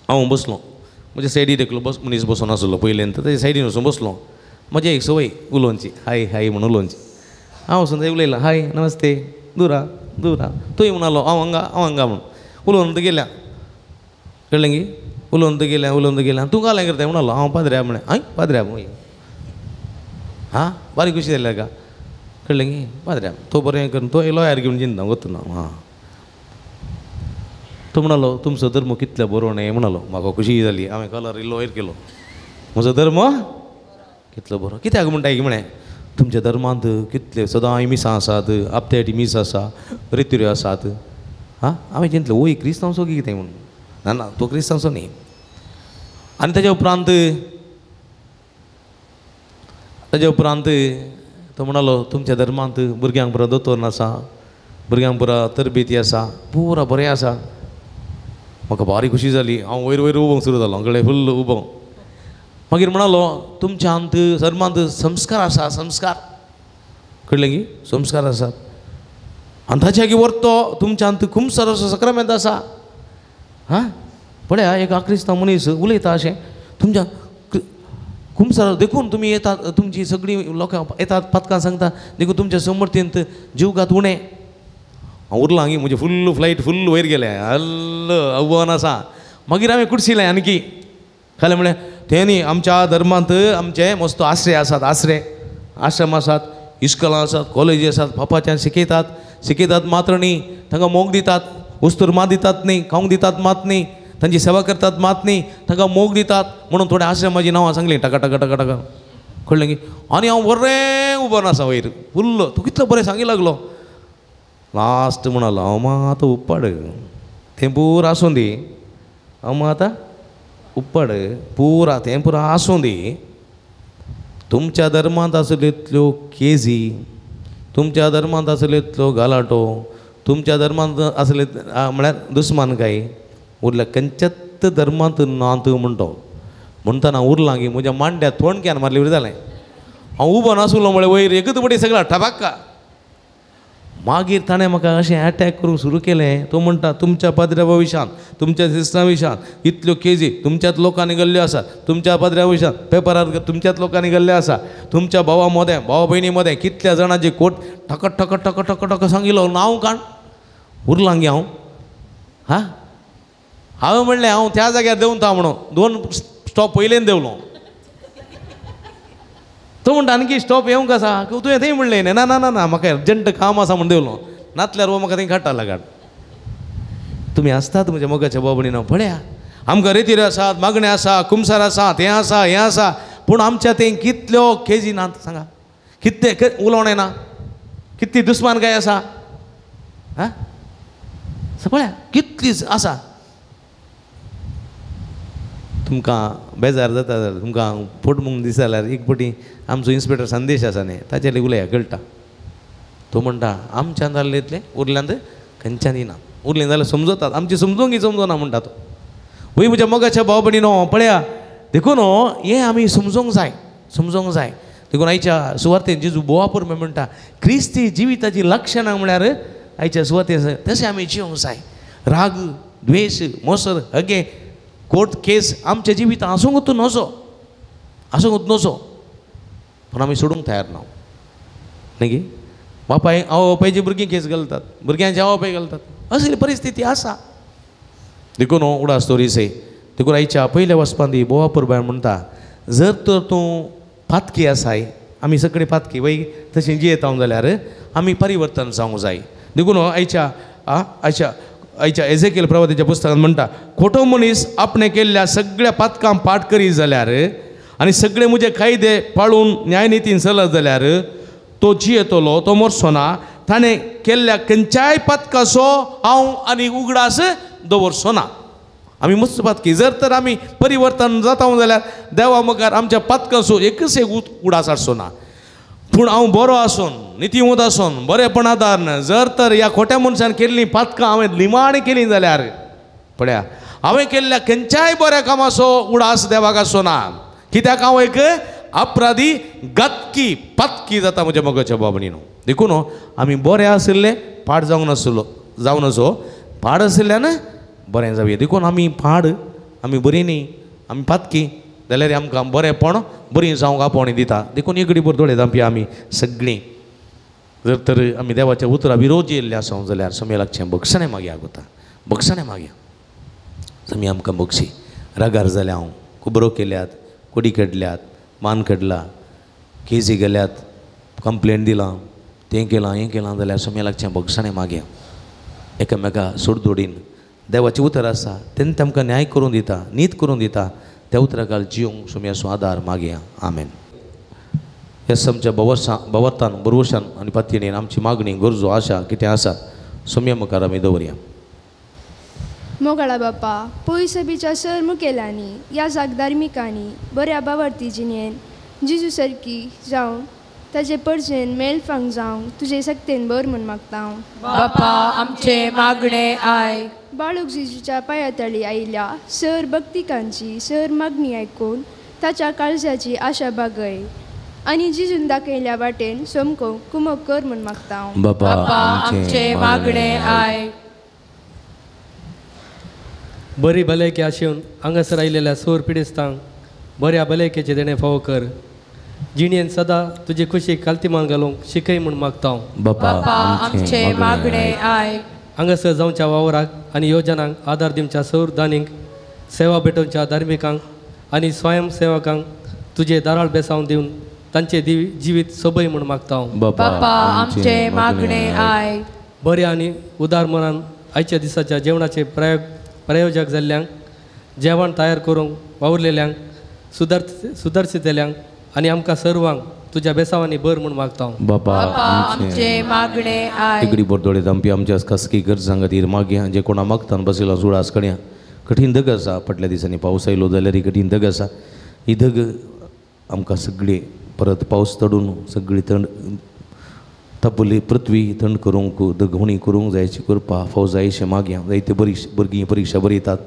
हांव बसलो म्हज्या सायडीर एकलो बस मनीस बसून आशिल्लो पयल्यान तर ताच्या सायडीन वचून बसलो. म्हजी एक संवय उलोवची हाय हाय म्हणून उलोवची. हांव वचून थंय उलयलां हाय नमस्ते दूरा दूरा तूंय म्हणालो हांव हांगा हांव हांगा म्हूण उलोवन गेल्या कळ्ळें गी उलोवन गेल्या उलोवन गेल्या तूं कालें करता म्हणालो हांव पाद्र्या म्हळें हांय पाद्र्या हां बारीक खुशी जाली का कळ्ळें गी पाद्र्या तो बरें करून तो लॉयर घेवन जिंदा वतना हां तो म्हणालो तुमचो धर्म कितलो बरो न्ही म्हणालो. म्हाका खुशी जाली हांवें कलर इल्लो वयर केलो म्हजो धर्म कितलो बरो कित्याक म्हणटा की म्हळें तुमच्या धर्मांत कितले सदांय मिसां आसात आपत्याटी मीस आसा रितिऱ्यो आसात हां हांवें चिंतलें ओय क्रिस्तांव सो कितें म्हणून. ना ना तो क्रिस्तांव सो न्ही. आनी ताज्या उपरांत तो म्हणालो तुमच्या धर्मांत भुरग्यांक पुरा दोतोर आसा, भुरग्यांक पुरा तरबेती आसा, पुरा बरें आसा. म्हाका भारी खुशी जाली. हांव वयर वयर उबोंक सुरू जालो, कळ्ळें फुल्ल उबोंक. मागीर म्हणालो तुमच्या अंत धर्मांत संस्कार आसा, संस्कार कळ्ळें की संस्कार आसात. आनी ताच्या की व्हरतो तुमच्या अंत खुमसार असो सक्रामेंत आसा. हां पळया एक आक्रिस्तांव मनीस उलयता अशें तुमच्या खुमसार देखून तुमी येतात, तुमची सगळीं लोकां येतात पातकां सांगता देखून तुमच्या समर्थेंत जीवघात उणें. हांव उरलां हांगी म्हजें फुल्ल फ्लायट फुल्ल वयर गेलें, हल्ल आव्हान आसा. मागीर हांवें कुडशिलें आनकी खालें म्हळ्यार तें न्ही आमच्या धर्मांत आमचे मस्त आश्रे आसात, आश्रे आश्रम आसात, इस्कलां आसात, कॉलेजी आसात, पापाच्यान शिकयतात, शिकयतात मात्र न्ही तांकां मोग दितात, वस्तूर मात दितात न्ही, खावंक दितात मात न्ही, तांची सेवा करतात मात न्ही, तांकां मोग दितात म्हणून थोड्या आश्रमाची नांवां सांगलीं टका टका टका टका कळ्ळें की. आनी हांव बरें उबो आसा वयर फुल्ल. तूं कितलो बरें सांगी लागलो. लास्ट म्हणालो हांव मात उप्पाड तें पुरा आसूं दी, हांव मात उप्पाड पुरा तें पुरा आसूं दी. तुमच्या धर्मांत आसल्यो इतल्यो केजी, तुमच्या धर्मांत आसल्यो इतलो गालाटो, तुमच्या धर्मांत आसले म्हळ्यार दुस्मान काय उरल्या खंयच्याच धर्मांत ना तूं म्हणटो. म्हणटना उरलां की म्हज्या मांड्या थोणक्यान मारले वरी जालें. हांव उबो नासलो म्हळ्यार वयर एकच पटी सगळा ठबाक्का. मागीर ताणें म्हाका अशें एटॅक करूंक सुरू केलें. तो म्हणटा तुमच्या पाद्र्या भविश्यांत, तुमच्या सिस्टरा विशयांत इतल्यो केजी तुमच्याच लोकांनी गेल्ल्यो आसात, तुमच्या पाद्र्या भविश्यांत पेपरार तुमच्याच लोकांनी गेल्ले आसा, तुमच्या भावा मदें भावा भयणी मदें कितल्या जाणांची कोट ठक ठक ठक ठक ठक सांगिल्लो नांव काण उरलां गे हांव. हां हांवें म्हणलें हांव त्या जाग्यार देंवता म्हणून 2 स्टॉप पयलेन देंवलो. तो म्हणटा आणखी स्टॉप येवंक आसा तुवें थंय म्हणलें ना ना ना ना म्हाका अर्जंट काम आसा म्हूण देंवलो, नातल्यार हो म्हाका थंय काडटा लागाट. तुमी आसतात म्हज्या मोगाच्या बाबणीनो. पळया आमकां रेतीर आसात, मागणें आसा, कुमसार आसा, तें आसा हें आसा, पूण आमच्या तें कितल्यो केजी नात सांगा, कितले उलोवणें ना, कितली दुस्मान काय आसा. हां पळया कितली आसा. तुमकां बेजार जाता जाल्यार तुमकां फोट म्हूण दिसता जाल्यार एक पटी आमचो इन्स्पेक्टर संदेश आसा न्ही ताचेर उलया कळटा. तो म्हणटा आमच्यान जाल्लें इतलें उरल्यांत खंयच्यान ना, उरलें जाल्यार समजतात आमची समजूंक समजना म्हणटा तो. वय म्हज्या मोगाच्या भाव भयणीनो पळया देखून हें आमी समजूंक जाय, समजूंक जाय. देखून आयच्या सुवातेन जेजू बोवापूर म्हणटा क्रिस्ती जिविताची लक्षणां म्हळ्यार आयच्या सुवातेन तशें आमी जिवंक जाय. राग, द्वेश, मोसर, हगे, कोर्ट केस आमच्या जिवितांत आसूंकच नजो, आसूंकच नजो, पूण आमी सोडूंक तयार ना न्ही गी. बापाय आवय बापायची भुरगीं केस घालतात, भुरग्यांचे आवय बापाय घालतात, असली परिस्थिती आसा. देखून उडास दवरीसे. देखून आयच्या पयल्या वचपांत बोवा परबाय म्हणटा जर तर तूं पातकी आसाय, आमी सगळीं पातकी वय तशें जियेता जाल्यार आमी परिवर्तन जावंक जाय. देखून आयच्या आयच्या आयच्या एझेकियल प्रवादाच्या पुस्तकांत म्हणटा खोटो मनीस आपणें केल्ल्या सगळ्या पातकां पाठ करीत जाल्यार आनी सगळे म्हजे कायदे पाळून न्यायनितीन चलत जाल्यार तो जियेतलो, तो मरचो ना. ताणें केल्ल्या खंयच्याय पातकाचो हांव आनी उगडास दवरचो ना. आमी मस्त पातकी जर तर आमी परिवर्तन जाता जाल्यार देवा मुखार आमच्या पातकाचो एकच एक उगडास आसचो ना. पूण हांव बरो आसून नितीवंत आसून बरेपण आदार जर तर ह्या खोट्या मनशान केल्लीं पातकां हांवें निमाणी केलीं जाल्यार पळया हांवें केल्ल्या खंयच्याय बऱ्या कामाचो उडास देवाक आसचो ना. कित्याक हांव एक अपराधी गतकी पातकी जाता म्हज्या मोगाच्या बाबणीनो. देखून आमी बरे आशिल्ले पाड जावंक नासलो जावन आसो पाड आशिल्ल्यान बरें जावया. देखून आमी पाड आमी बरी न्ही आमी पातकी जाल्यार आमकां बरेंपण बरीं जावंक आपोवणी दिता. देखून एक घडी दोळे धांपया आमी सगळीं. जर तर आमी देवाच्या उतरा विरोध येयल्ले आसा जाल्यार समी लागचें बक्षणें मागया वता, बक्षणें मागया. समी आमकां बक्षी रागार जाल्या हांव कुबरो केल्यात, कोडी काडल्यात, मान काडला, केजी गेल्यात, कंप्लेन दिलां, तें केलां हें केलां जाल्यार समी लागचें बक्षणें मागया. एकामेका सोडदोडीन देवाचें उतर आसा तेन्ना आमकां न्याय करून दिता, नीत करून दिता. त्या उतराकाल जिवंक सोम्याचो आदार मागया. आमेन. ह्या आमच्या भवर्थान बरवशान आनी पातयेन आमची मागणी गरजो आशा कितें आसा सोम्या मुखार आमी दवरया. मोगाळा बापा, पयसबीच्या सर मुखेलांनी ह्या जागदार्मिकांनी बऱ्या बावरती जिणेन जेजू सारकी जावन ताजे परजेन मेलफांग जावंक तुजे सक्तेन बर म्हूण मागता हांव. बापा आमचे मागणे आयक. बाळूक जेजूच्या पांया तळी आयिल्ल्या सर भक्तिकांची सर मागणी आयकून ताच्या काळजाची आशा बागय आनी जिजून दाखयल्या वाटेन सोमको कुमक कर म्हूण मागता हांव. बापा आमचे मागणे आयक. बरी भलायकी आशेवन हांगासर आयिल्ल्या सोर पिडेस्तांक बऱ्या भलायकेचें देणें फावो कर. जिणेन सदां तुजी खुशीक कालतीमान घालूंक शिकय म्हूण मागता हांव. बापा आमचे मागणे आयक. हांगासर जावच्या वावराक आनी योजनांक आदार दिवच्या सौर दानींक, सेवा भेटोवच्या धार्मिकांक आनी स्वयंसेवकांक तुजें दाराळ बेसांव दिवन तांचें जिवीत सोबय म्हूण मागता हांव. बापा आमचे मागणे आयक. बऱ्या आनी उदार मनान आयच्या दिसाच्या जेवणाचे प्रयोजक जाल्ल्यांक, जेवण तयार करूंक वावुरलेल्यांक, सुदारशितल्यांक आनी आमकां सर्वांक तुज्या बेसावांनी बर म्हूण मागता हांव. बापा आमचे मागणे आयक. तिगडी बोरदोळे दामपी आमच्या खासगी गरजां खातीर मागया. जे कोणा मागतान बसयला जुळास कड्या कठीण धग आसा. फाटल्या दिसांनी पावस आयलो जाल्यार कठीण धग आसा. ही धग आमकां सगळी परत पावस तडून सगळी थंड तापली पृथ्वी थंड करूंक दगवणी करूंक जायची करपा फाव जायशें मागया. जायते भुरगीं परिक्षा बरयतात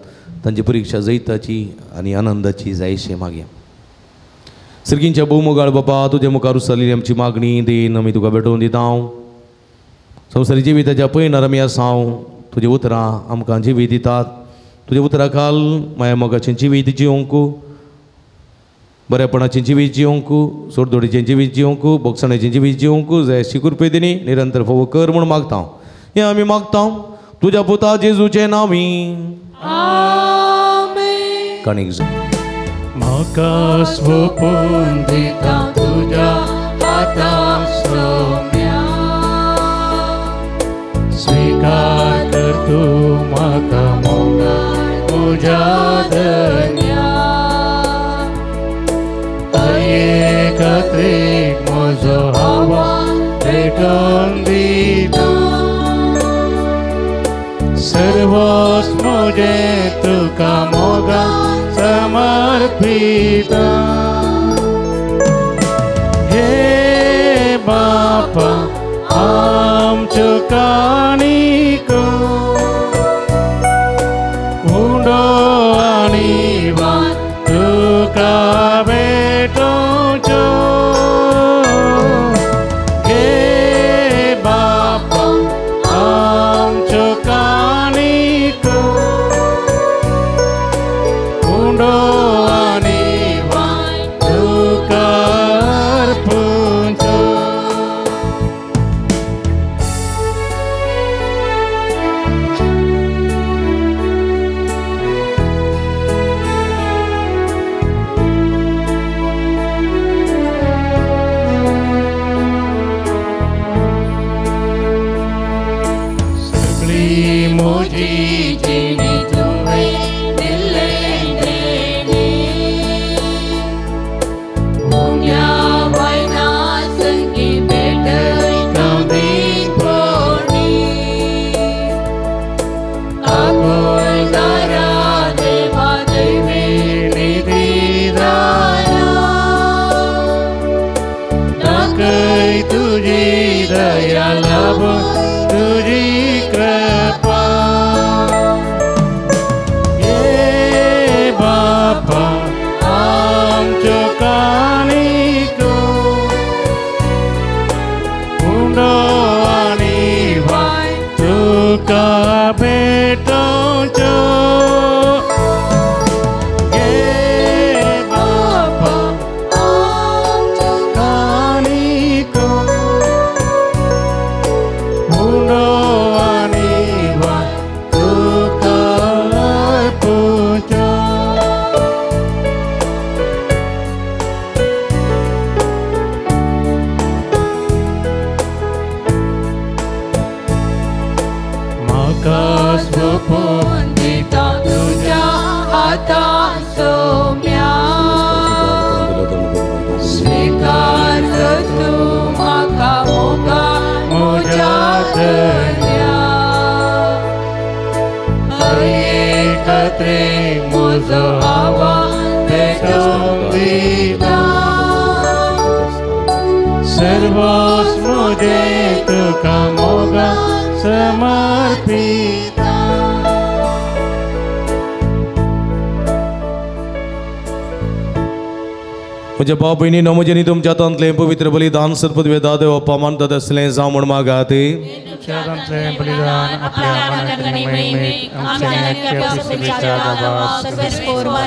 तांची परिक्षा जैताची आनी आनंदाची जायशें मागया. सर्गींच्या भोवमोगाळ बापा, तुज्या मुखार उचललेली आमची मागणी देन आमी तुका भेटोवन दिता हांव. संवसारी जिविताच्या पयणार आमी आसा हांव. तुजी उतरां आमकां जिवीत दितात. तुज्या उतरां खाल माया मोगाचें जिवीत जिवंक, बरेपणाचें जिवीत जिवंक, सोडदोडीचें जिवीत जिवंक, बोगसण्याचें जिवीत जिवंक जाय अशी कृपे दिनी निरंतर फावो कर म्हूण मागता हांव. हें आमी मागता तुज्या पुता जेजूचें नांवी. काणीक म्हाका सोंपून दिता तुज्या हाताक सोम्या, स्विकार कर तूं म्हाका मोगा तुज्या धन्या. एकत्रीक म्हजो हवा भेटोवन दिता, सर्वोच म्हजें तुका मोगा समर्पिता. हे बापा आमच्यो काणिको उंडो आनी वाट तुका भेटोवच्यो. हे बापा आमच्यो काणिको उंडो आनी वाट तुका अर्पुंच्यो. सगळी म्हजी जिणी तुवें दिल्लें देणें, उण्या वयना संगी पेटयता दीपणी. आकुलदारा देवा दैवी निधिदारा, दाखय तुजी दया लाभ तुजी कृपा. हे बापा आमच्यो काणिको उंडो आनी वाट तुका भेटोवच्यो. हे बापा आमच्यो काणिको तुजो आवाज पेटोवन दिता सर्वस्व म्हजें तुका मोगा समर्पिता. म्हज्या भाव भयणीनो म्हजें न्ही तुमच्या हातांतलें पवित्र बलिदान सर्पद वेदा देव मानतात आसलें जावं म्हूण मागात.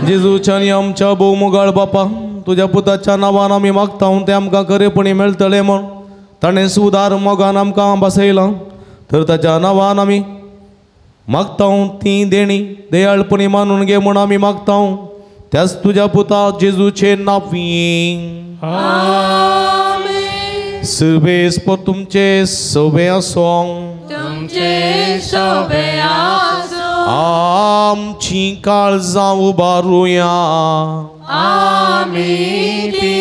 जेजूच्या आनी आमच्या भोवमोगाळ बापा, तुज्या पुताच्या नांवान आमी मागता तें आमकां खरेपणी मेळटलें म्हूण ताणें सुदार मोगान आमकां बसयलां, तर ताच्या नांवान आमी मागता ती देणी दयाळपणी मानून घे म्हूण आमी मागता त्याच तुज्या पुता जेजूचे नांवी. सर्वेस्पर तुमचे सोबे आसूं, तुमचे सोबे आसूं. आमची काळजां उबारुया, आमी ती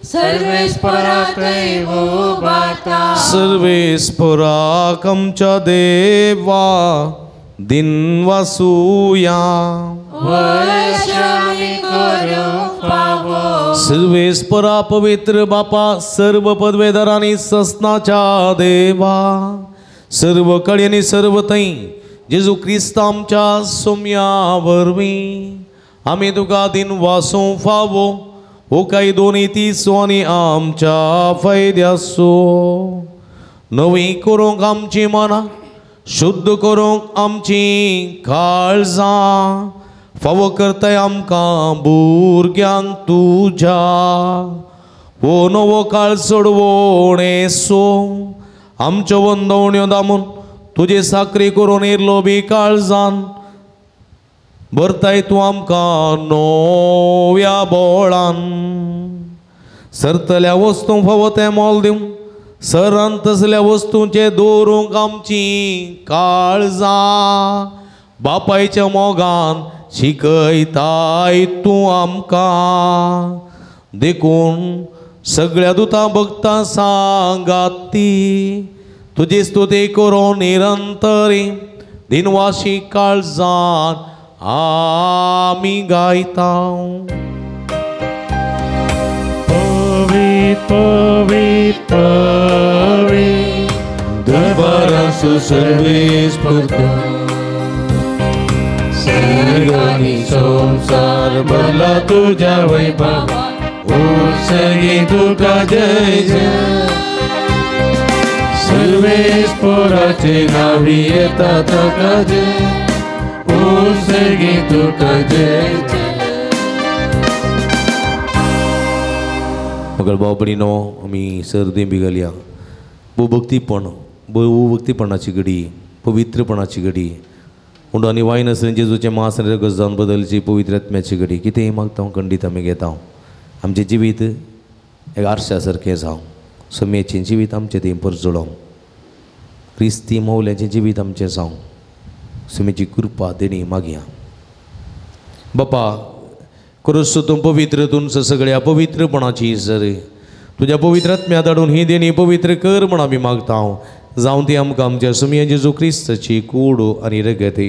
सर्वेस्पराक उबारता. सर्वेस्पराक आमच्या देवा दिनवासुया, सर्वेस्परा पवित्र बापा, सर्व पदवेदार आनी ससनाच्या देवा, सर्व कडेन आनी सर्व थंय जेजू क्रिस्त आमच्या सोम्या वरवीं आमी तुका दिनवासूं फावो हो काय दोनी तिसो आनी आमच्या फायद्यासो नवी करूंक आमची मनां, शुद्ध करूंक आमची काळजां, फावो करताय आमकां भुरग्यांक तुज्या हो नवो काळ सोडवणेसो आमच्यो वंदवण्यो दामून तुजे साकरी करून इरलो बी काळजान भरताय तूं आमकां नव्या बोळान. सरतल्या वस्तूंक फावो तें मोल दिवं, सरान तसल्या वस्तूंचे दवरूंक आमची काळजां बापायच्या मोगान शिकयताय तूं आमकां. देखून सगळ्या दुतां भक्तां सांगात ती तुजी स्तुती करून निरंतरी दिनवाशी काळजान आमी गायता. पवित्र पवित्र पवित्र दरबारासो सर्वेस्पर सर्ग आनी संवसार भरला तुज्या वैभवान, उत्सर्गी तुका जय जय. सर्वेस्पराचे नावी येता ताका जय, उत्सर्गी तुका जय जय. मगर भाव भयणीनो आमी सर्दी बी घालया भोवभक्तीपण, भोवभक्तीपणाची घडी, पवित्रपणाची घडी, उंडो आनी वायन आसलें जेजूचें मांस आनी रगत जावन बदलची पवित्र आत्म्याची घडी. कितेंय मागता हांव खंडीत आमी घेता. आमचें जिवीत एक आरशा सारकें जावं, सम्याचें जिवीत आमचें तें परजळोवं, क्रिस्ती मौल्याचें जिवीत आमचें जावं, सम्याची कृपा देणी मागया. बापा क्रोस तूं पवित्र तुमचं सगळ्या पवित्रपणाची सर तुज्या पवित्र आत्म्या धाडून ही देणी पवित्र कर म्हूण आमी मागता. जावं ती आमकां आमच्या सुमया जेजू क्रिस्ताची कूड आनी रगत.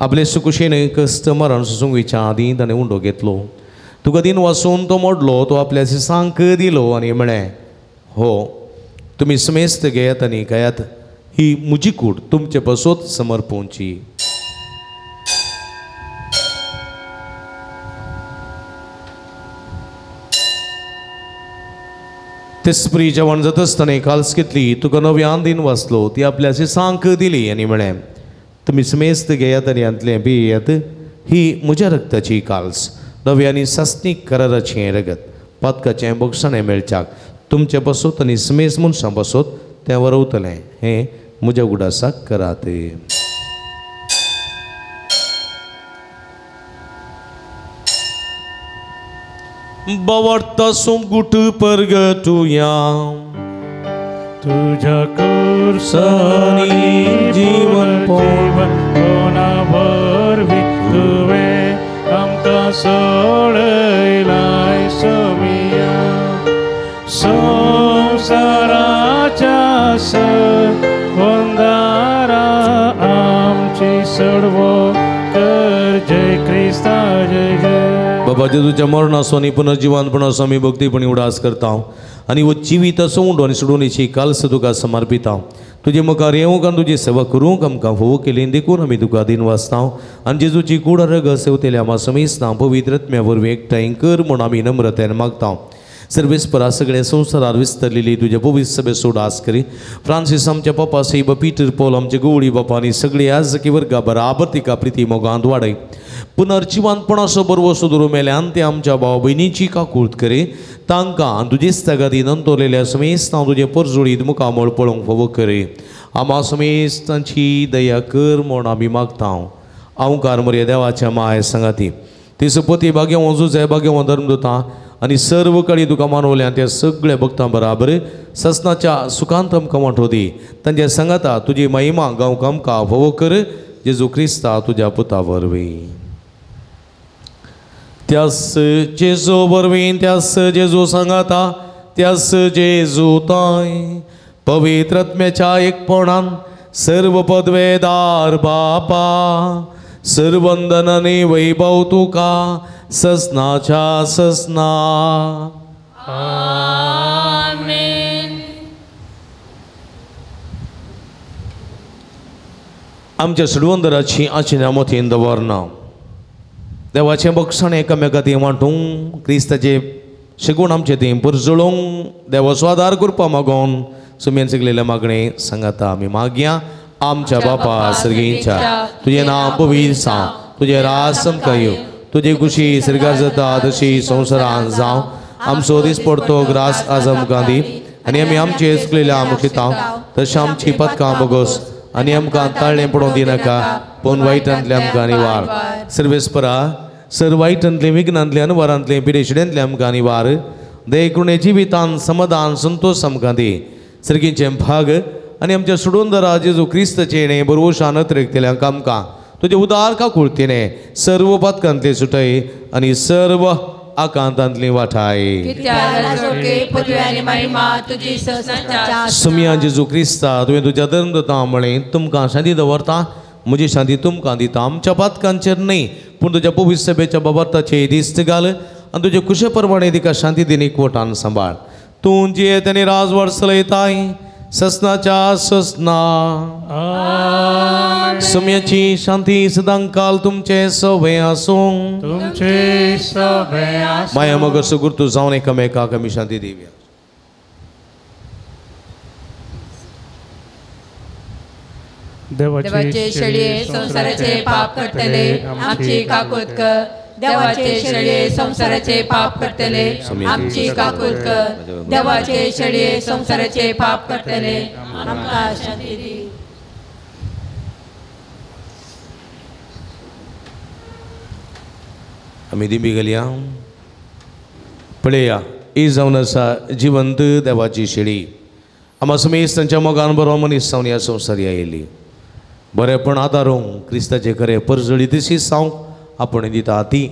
आपले सुकुशेन कश्ट मरण सुसुंगीच्या आदीं ताणें उंडो घेतलो, तुका दिन वासून तो मोडलो, तो आपल्या सांक दिलो आनी म्हळें, हो तुमी समेस्त घेयात आनी खायात, ही म्हजी कूड तुमचे पासत समर्पोवची. तेस्प्री जेवण जाता आसतना काल्स घेतली, तुका नव्यान दिन वाचलो, ती आपल्या सांक दिली आनी म्हळें, तुमी समेस्त घेयात आनी हांतलें पियात, ही म्हज्या रक्ताची काल्स, नव्या आनी सासणीक कराराचें रगत, पातकाचें बक्षाणें मेळच्याक तुमचे पासत आनी समेस्त मनशां पासत तें वरवतलें, हें म्हज्या उगडासाक करात. बावडता गुट परगटुया तुझ्या कुर्सानी जीवन कोणा वरवीं तुवें आमकां सोडयलाय सोमिया, संवसाराच्या संवंदारा आमची सोडवो कर जय क्रिस्ता जेजू. बाबा जेजूच्या मरणाचो आनी पुनर्जिवानपणाचो आमी भक्तीपणी उडास करता आनी वो जिवीत सोंड आनी सोडून कालस तुका समर्पिता. तुजे मुखार येवंक आनी तुजी सेवा करूंक आमकां फोव केली देखून आमी तुका दिनवासता आनी जेजूची कूड रगत सेवतेल्या आमा समेस्तां पवित्र आत्म्या वरवीं एकठांय कर म्हूण आमी नम्रतेन मागता. सर्वेस्परा सगळ्या संवसारार विस्तरलेली तुज्या पवित्र सभे उडास करी. फ्रांसीस आमच्या पप्पा सैब पीटर पॉल आमचे गवळी बापा आनी सगळे आजकी वर्गा बराबर तिका प्रिती मोगांत वाडय. पुनर्जिवानपणाचो बरवसो दवरून मेल्यान ते आमच्या भाव भयणीची काकूळत करी. तांकां तुजे स्थगाती नंतरलेल्या समेस्तां तुजें परजोळीत मुखामळ पळोवंक फावो करी. आमा समेस्तांची दया कर म्हूण आमी मागता. अवकार मरे देवाच्या माय सांगाती ती सपती भाग्यवान जुजे भाग्यवान धर्मदूतां आनी सर्व कडी तुका मानवल्या त्या सगळ्या भक्तां बराबर ससनाच्या सुखांत आमकां वांटो दी. तांच्या सांगाता तुजी महिमा गांवक आमकां फावो कर जेजू क्रिस्ता तुज्या पुता वरवीं. त्यास जेजू वरवीं त्यास जेजू सांगाता त्यास जेजू ताय पवित्र आत्म्याच्या एकपणान सर्व पदवेदार बापा सर्वंदनाने वैभव तुका ससनाच्या ससना. आमेन. आमच्या सुडवंदराची आशिना मोतीन दवरना देवाचें बक्षण एकामेका ती वांटूंक क्रिस्ताचे शेगूण आमचे ती पुरजळोवंक देवाचो आदार करपा मागोन सुमेन सगलेल्या मागणें सांगाता आमी मागया. आमच्या बापा सर्गींच्या तुजें नांव पवित्र जावं, तुजें राज आमकां येवं, तुजी खुशी सर्गार जाता तशी संवसारांत जावं. आमचो दीस पडतो ग्रास आज आमकां दी आनी आमी आमचे चुकलेल्या मुखिता तशें आमची पदकां बोगस आनी आमकां ताळें पडोवंक दिनाका पूण वायटांतलें आमकां निवार. सर्वेस्परा सर वायटांतलें विघ्नांतलें अनवरांतलें पिडेशिड्यांतलें आमकां निवार. दयेकृणे जिवितान समाधान संतोश आमकां दी. सर्गीचें भाग आनी आमच्या सोडूनदारा जेजू क्रिस्ताचें बरवशान अतिरिक्तल्यांक आमकां तुजें उदार काकुळतीने सर्व पातकांतले सुटय आनी सर्व आकांतांतली वाठाय. सुमिया जेजू क्रिस्ता तुवें तुज्या धर्मदूतां म्हळें तुमकां शांती दवरता म्हजी शांती तुमकां दिता. आमच्या पातकांचेर न्हय पूण तुज्या पवित्र सभेच्या बाबार्थाचे दिस्त घाल आनी तुजे कुशे प्रमाणे तिका शांती दिनी कोटान सांबाळ. तूं जियेत आनी राजवाड चलयताय ससनाच्या ससना. सुम्याची शांती सदांकाल तुमचे सवे आसूं. तुमचे सवे आसूं. माया मगर सुगुर्तू जावन एकामेकाक आमी शांती दिवया. देवाचे शेळये संवसाराचे पाप करतले आमची काकूत कर. देवाचे शेळये संवसाराचे पाप करतले आमची काकूत कर. देवाचे शेळये संवसाराचे पाप करतले आमकां शांती दी. आमी दिंबी घालया. पळया ही जावन आसा जिवंत देवाची शेळी. आमा समेस्त तांच्या मोगान बरो मनीस जावन ह्या संवसारी आयिल्ली. बरेपण आदारूंक क्रिस्ताचे खरें परजळी तशी सावंक आपण दिता ती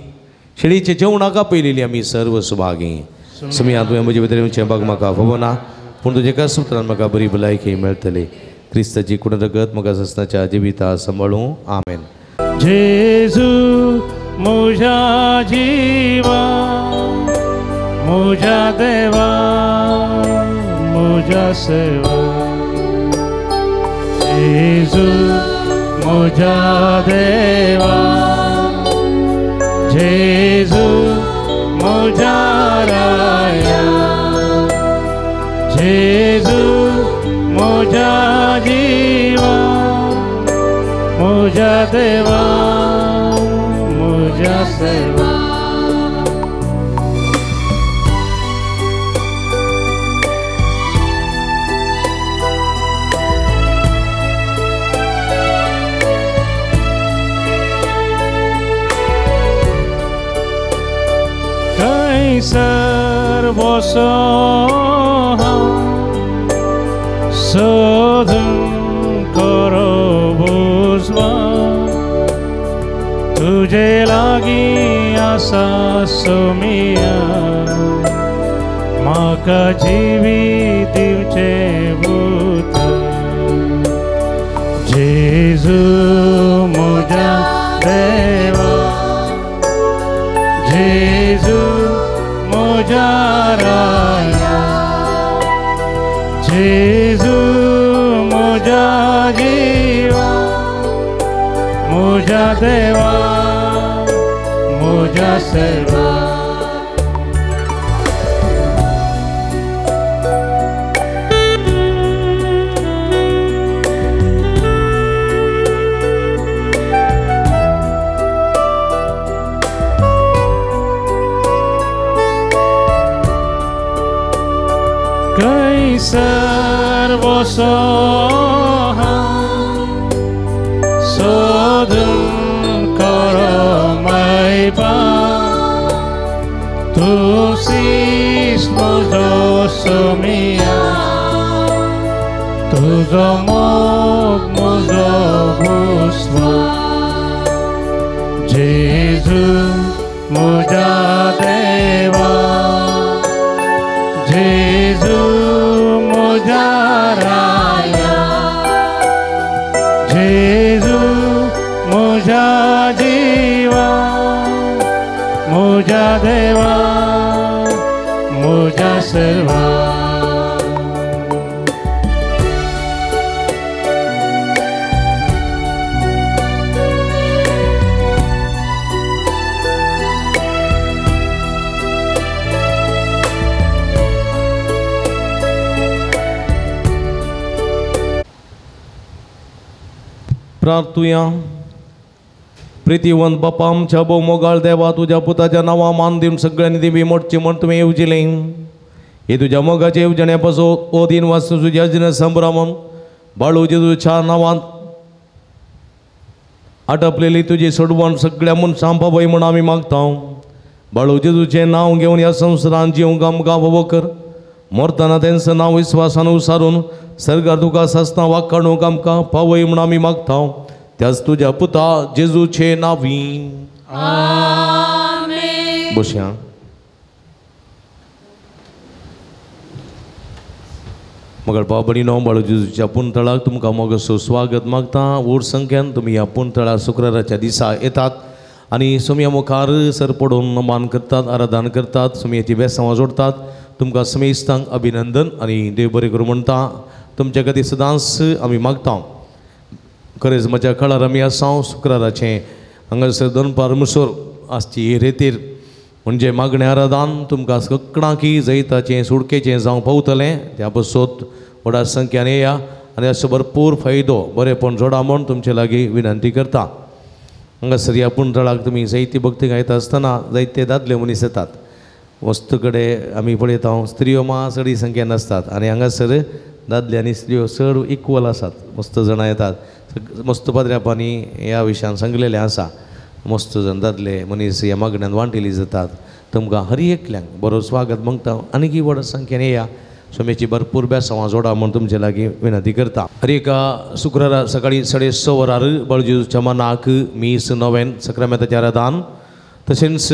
शेळीचे जेवणाक आपयलेली आमी सर्व सुभागी. समिया तुवें म्हजे भितर येवचें बाग म्हाका फबना पूण तुजे एका सुत्रान म्हाका बरी भलायकी मेळटली. क्रिस्ताची कुण रगत म्हाका ससनाच्या जिविता सांबाळूं. आमेन. जेजू म्हज्या जिवा म्हज्या देवा म्हज्या सेवा. जेजू म्हज्या देवा जेजू म्हज्या राया जेजू म्हज्या जिवा म्हज्या देवा म्हज्या सेवा. सर्वसो सोधन करो बुझवा तुझे लागी आसा सोमिया म्हाका जिवीत दिवचें भूत जेजू म्हज्या देवा देवा मुझ्या सर्वा. कैसर वसो सोधून करो मैबा तुसीस म्हजो सोमिया तुजो मोग म्हजो हुस्वा जेजू म्हज्या देवा जेजू म्हज्या राया जेजू म्हज्या जिवा म्हज्या देवा म्हज्या सर्वा. प्रार्थुया. प्रितीवंत बापा आमच्या भोव मोगाळ देवा तुज्या पुताच्या नांवा मान दिवन सगळ्यांनी दिमी मोडची म्हण तुवें येवजिलें. हे तुज्या मोगाचे येवजणे पासून ओ दिन वाचून तुज्या अजिन संभ्रमण बाळू जेजूच्या नांवांत आटपलेली तुजी सोडवण सगळ्या मनशां पावय म्हूण आमी मागता. बाळू जेजूचें नांव घेवन ह्या संवसारांत जिवंक आमकां फावो कर. मरतना तेंचो नांव विस्वासान उसारून सर्गार तुका सासना वाकाणूक आमकां पावय म्हूण आमी मागता. त्याच तुज्या पुता जेजूचे नांवी आमेन. बसया. मगर बाबडीनो बाळू जेजूच्या पुनतळाक तुमकां मोगाचो स्वागत मागता. व्हड संख्यान तुमी ह्या पुनतळा शुक्राराच्या दिसा येतात आनी सोमया मुखार सर पडून मान करतात, आराधन करतात, सोमयाची बेसांवां जोडतात. तुमकां समेस्तांक अभिनंदन आनी देव बरें करूं म्हणटा. तुमच्या खातीर सदांच आमी मागता. खरेंच म्हज्या कळार आमी आसा शुक्राराचें हांगासर दनपार मुसोर आसची रेतीर म्हणजे मागणें आराधन तुमकां सगळ्यांकी जैताचें सुडकेचें जावं पावतलें. त्या पासत व्हडा संख्यान येया आनी असो भरपूर फायदो बरेंपण जोडा म्हूण तुमचे लागीं विनंती करता. हांगासर ह्या पुणतळाक तुमी जायती भक्ती गायता आसतना जायते दादले मनीस येतात. वस्तू कडेन आमी पळयता स्त्रियो मा चडी संख्येन आसतात आनी हांगासर दादले आनी स्त्रियो चड इक्वल आसात. मस्त जाणां येतात. मस्त पाद्र्यापांनी ह्या विशयान सांगलेलें आसा. मस्त जाण दादले मनीस ह्या मागण्यान वांटेली जातात. तुमकां हर एकल्यांक बरो स्वागत मागता. आनीकय व्हड संख्येन येया. सोमेची भरपूर बेसांवां जोडा म्हूण तुमचे लागीं विनंती करता. हर एका शुक्रारा सकाळीं 6:30 वरार बळजेजूच्या मनाक मीस नोवेन सक्रामेंताचें आराधन, तशेंच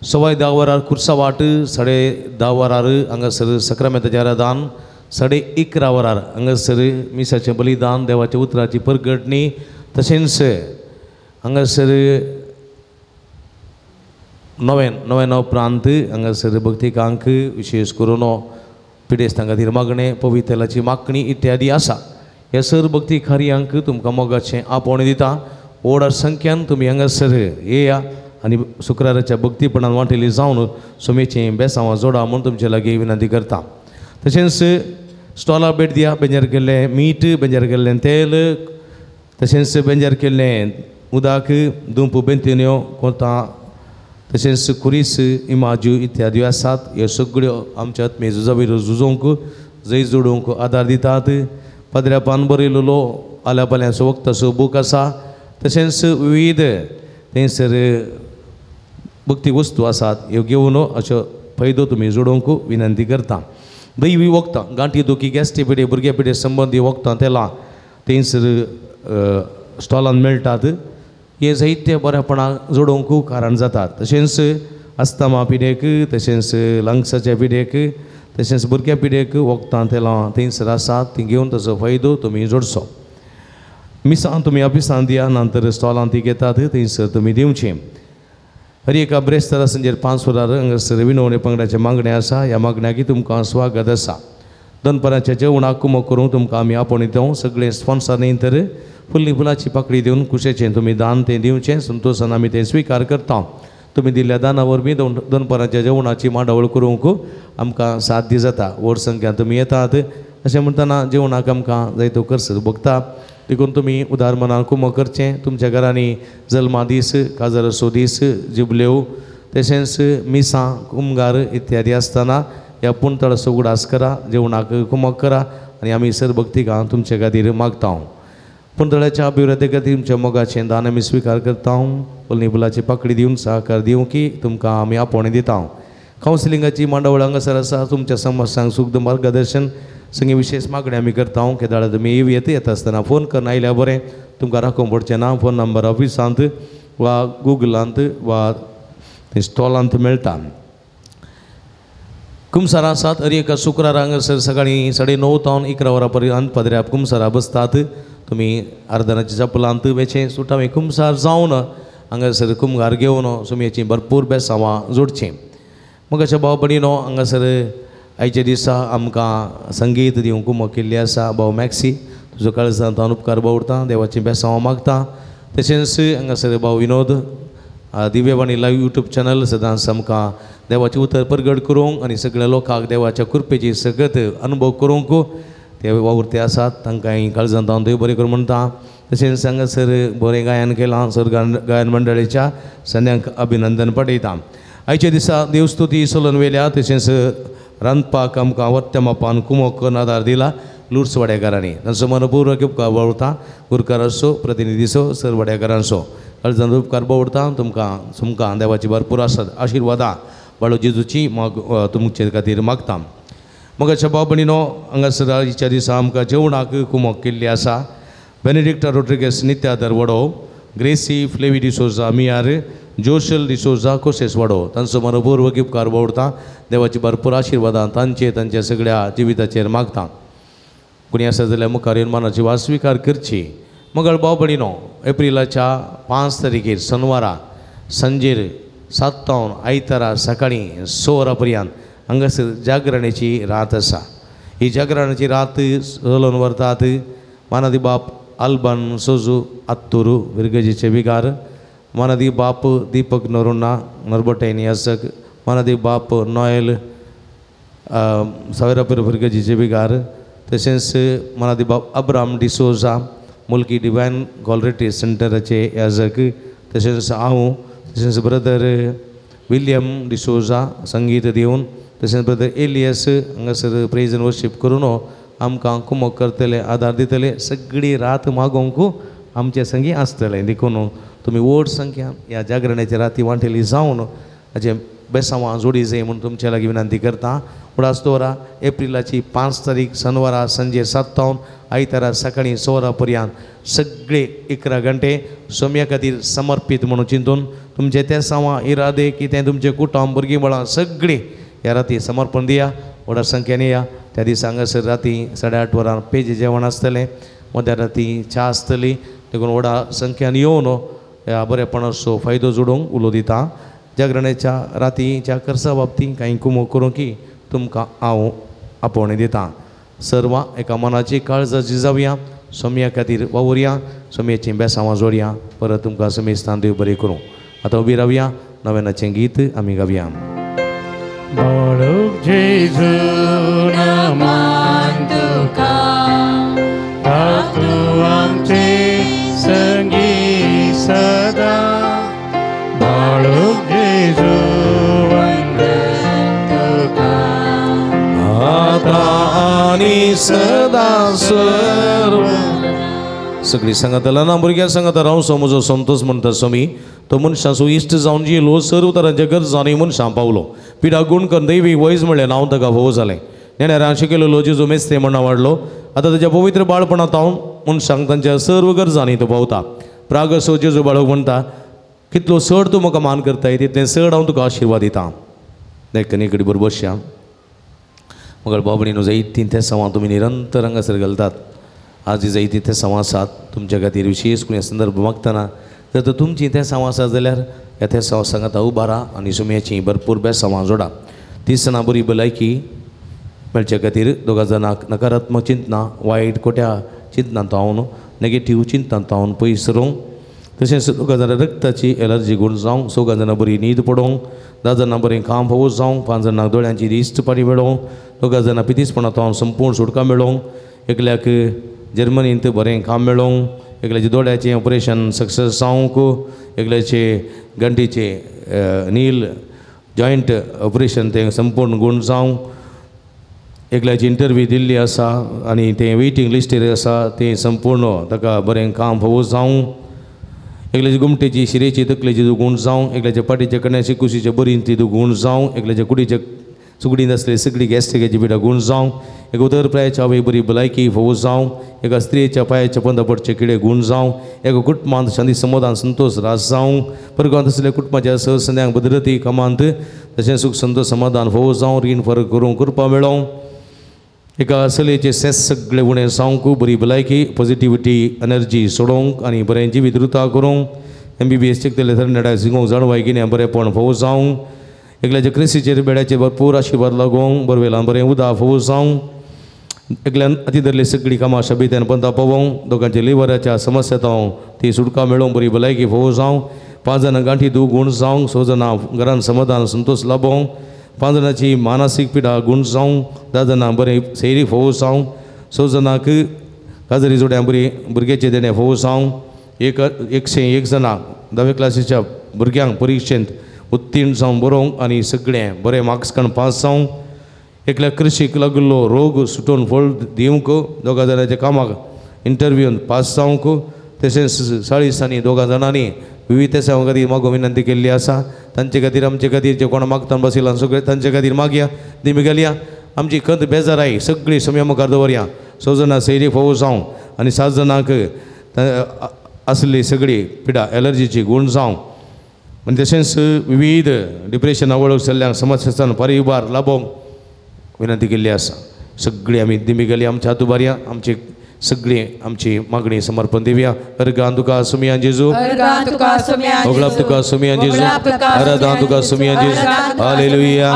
10:15 वरार कुर्सावाट, 10:30 वरार हांगासर सक्रामेंताचें आराधन, 11:30 वरार हांगासर मिसाचें बलिदान, देवाच्या उतराची परगटणी, तशेंच हांगासर नोवेन उपरांत हांगासर भक्तिकांक विशेष करून पिडेस्तां खातीर मागणें, पवित्रलाची मागणी इत्यादी आसा. ह्या सर भक्ती कार्यांक तुमकां मोगाचें आपोवणें दिता. व्हड संख्यान तुमी हांगासर येया आनी शुक्राराच्या भक्तीपणान वांटेली जावन सोमेचें बेसांवां जोडा म्हूण तुमचे लागीं विनंती करता. तशेंच स्टॉला भेट दिया. बेंजार केल्लें मीठ, बेंजार केल्लें तेल, तशेंच बेंजार केल्लें उदक, दुंप बेंतिन्यो कोतां, तशेंच खुरीस, इमाज्यो इत्यादी आसात. ह्यो सगळ्यो आमच्या आत्मे झुजावीर झुजोवंक जैत जोडूंक आदार दितात. पाद्र्यापान बरयलेलो आल्या पाल्याचो वखदाचो बूक आसा. तशेंच विविध थंयसर भक्ती वस्तू आसात. ह्यो घेवन अश्यो फायदो तुमी जोडोवंक विनंती करता. दैवी वखदां, गांठी दुखी, गॅस्ट्री पिडे, भुरग्या पिडे संबंदी वखदां तेलां थंयसर स्टॉलान मेळटात. हे जायते बरेपणाक जोडोवंक कारण जातात. तशेंच अस्थमा पिडेक, तशेंच लंग्साच्या पिडेक, तशेंच भुरग्या पिडेक वखदां तेलां थंयसर आसात. ती घेवन ताचो फायदो तुमी जोडचो. मिसां तुमी ऑफिसान दिया, नंतर स्टॉलान ती घेतात थंयसर तुमी दिवचें. हर एका ब्रेस्तारा सांजेर 5 वरार हांगासर विनवणी पंगडाचें मागणें आसा. ह्या मागण्याकी तुमकां स्वागत आसा. दनपराच्या जेवणाक कुमक करूंक तुमकां आमी आपोवणी दिवं. सगळे स्पॉन्सर न्ही तर फुल्ली फुलाची पाकळी दिवन कुशेचें तुमी दान तें दिवचें. संतोशान आमी तें स्विकार करता. तुमी दिल्ल्या दाना वरवीं दनपराच्या जेवणाची मांडावळ करूंक आमकां साध्य जाता. व्हड संख्यान तुमी येतात अशें म्हणटना जेवणाक आमकां जायतो खर्च भोगता. देखून तुमी उदार मनान कुमक करचें. तुमच्या घरांनी जल्मा दीस, काजर दीस, जिबल्यो, तशेंच मिसां, कुमगार इत्यादी आसतना ह्या पुणतळाचो उगडास करा, जेवणाक कुमक करा आनी आमी सर भक्तिकां तुमचे खातीर मागता. पुणतळाच्या अभिवृद्धी खातीर तुमच्या मोगाचें दान आमी स्विकार करता. फुलनी फुलाची पाकळी दिवन सहकार दिवं की तुमकां आमी आपोवणें दिता. कावन्सिलिंगाची मांडावळ हांगासर आसा. तुमच्या समस्यांक सुखद मार्गदर्शन संगी विशेष मागणी आमी करता. केदाळा तुमी येत येता आसतना फोन करून आयल्यार बरें, तुमकां राखोवंक पडचें ना. फोन नंबर ऑफिसांत वा गुगलांत वा स्टॉलांत मेळटा. कुमसारां आसात हर एका शुक्रारा हांगासर सकाळीं 9:30 तावन 11 वरां पर्यंत पदऱ्या कुमसारां बसतात. तुमी आर्दनाच्या चपलांत वेचें सुटावें कुमसार जावन हांगासर कुमगार घेवन सुमयेचीं भरपूर बेसांवां जोडचीं. मग अशें भाव भयणीनो हांगासर आयच्या दिसा आमकां संगीत दिवंक कुमक केल्ली आसा. भाव मॅक्सी तुजो काळजांत हांव उपकार बावडटा, देवाचीं बेसांवां मागता. तशेंच हांगासर भाव विनोद दिव्यवाणी लायव्ह यूट्यूब चॅनल सदांच आमकां देवाचें उतर परगट करूंक आनी सगळ्या लोकांक देवाच्या कृपेची सगत अनुभव करूंक ते वावुरते आसात. तांकां काळजांत हांव देव बरें करूं म्हणटा. तशेंच हांगासर बरें गायन केलां सर गायन मंडळीच्या सन्यांक अभिनंदन पडयता. आयच्या दिसा देवस्तुती सोलून वेल्या तशेंच रांदपाक आमकां वत्त्या कुमोक करून आदार दिला लुर्स वाड्याकारांनी. तांचो मनपूर्वक उपकार बावडटा. गुरकारांचो प्रतिनिधीचो सर वाड्याकारांचो काळजान उपकार बावडटा. तुमकां देवाची भरपूर आसात आशिर्वादां बाळू जेजूची माग तुमचे खातीर मागता. मग अशा भाव भयणीनो हांगासर आयच्या दिसा आमकां जेवणाक कुमोक केल्ली आसा. बेनेडिक्टा रोड्रिगेस नित्यादर वडो, ग्रेसी फ्लेवी डिसोजा मियार, जोशल डिसोजा कोसेस वाडो तांचो मनपूर्वक उपकार बावडटा. देवाची भरपूर आशिर्वादां तांचे तांच्या सगळ्या जिविताचेर मागता. कोणी आसा जाल्यार मुखार येवन मनाची वास स्विकार करची. मगळ भाव भयणीनो एप्रिलाच्या 5 तारखेर शनवारा सांजेर 7 तावन आयतारा सकाळीं 6 वरां पर्यंत हांगासर जागरणेची रात आसा. ही जागरणाची रात चलोवन व्हरतात मानादी बाप आल्बन सोजू आत्तुरू विरगजीचे विगार, मानादी बाप दीपक नरोना नरबटेन यासक, मानादी बाप नॉयल सावेरापूर विरगजीचे विगार, तशेंच मानादी बाप अब्राम डिसोजा मुल्की डिवायन कॉलरेटी सेंटराचे याजक, तशेंच हांव, तशेंच ब्रदर विल्यम डिसोजा संगीत दिवन, तशेंच ब्रदर एलियस हांगासर प्रेज एंड वर्शीप करून आमकां कुमक करतले, आदार दितले. सगळी रात मागोवंक आमचे संगी आसतलें. देखून तुमी व्हड संख्यान ह्या जागरणाच्या राती वांटेली जावन हाचें बेसांवां जोडी जाय म्हूण तुमचे लागीं विनंती करता. उडास दवरा एप्रिलाची 5 तारीख शनवारा सांजे 7 तावन आयतारा सकाळीं 6 वरां पर्यंत सगळे 11 घंटे सोम्या खातीर समर्पीत म्हणून चिंतून तुमचे ते सावां इरादे कितें तुमचें कुटुंब भुरगीं बाळां सगळीं ह्या राती समर्पण दिया. व्हडा संख्येन या. त्या दिसा हांगासर राती 8:30 वरां पेज जेवण आसतलें, मध्या राती च्या आसतली. देखून व्हडा संख्येन येवन ह्या बरेपणाचो फायदो जोडूंक उलो दिता. जागरणाच्या रातीच्या खर्चा बाबतींत कांय कुमक करूंक की तुमकां हांव आपोवणें दितां. सर्वां एका मनाची काळजाची जावया, सोम्या खातीर वावुरया, सोम्याचीं बेसांवां जोडया. परत तुमकां समेस्तान देव बरें करूं. आतां उबी रावया, नव्यानाचें गीत आमी गावया. बाळूक जेजू नमन तुका, तूं आमचे संगी सदा. बाळूक जेजू वंदन तुका, आतां आनी सदां सर्व. सगळी सांगतला ना भुरग्यां सांगता राव म्हजो संतोष म्हणटा स्वामी. तो मनशांचो इश्ट जावन जियेलो, सर्व तरांच्या गरजांनी मनशां पावलो. पिडा गुण करून दैवी वैज म्हणलें नांव ताका भोव जालें. नेणाऱ्यान शिकयलेलो जेजू मेस्ते म्हण वाडलो. आतां ताच्या पवित्र बाळपणांत हांव मनशांक तांच्या सर्व गरजांनी तो पावता. प्रागसो जेजू बाळक म्हणटा, कितलो चड तूं म्हाका मान करताय तितलें चड हांव तुका आशिर्वाद दितां. देखून इकडे बरोबर बसया. मगर बाबणीनो जायतीं तें सवां तुमी निरंतर हांगासर घालतात. आज जायतीं तें सवां आसात तुमच्या खातीर विशेष कोणी संदर्भ मागतना जर तर तुमचीं तें सवां आसात जाल्यार ह्या ते सवां सांगाता उबारा आनी सुमयाचीं भरपूर बेसांवां जोडा. तीस जाणां बरी भलायकी मेळचे खातीर दोगा जाणांक नकारात्मक चिंतना वायट खोट्या चिंतनांत हांव नेगेटीव चिंतनांत हांव पयस सरूंक तशेंच दोगा जाणां रक्ताची एलर्जी गुण जावंक 6 जाणां बरी न्हीद पडोवंक 10 जाणां बरें काम फावो जावंक 5 जाणांक दोळ्यांची दिश्ट पाणी मेळोवंक 2 जाणां पितीसपणांत हांव संपूर्ण सुटका मेळोवंक एकल्याक जर्मनींत बरें काम मेळोवंक एकल्याचे दोळ्याचें ऑपरेशन सक्सेस जावंक एकल्याचे गांठीचे नील जॉयंट ऑपरेशन तें संपूर्ण गुण जावंक एकल्याची इंटरव्यू दिल्ली आसा आनी तें वेटींग लिस्टीर आसा तें संपूर्ण ताका बरें काम फावो जावंक एकल्याची गुमटेची शिरेची तकलेची दुगूण जावं एकल्याच्या पाटीच्या कण्याची कुशीच्या बरीन ती दुगूण जावं एकल्याच्या कुडीच्या सुगडीन आसले सगळी गॅस्ट्रिकाची पिडा गुण जावं एक उदर प्रायाच्या आवय बरी भलायकी फावो जावं एका स्त्रियेच्या पांयाच्या पंदा पडचे किडे गुण जावं एका कुटुंबांत शांती समाधान संतोष रास जावं परगांत आसल्या कुटुंबाच्या सहसंद्यांक भद्रती कामांत तशें सूख संतोष समाधान फावो जावं रीण फरक करूंक कृपा मेळोवं एका चलयेचे सेस सगळे उणें जावंक बरी भलायकी पॉझिटिविटी एनर्जी सोडोवंक आनी बरें जिवीत रुता करूंक MBBS शिकतले तरणाट्या शिकोवंक जाणवाय कितें बरेंपण फावो जावंक एकल्याच्या क्रिस्तीचेर बेड्याचेर भरपूर आशिर्वाद लागोवंक बरवेलान बरें उदक फावो जावंक एकल्यान अती धरली सगळीं कामां शबीत्यान पंता पावोवंक दोगांच्या लिवराच्या समस्या हांव ती सुटका मेळोवंक बरी भलायकी फावो जावंक 5 जाणां गांठी दूख गुण जावंक 6 जाणां घरान समाधान संतोष लाभोवंक 5 जाणांची मानसीक पिडा गुण जावंक 10 जाणां बरें सैरी फावो जावंक 6 जाणांक काजरी जोड्यां बरी भुरग्याचें देणें फावो जावंक 101 जाणां 10वे क्लासीच्या भुरग्यांक परिक्षेंत उत्तीर्ण जावन बरोवंक आनी सगळें बरें मार्क्स काडून पास जावंक एकल्या कृशीक लागिल्लो रोग सुटोवन फळ दिवंक 2 जाणांच्या कामाक इंटरव्यून पास जावंक तशेंच 40 आनी 2 जाणांनी विविध सेवा खातीर मागो विनंती केल्ली आसा तांचे खातीर आमचे खातीर जे कोण मागता बशिल्ला सगळे तांचे खातीर मागया दिमी घालया आमची खंत बेजाराय सगळी सम्या मुखार दवरया 6 जाणां सैरी फावो जावं आनी 7 जाणांक आसली सगळी पिडा एलर्जीची गुण जावं आनी तशेंच विविध डिप्रेशना वळख जाल्ल्यांक समस्यान परिवार लाभोवंक विनंती केल्ली आसा सगळी आमी दिमी घालया आमच्या हात उबारया आमची सगळी आमची मागणी समर्पण दिवया अर्गान तुका सुमिया जेजू ओगलाप तुका सुमिया जेजू आराधना तुका सुमिया जेजू hallelujah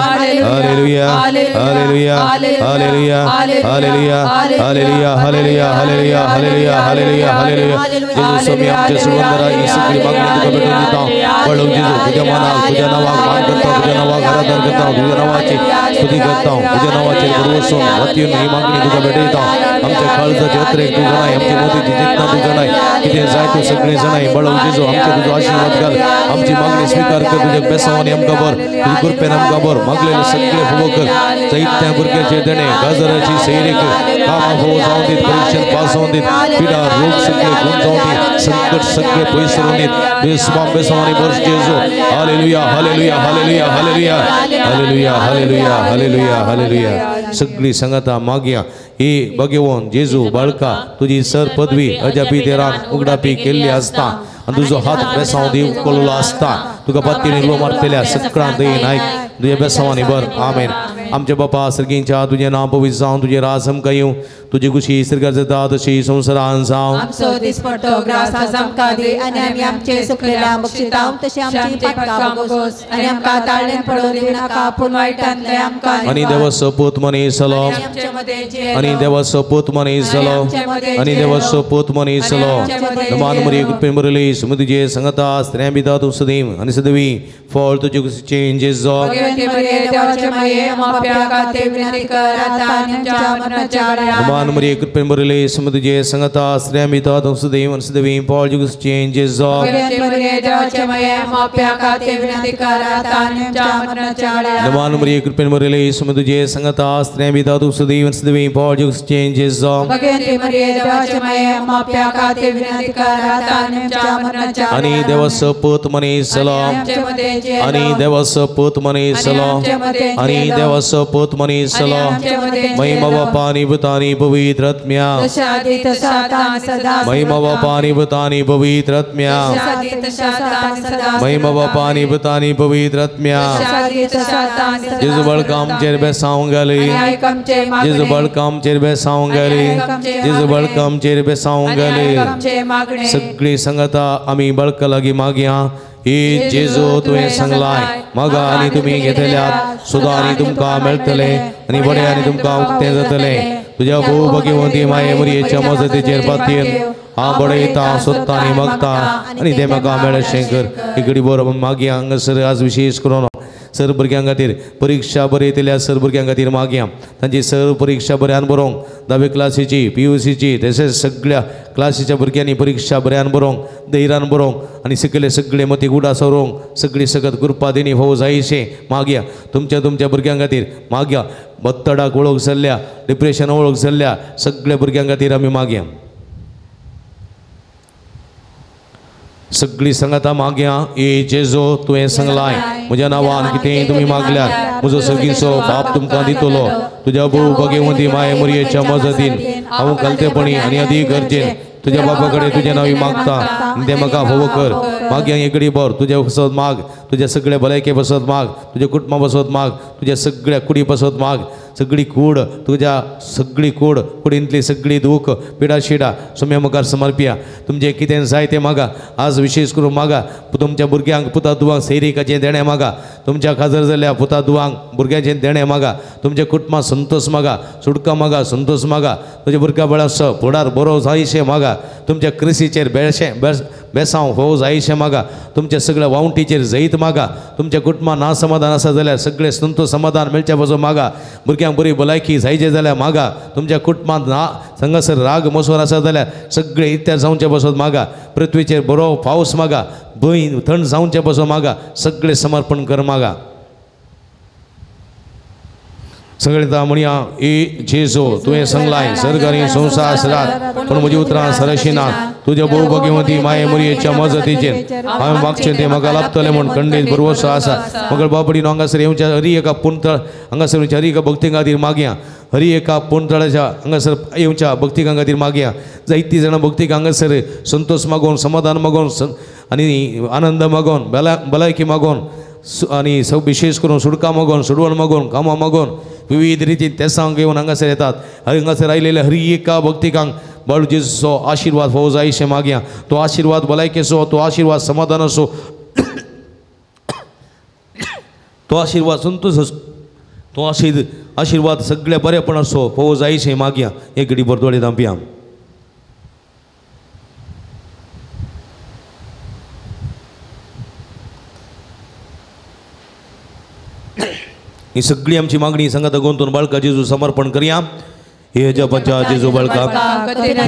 hallelujah hallelujah hallelujah hallelujah hallelujah hallelujah hallelujah hallelujah hallelujah hallelujah जेजू सुमिया आमचे सुवंदरा ही सगळी मागणी तुका भेटून दिता बळून जेजू तुझ्या मनाक तुझ्या नावाक मान करता तुझ्या नावाक आराधना करता तुझ्या नावाची स्तुती करता तुझ्या नावाचेर भरवसून वतीन ही मागणी तुका भेटयता आमच्या काळजाचे अत्रेक तूं जाणाय आमची मोदीची चिंतना तूं जाणाय कितें जाय तूं सगळें जाणाय बळोव जेजू आमचे तुजो आशिर्वाद घाल आमची मागणी स्विकार कर तुज्या बेसांवांनी आमकां बर तुज्या कृपेन आमकां बर मागलेले सगळे फुगो कर जायत्या भुरग्याचे देणे गाजराची सैरीक कामां फावो जावं दीत परिक्षेंत पास जावं दीत पिडा रोग सगळे गुण जावं दीत संकट सगळे पयस करून दीत बेसबाम बेसांवांनी बस जेजू hallelujah hallelujah hallelujah hallelujah hallelujah hallelujah hallelujah hallelujah सगळी संगता मागया ही भगवंत जेजू बाळका तुजी सर पदवी अजापी देरान उगडापी केल्ली आसता आनी तुजो हात बेसांव दिव कळलो आसता तुका पत्तीने लो मारतल्या सगळ्यां दयेन आयक तुज्या बेसांवांनी बर आमेन आमच्या बापा सर्गींच्या तुजें नांव पवित्र जावं तुजें राज आमकां येवं तुजी खुशी स्वर्गार जाता तशी संवसारान जावं आमचो दिसपट्टो ग्रास आज आमकां दी आनी आमी आमचे सुकलेल्या बक्षितांव तशें आमची पातकां भोगोस आनी आमकां ताळणेन पडोवं दिवं नाका पूण वायटांतलें आमकां आनी देवाचो पूत मनीस जालो आनी देवाचो पूत मनीस जालो आनी देवाचो पूत मनीस जालो मान मरी कृपेन भरली समुद्रीचे संगता स्त्रियां बिता तूं सदैव आनी सदवी फळ तुजे कुशीचें जेजू मान मरी कृपेन भरली समुद्रीचे संगता स्त्रियां बिता तूं सदैव आनी सदवी फळ तुजे कुशीचें जेजू मान मरी कृपेन भरली समुद्रीचे संगता स्त्रियां बिता तूं सदैव आनी सदवी फळ तुजे कुशीचें जेजू आनी देवाचो पूत मनीस जालो आनी देवाचो पूत मनीस जालो आनी देवाचो पूत मनीस जालो महिमा बापा आनी पुता आनी पवित्र आत्म्या महिमा बापा आनी पुता आनी पवित्र आत्म्या महिमा बापा आनी पुता आनी पवित्र आत्म्या जेजू बाळका आमचेर बेसांव घाली जेजू बाळका आमचेर बेसांव घाली जेजू बाळका आमचेर बेसांव घाली सगळी संगता आमी बाळका लागीं मागया ए जेजू तुवें सांगलाय मागा आनी तुमी घेतल्यात सुद्दां आनी तुमकां मेळटलें आनी बरें आनी तुमकां उक्तें जातलें. तुज्या भोव भगिवंती माये मुरयेच्या मजतीचेर पातयेन हांव बडयता सोदता आनी मागता आनी तें म्हाका मेळशें कर. एक बरो मागया हांगासर आज विशेश करून सर भुरग्यां खातीर परिक्षा बरयतल्या सर भुरग्यां खातीर मागया तांची सर परिक्षा बऱ्यान बरोवंक धावे क्लासीची PUCची तशेंच सगळ्या क्लासीच्या भुरग्यांनी परिक्षा बऱ्यान बरोवंक धैर्यान बरोवंक आनी शिकले सगळे मती गुडा सरोवंक सगळी सगत कृपा दिनी फावो जायशें मागया. तुमच्या तुमच्या भुरग्यां खातीर मागया. बत्तडाक वळख जाल्ल्या डिप्रेशन वळख जाल्ल्या सगळ्या भुरग्यां खातीर आमी मागया. सगळी सांगाता मागया. ए जेजो तुवें सांगलाय म्हज्या नांवान कितेंय तुमी मागल्यार म्हजो सगळींचो बाप तुमकां दितलो. तुज्या भोव भगिवंती माये मुरयेच्या मजतीन हांव घालतेपणी आनी अदीक गरजेन तुज्या बापा कडेन तुज्या नांवी मागता आनी तें म्हाका फावो कर. मागया एकडे बर तुज्या पासत माग, तुज्या सगळ्या भलायके पासत माग, तुज्या कुटुंबा पासत माग, तुज्या सगळ्या कुडी पासत माग. सगळी कूड तुज्या सगळी कूड कुडींतली सगळी दूख पिडा शिडा सोम्या मुखार समर्पिया. तुमचें कितें जाय तें मागा. आज विशेश करून मागा तुमच्या भुरग्यांक पुता दुवांक सैरिकाचें देणें मागा. तुमच्या खाजर जाल्ल्या पुता दुवांक भुरग्यांचें देणें मागा. तुमच्या कुटुंबाक संतोष मागा, सुटका मागा, संतोष मागा. तुज्या भुरग्या बळाचो फुडार बरो जायशें मागा. तुमच्या क्रिसीचेर बेळशें बेसांव फोव जायशें मागा. तुमच्या सगळ्या वावंटीचेर जैत मागा. तुमच्या कुटुंबान ना समाधान आसा जाल्यार सगळें संतोष समाधान मेळच्या पासून मागा. भुरग्यांक बरी भलायकी जायचे जाल्यार मागा. तुमच्या कुटुंबांत ना हांगासर राग मसोर आसा जाल्यार सगळे इत्यार जावचे पासून मागा. पृथ्वीचेर बरो पावस मागा, भंय थंड जावचे पासून मागा. सगळें समर्पण कर मागा. सगळे म्हणया ए जेजो तुवें सांगलाय सरकारी संवसार सरात पूण म्हजी उतरां सरशी ना. तुज्या भोव भगिवंती माये मुरयेच्या मजतीचेर हांवें मागचें तें म्हाका लाभतलें म्हूण खंडीत भरवसो आसा. मगळ बाबडीन हांगासर येवच्या हरी एका पुंतळ हांगासर येवच्या हरी एका भक्ती खातीर मागया. हरी एका पुंतळाच्या हांगासर येवच्या भक्तिकां खातीर मागया. जायतीं जाणां भक्तीक हांगासर संतोष मागोवन समाधान मागोवन आनी आनंद मागोवन भलायकी मागोवन आनी विशेश करून सुडका मागोवन सुडवण मागोवन कामां मागोवन विविध रितीन तेसांक घेवन हांगासर येतात. हांगासर आयिल्ल्या हरी एका भक्तिकांक बाळू जेजूचो आशिर्वाद फावो जायशें मागया. तो आशिर्वाद भलायकेचो, तो आशिर्वाद समाधानाचो, तो आशिर्वाद संतोष, तो आशिर्वाद सगळ्या बरेपणाचो फावो जायशें मागया. एक घडी बरदोळे धांपया. ही सगळी आमची मागणी सांगाता गोंतून बाळका जेजू समर्पण करया. हे जपाच्या जेजू बाळका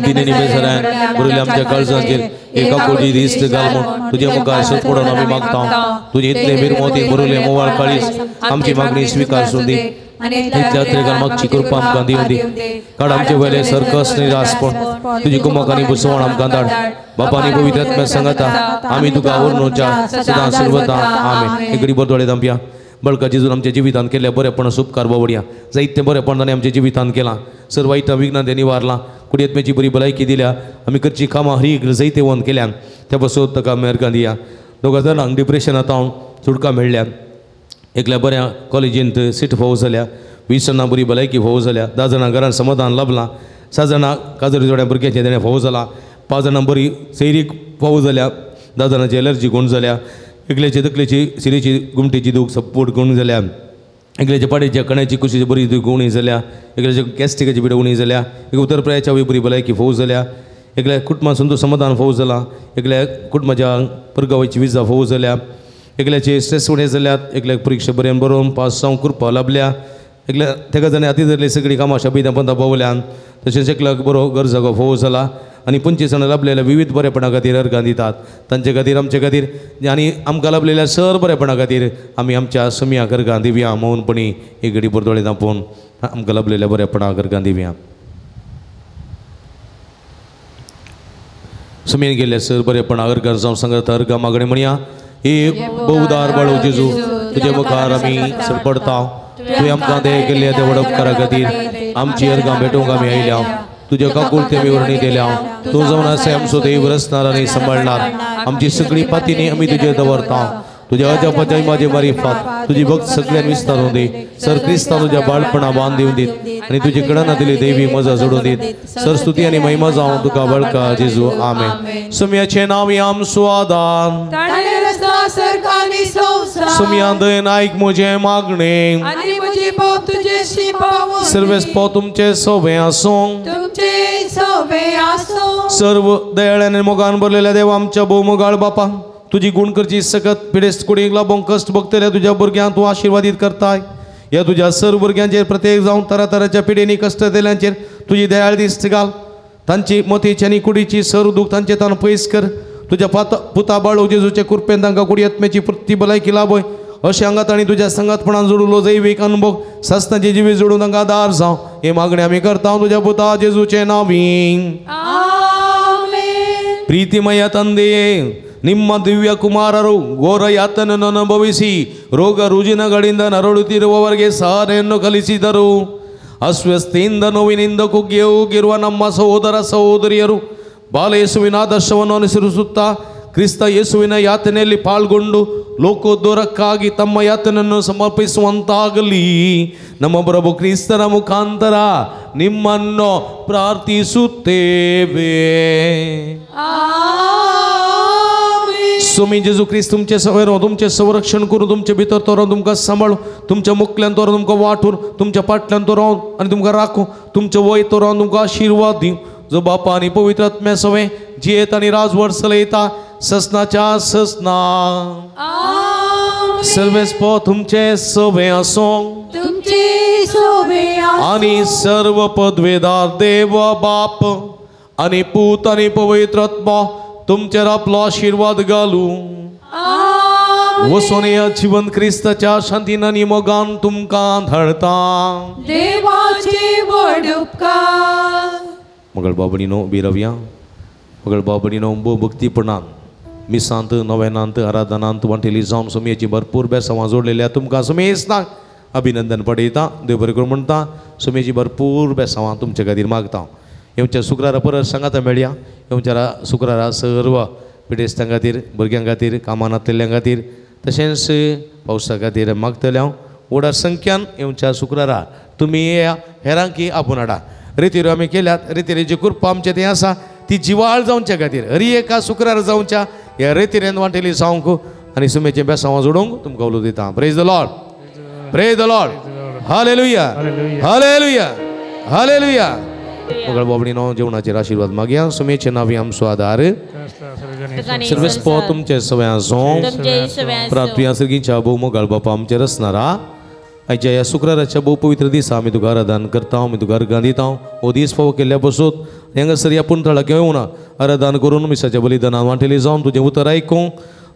तिने बेसरान बरोबर आमच्या काळजाचेर एका कोटी दिस्त घाल म्हूण तुज्या मुखार सत पडून आमी मागता. तुजे इतले मिरमोती बरोवले मोवाळ काळीस आमची मागणी स्विकार सुंदी. इतल्या त्रेगान मागची कृपा आमकां दिवं दी. काड आमचे वयले सर्कस निरासपण तुजी कुमक आनी बुसवण आमकां धाड. बापानी पवित्र आत्म्या सांगाता आमी तुका वर्णोच्या सदां सर्वता. आमेन. एक घडी बरदोळे धांपया. बळका जेजून आमच्या जिवितांत केल्ल्या बरेपण उपकार बावडया. जायते बरेपण ताणें आमच्या जिवितांत केलां. सर वायट विघ्नां तें निवारलां. कुडयेतमेची बरी भलायकी दिल्या. आमी करची कामां हरी जैतेवंत केल्यान त्या पासून ताका मेहरकां दिया. दोगा जाणांक डिप्रेशनांत हांव सुटका मेळ्ळ्या. एकल्या बऱ्या कॉलेजींत सीट फावो जाल्या. 20 जाणां बरी भलायकी फावो जाल्या. 10 जाणां घरान समाधान लाभलां. 7 जाणां काजरी जोड्या भुरग्याचें देणें फावो जालां. 5 जाणां बरी सैरीक फावो जाल्या. 10 जाणांची एलर्जी गुण जाल्या. एकल्याची तकलेची सिरेची गुमटेची दूख सपोर्ट गुण जाल्या. एकल्याच्या पाडेच्या कण्याची कुशीची बरी दूख उणी जाल्या. एकल्याच्या गॅस्ट्रिकाची पिडा उणी जाल्या. एक उतरप्रायाच्या बरी भलायकी फावो जाल्या. एकल्या कुटुंबान संतोष समाधान फावो जाला. एकल्या कुटुंबाच्या परगावाची विजा फावो जाल्या. एकल्याचे स्ट्रेस उणें जाल्यात. एकल्याक परिक्षा बरें बरोवन पास जावंक कृपा लाभल्या. एकल्या तेका जाणें हाती धरली सगळीं कामां शाबितां पंथा पावल्यान. तशेंच एकल्याक बरो घर जागो फावो जाला. आनी 25 जाणां लाभलेल्या विविध बरेपणा खातीर अर्गां दितात. तांचे खातीर आमचे खातीर आनी आमकां लाभलेल्या सर बरेपणा खातीर आमी आमच्या समियाक अर्गां दिवया. मौनपणी एक घडी बरदोळे धांपून आमकां लाभलेल्या बरेपणाक अर्गां दिवया. समियन गेल्ल्या सर बरेपणा अर्गां जावं सांगता अर्गां मागणें म्हणया. हे बहुदार बाळू जेजू तुजे मुखार आमी सरपडता. तुवें आमकां ते केल्ल्या त्या व्हड उपकारा खातीर आमची अर्गां भेटोवंक आमी आयल्या. तुज्या काकुळते आमी वर्णी दिल्या. तूं जावन आसा आमचो देव रचणार आनी सांबाळणार. आमची सगळी पातीनी आमी तुजेर दवरता. तुज्या अजापाच्या माझे मारिफात तुजी भक्त सगळ्यान विस्तारून दी. सर क्रिस्तान तुज्या बाळपणा बांद दिवन दीत आनी तुजी कडना दिली देवी मजा जोडून दीत. सर स्तुती आनी महिमा जावं तुका बळका जेजू. आमेन. सुम्याचें नांव आमचो आदार. सर्गानी संवसार सुमया दयेन आयक म्हजें मागणें आनी म्हजी बोब तुजेशी पावूं सर्वेस्पो तुमचे सोबें आसूं तुमचे सोबें आसूं. सर्व दयाळ्यान मोगान भरलेल्या देवा आमच्या भोवमोगाळ बापा तुजी गुण करची सकत पिडेस्त कुडीक लाबोवंक कश्ट भोगतल्या तुज्या भुरग्यांक तूं आशिर्वादीत करताय. ह्या तुज्या सर्व भुरग्यांचेर प्रत्येक जावन तरातराच्या पिडेनी कश्ट दिल्यांचेर तुजी दयाळ दिश्ट घाल. तांची मतीची आनी कुडीची सर्व दूख तांचे तान पयस कर. तुज्या पुता बाळो जेजूचे कृपेन तांकां कुडी आत्म्याची पुर्ती भलायकी लाभय. अशें हांगा तांणी तुज्या संगातपणान जोडलो जैवीक अनुभव सासणाची जिवीत जोडून तांकां आदार जावं हे मागणी आमी करता तुज्या पुता जेजूचे नांवी. ಪ್ರೀತಿಮಯ ತಂದೆಯೇ, ನಿಮ್ಮ ದಿವ್ಯ ಕುಮಾರರು ಘೋರ ಯಾತನೆಯನ್ನು ಅನುಭವಿಸಿ ರೋಗ ರುಜಿನಗಳಿಂದ ನರಳುತ್ತಿರುವವರಿಗೆ ಸಹನೆಯನ್ನು ಕಲಿಸಿದರು. ಅಸ್ವಸ್ಥೆಯಿಂದ ನೋವಿನಿಂದ ಕುಗ್ಗಿ ಹೋಗಿರುವ ನಮ್ಮ ಸಹೋದರ ಸಹೋದರಿಯರು ಬಾಲಯೇಸುವಿನ ಆದರ್ಶವನ್ನು ಅನುಸರಿಸುತ್ತಾ ಕ್ರಿಸ್ತ ಯೇಸುವಿನ ಯಾತನೆಯಲ್ಲಿ ಪಾಲ್ಗೊಂಡು ಲೋಕೋದ್ಧಾರಕ್ಕಾಗಿ ತಮ್ಮ ಯಾತನೆಯನ್ನು ಸಮರ್ಪಿಸುವಂತಾಗಲಿ. ನಮ್ಮ ಪ್ರಭು ಕ್ರಿಸ್ತನ ಮುಖಾಂತರ ನಿಮ್ಮನ್ನು ಪ್ರಾರ್ಥಿಸುತ್ತೇವೆ. स्वामी जेजू क्रिस्त तुमचे सवेरो तुमचें संरक्षण करून तुमचे भितर तो रावन तुमकां सांबाळूं, तुमच्या मुखल्यान तो रावन तुमकां वाटून, तुमच्या फाटल्यान तो रावन आनी तुमकां राखूं, तुमचे वय तो रावन तुमकां आशिर्वाद दिवं. जो बापा आनी पवित्र आत्म्या सवें जियेत आनी राजवट चलयता ससनाच्या ससना. सर्वेस्पो तुमचे सवें आसूं आनी सर्व पदवेदार देव बाप आनी पूत आनी पवित्र आत्मो तुमचेर आपलो आशिर्वाद घालूं. वसोन ह्या जिवन क्रिस्ताच्या शांतीन आनी मोगान तुमकां धाडता. देवाचे व्हड उपकार. मगळ बाबणीनो बिरवया मगळ बाबणीनो भक्तीपणान मिसांत नव्यानांत आराधनांत वांटेली जावन सुमयेची भरपूर बेसांवां जोडलेल्या तुमकां सुमेस्तांक अभिनंदन पडयता. देव बरें करूं म्हणटा. सुमयेची भरपूर बेसांवां तुमचे खातीर मागता. येवच्या शुक्रारा परत सांगाता मेळया. येवच्या शुक्रारा सर्व पिडेस्तां खातीर, भुरग्यां खातीर, कामां नातलेल्यां खातीर, तशेंच पावसा खातीर मागतले हांव. व्हडा संख्यान येवच्या शुक्रारा तुमी येया, हेरांकी आपोवन हाडा. रितीर आमी केल्यात, रितिरेची कृपा आमचे थंय आसा ती जिवाळ जावच्या खातीर हरी एका शुक्रार जावच्या ह्या रितिरेन वांटेली जावंक आनी सुमेचें बेसांवां जोडूंक तुमकां उलो दिता. Praise the Lord, praise the Lord. Hallelujah, hallelujah, hallelujah. मगळ बाबडीनो जेवणाचेर आशिर्वाद मागया. सुमेचे नावी आमचो आदार सर्वेस्पो तुमचे सवय आसूं. प्रार्थुया सर्गीच्या भोव मोगाळ बापा आमचेर आसणारा आयच्या ह्या शुक्राराच्या भोव पवित्र दिसा आमी तुका आराधन करता, आमी तुका अर्घां दिता. हो दीस फावो केल्ल्या पसून हांगासर ह्या पुंथळाक येवना आराधन करून मिसाच्या बलिदानान वांटेली जावन तुजें उतर आयकूंक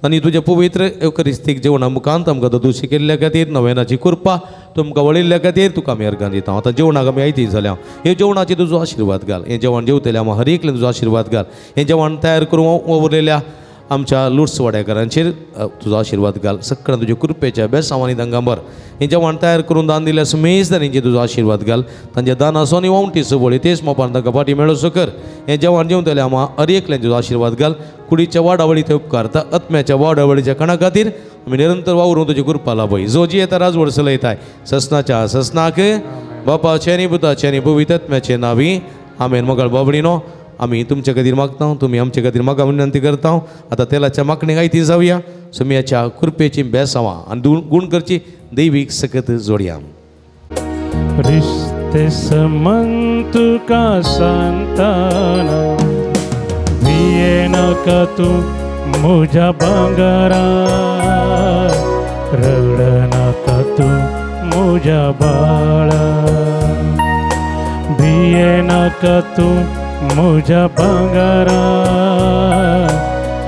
आनी तुज्या पवित्र एवकरिस्तीक जेवणा मुखांत आमकां ददुशी केल्ल्या खातीर नव्यानाची कृपा तुमकां वळिल्ल्या खातीर तुका आमी अर्घां दिता. आतां जेवणाक आमी आयती जाल्या. हे जेवणाचेर तुजो आशिर्वाद घाल. हें जेवण जेवतले आमी हर एकल्यान तुजो आशिर्वाद घाल. हें जेवण तयार करून वावुरलेल्या आमच्या लुट्स वाड्याकारांचेर तुजो आशिर्वाद घाल. सगळ्यां तुज्या कृपेच्या बेसांवांनी तांकां भर. हें जेवण तयार करून दान दिल्या सुमेज तांचे तुजो आशिर्वाद घाल. तांच्या दान आसो आनी वावटी सबळी तेच मोपान तांकां फाटी मेळोसो कर. हें जेवण जेवतलें आमा हर एकल्यान तुजो आशिर्वाद घाल. कुडीच्या वाडावळी थंय उपकारता आत्म्याच्या वाडावळीच्या कणा खातीर आमी निरंतर वावरून तुजी कृपा लाभय. जो जी येता राजवड चलयताय ससनाच्या ससनाक बापाचे आनी पुताचे आनी पवित्र आत्म्याचे नावी आमेन. मगळ बाबडीनो आमी तुमच्या खातीर मागता, तुमी आमचे खातीर मागा विनंती करता. आतां तेलाच्या मागणेक आयती जावया. सुमयाच्या कृपेची बेसांवां आनी गुण करची दैवीक सकत जोडया. रिश्ते समन तुका सांताना भिये नाका तूं म्हज्या भांगरा, रड नाका तूं म्हज्या बाळा, भिये नाका तूं म्हज्या भांगरा,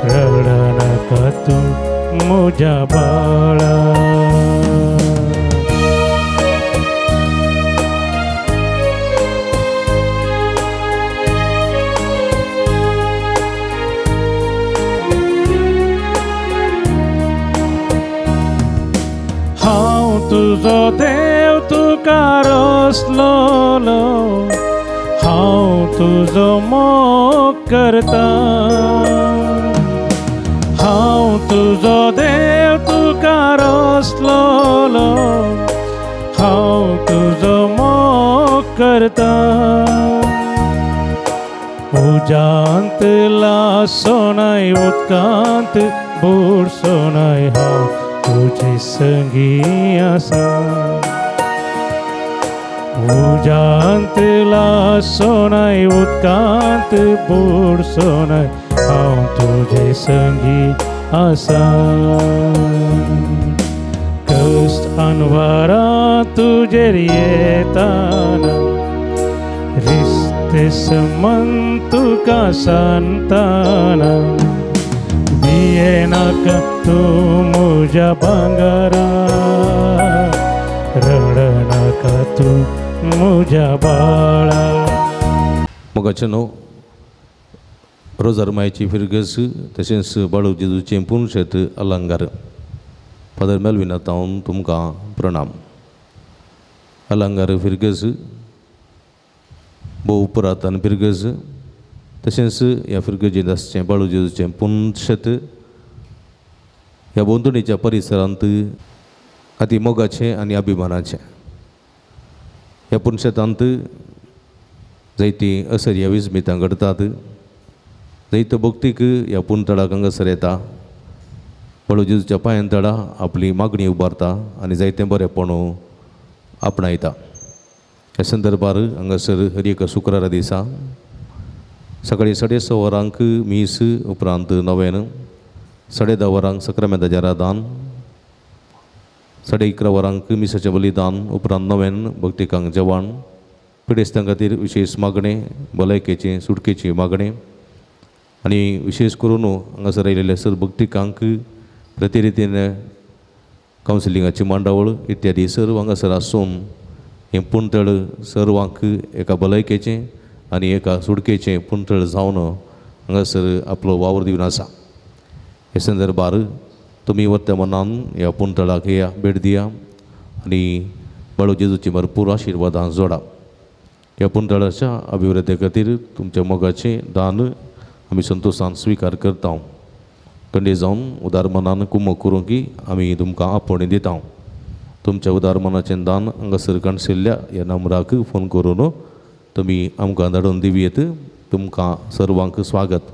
रड नाका तूं म्हज्या बाळा. हांव तुजो देव तुका रसलोलो, हांव तुजो मोग करता, हांव तुजो देव तुका रसलोलो, हांव तुजो मोग करता. उजांत लासोनाय उदकांत बुडसोनाय हांव तुजे संगी आसा. उज्यांत लासोनाय उदकांत बुडसोनाय हांव तुजे संगी आसा. कश्ट अनवरा तुजेर येताना रिश्ते समन तुका सांगताना भियेनाका तूं म्हज्या भांगरा रडनाका तूं म्हज्या बाळा. मोगाचें न्हू रोजार मायची फिरगस तशेंच बाळू जेजूचें पुनशेत अलंकार. फादर मेलविना तावन तुमकां प्रणाम. अलंकार फिरगस भोव पुरातन फिरगज तशेंच ह्या फिरगजेंत आसचें बाळू जेजूचें पुनशेत ह्या भोंवतणीच्या परिसरांत अती मोगाचें आनी अभिमानाचें. ह्या पुनशेतांत जायतीं असर्या विस्मितां घडटात. जायतो भक्तीक ह्या पुनतळाक हांगासर येता. बाळू जेजूच्या पांयां तळा आपली मागणी उबारता आनी जायतें बरेंपण आपणायता. ह्या संदर्भार हांगासर हर एका शुक्रारा दिसा सकाळीं 6:30 वरांक मीस, उपरांत नवेन 10:30 वरांक सक्रामेंताचें आराधन, 11:30 वरांक मिसाचें बलिदान, उपरांत नवेन भक्तिकांक जेवण, पिडेस्तां खातीर विशेश मागणें, भलायकेचें सुटकेची मागणें आनी विशेश करून हांगासर आयिल्ल्या सर भक्तिकांक प्रतिरितीन कावन्सिलिंगाची मांडावळ इत्यादी सर्व हांगासर आसून हें पुणतळ सर्वांक एका भलायकेचें आनी एका सुटकेचें पुणतळ जावन हांगासर आपलो वावर दिवन आसा. हे संदर्भार तुमी वत्या मनान ह्या पुणतळाक या भेट दिया आनी बाळू जेजूची भरपूर आशिर्वादां जोडा. ह्या पुणतळाच्या अभिवृद्धी खातीर तुमच्या मोगाचें दान आमी संतोशान स्विकार करता. कंडे जावन उदार मनान कुमक करूंक आमी तुमकां आपोवणें दिता. तुमच्या उदार मनाचें दान हांगासर काणशिल्ल्या ह्या नंबराक फोन करून तुमी आमकां धाडून दिवयेत. तुमकां सर्वांक स्वागत.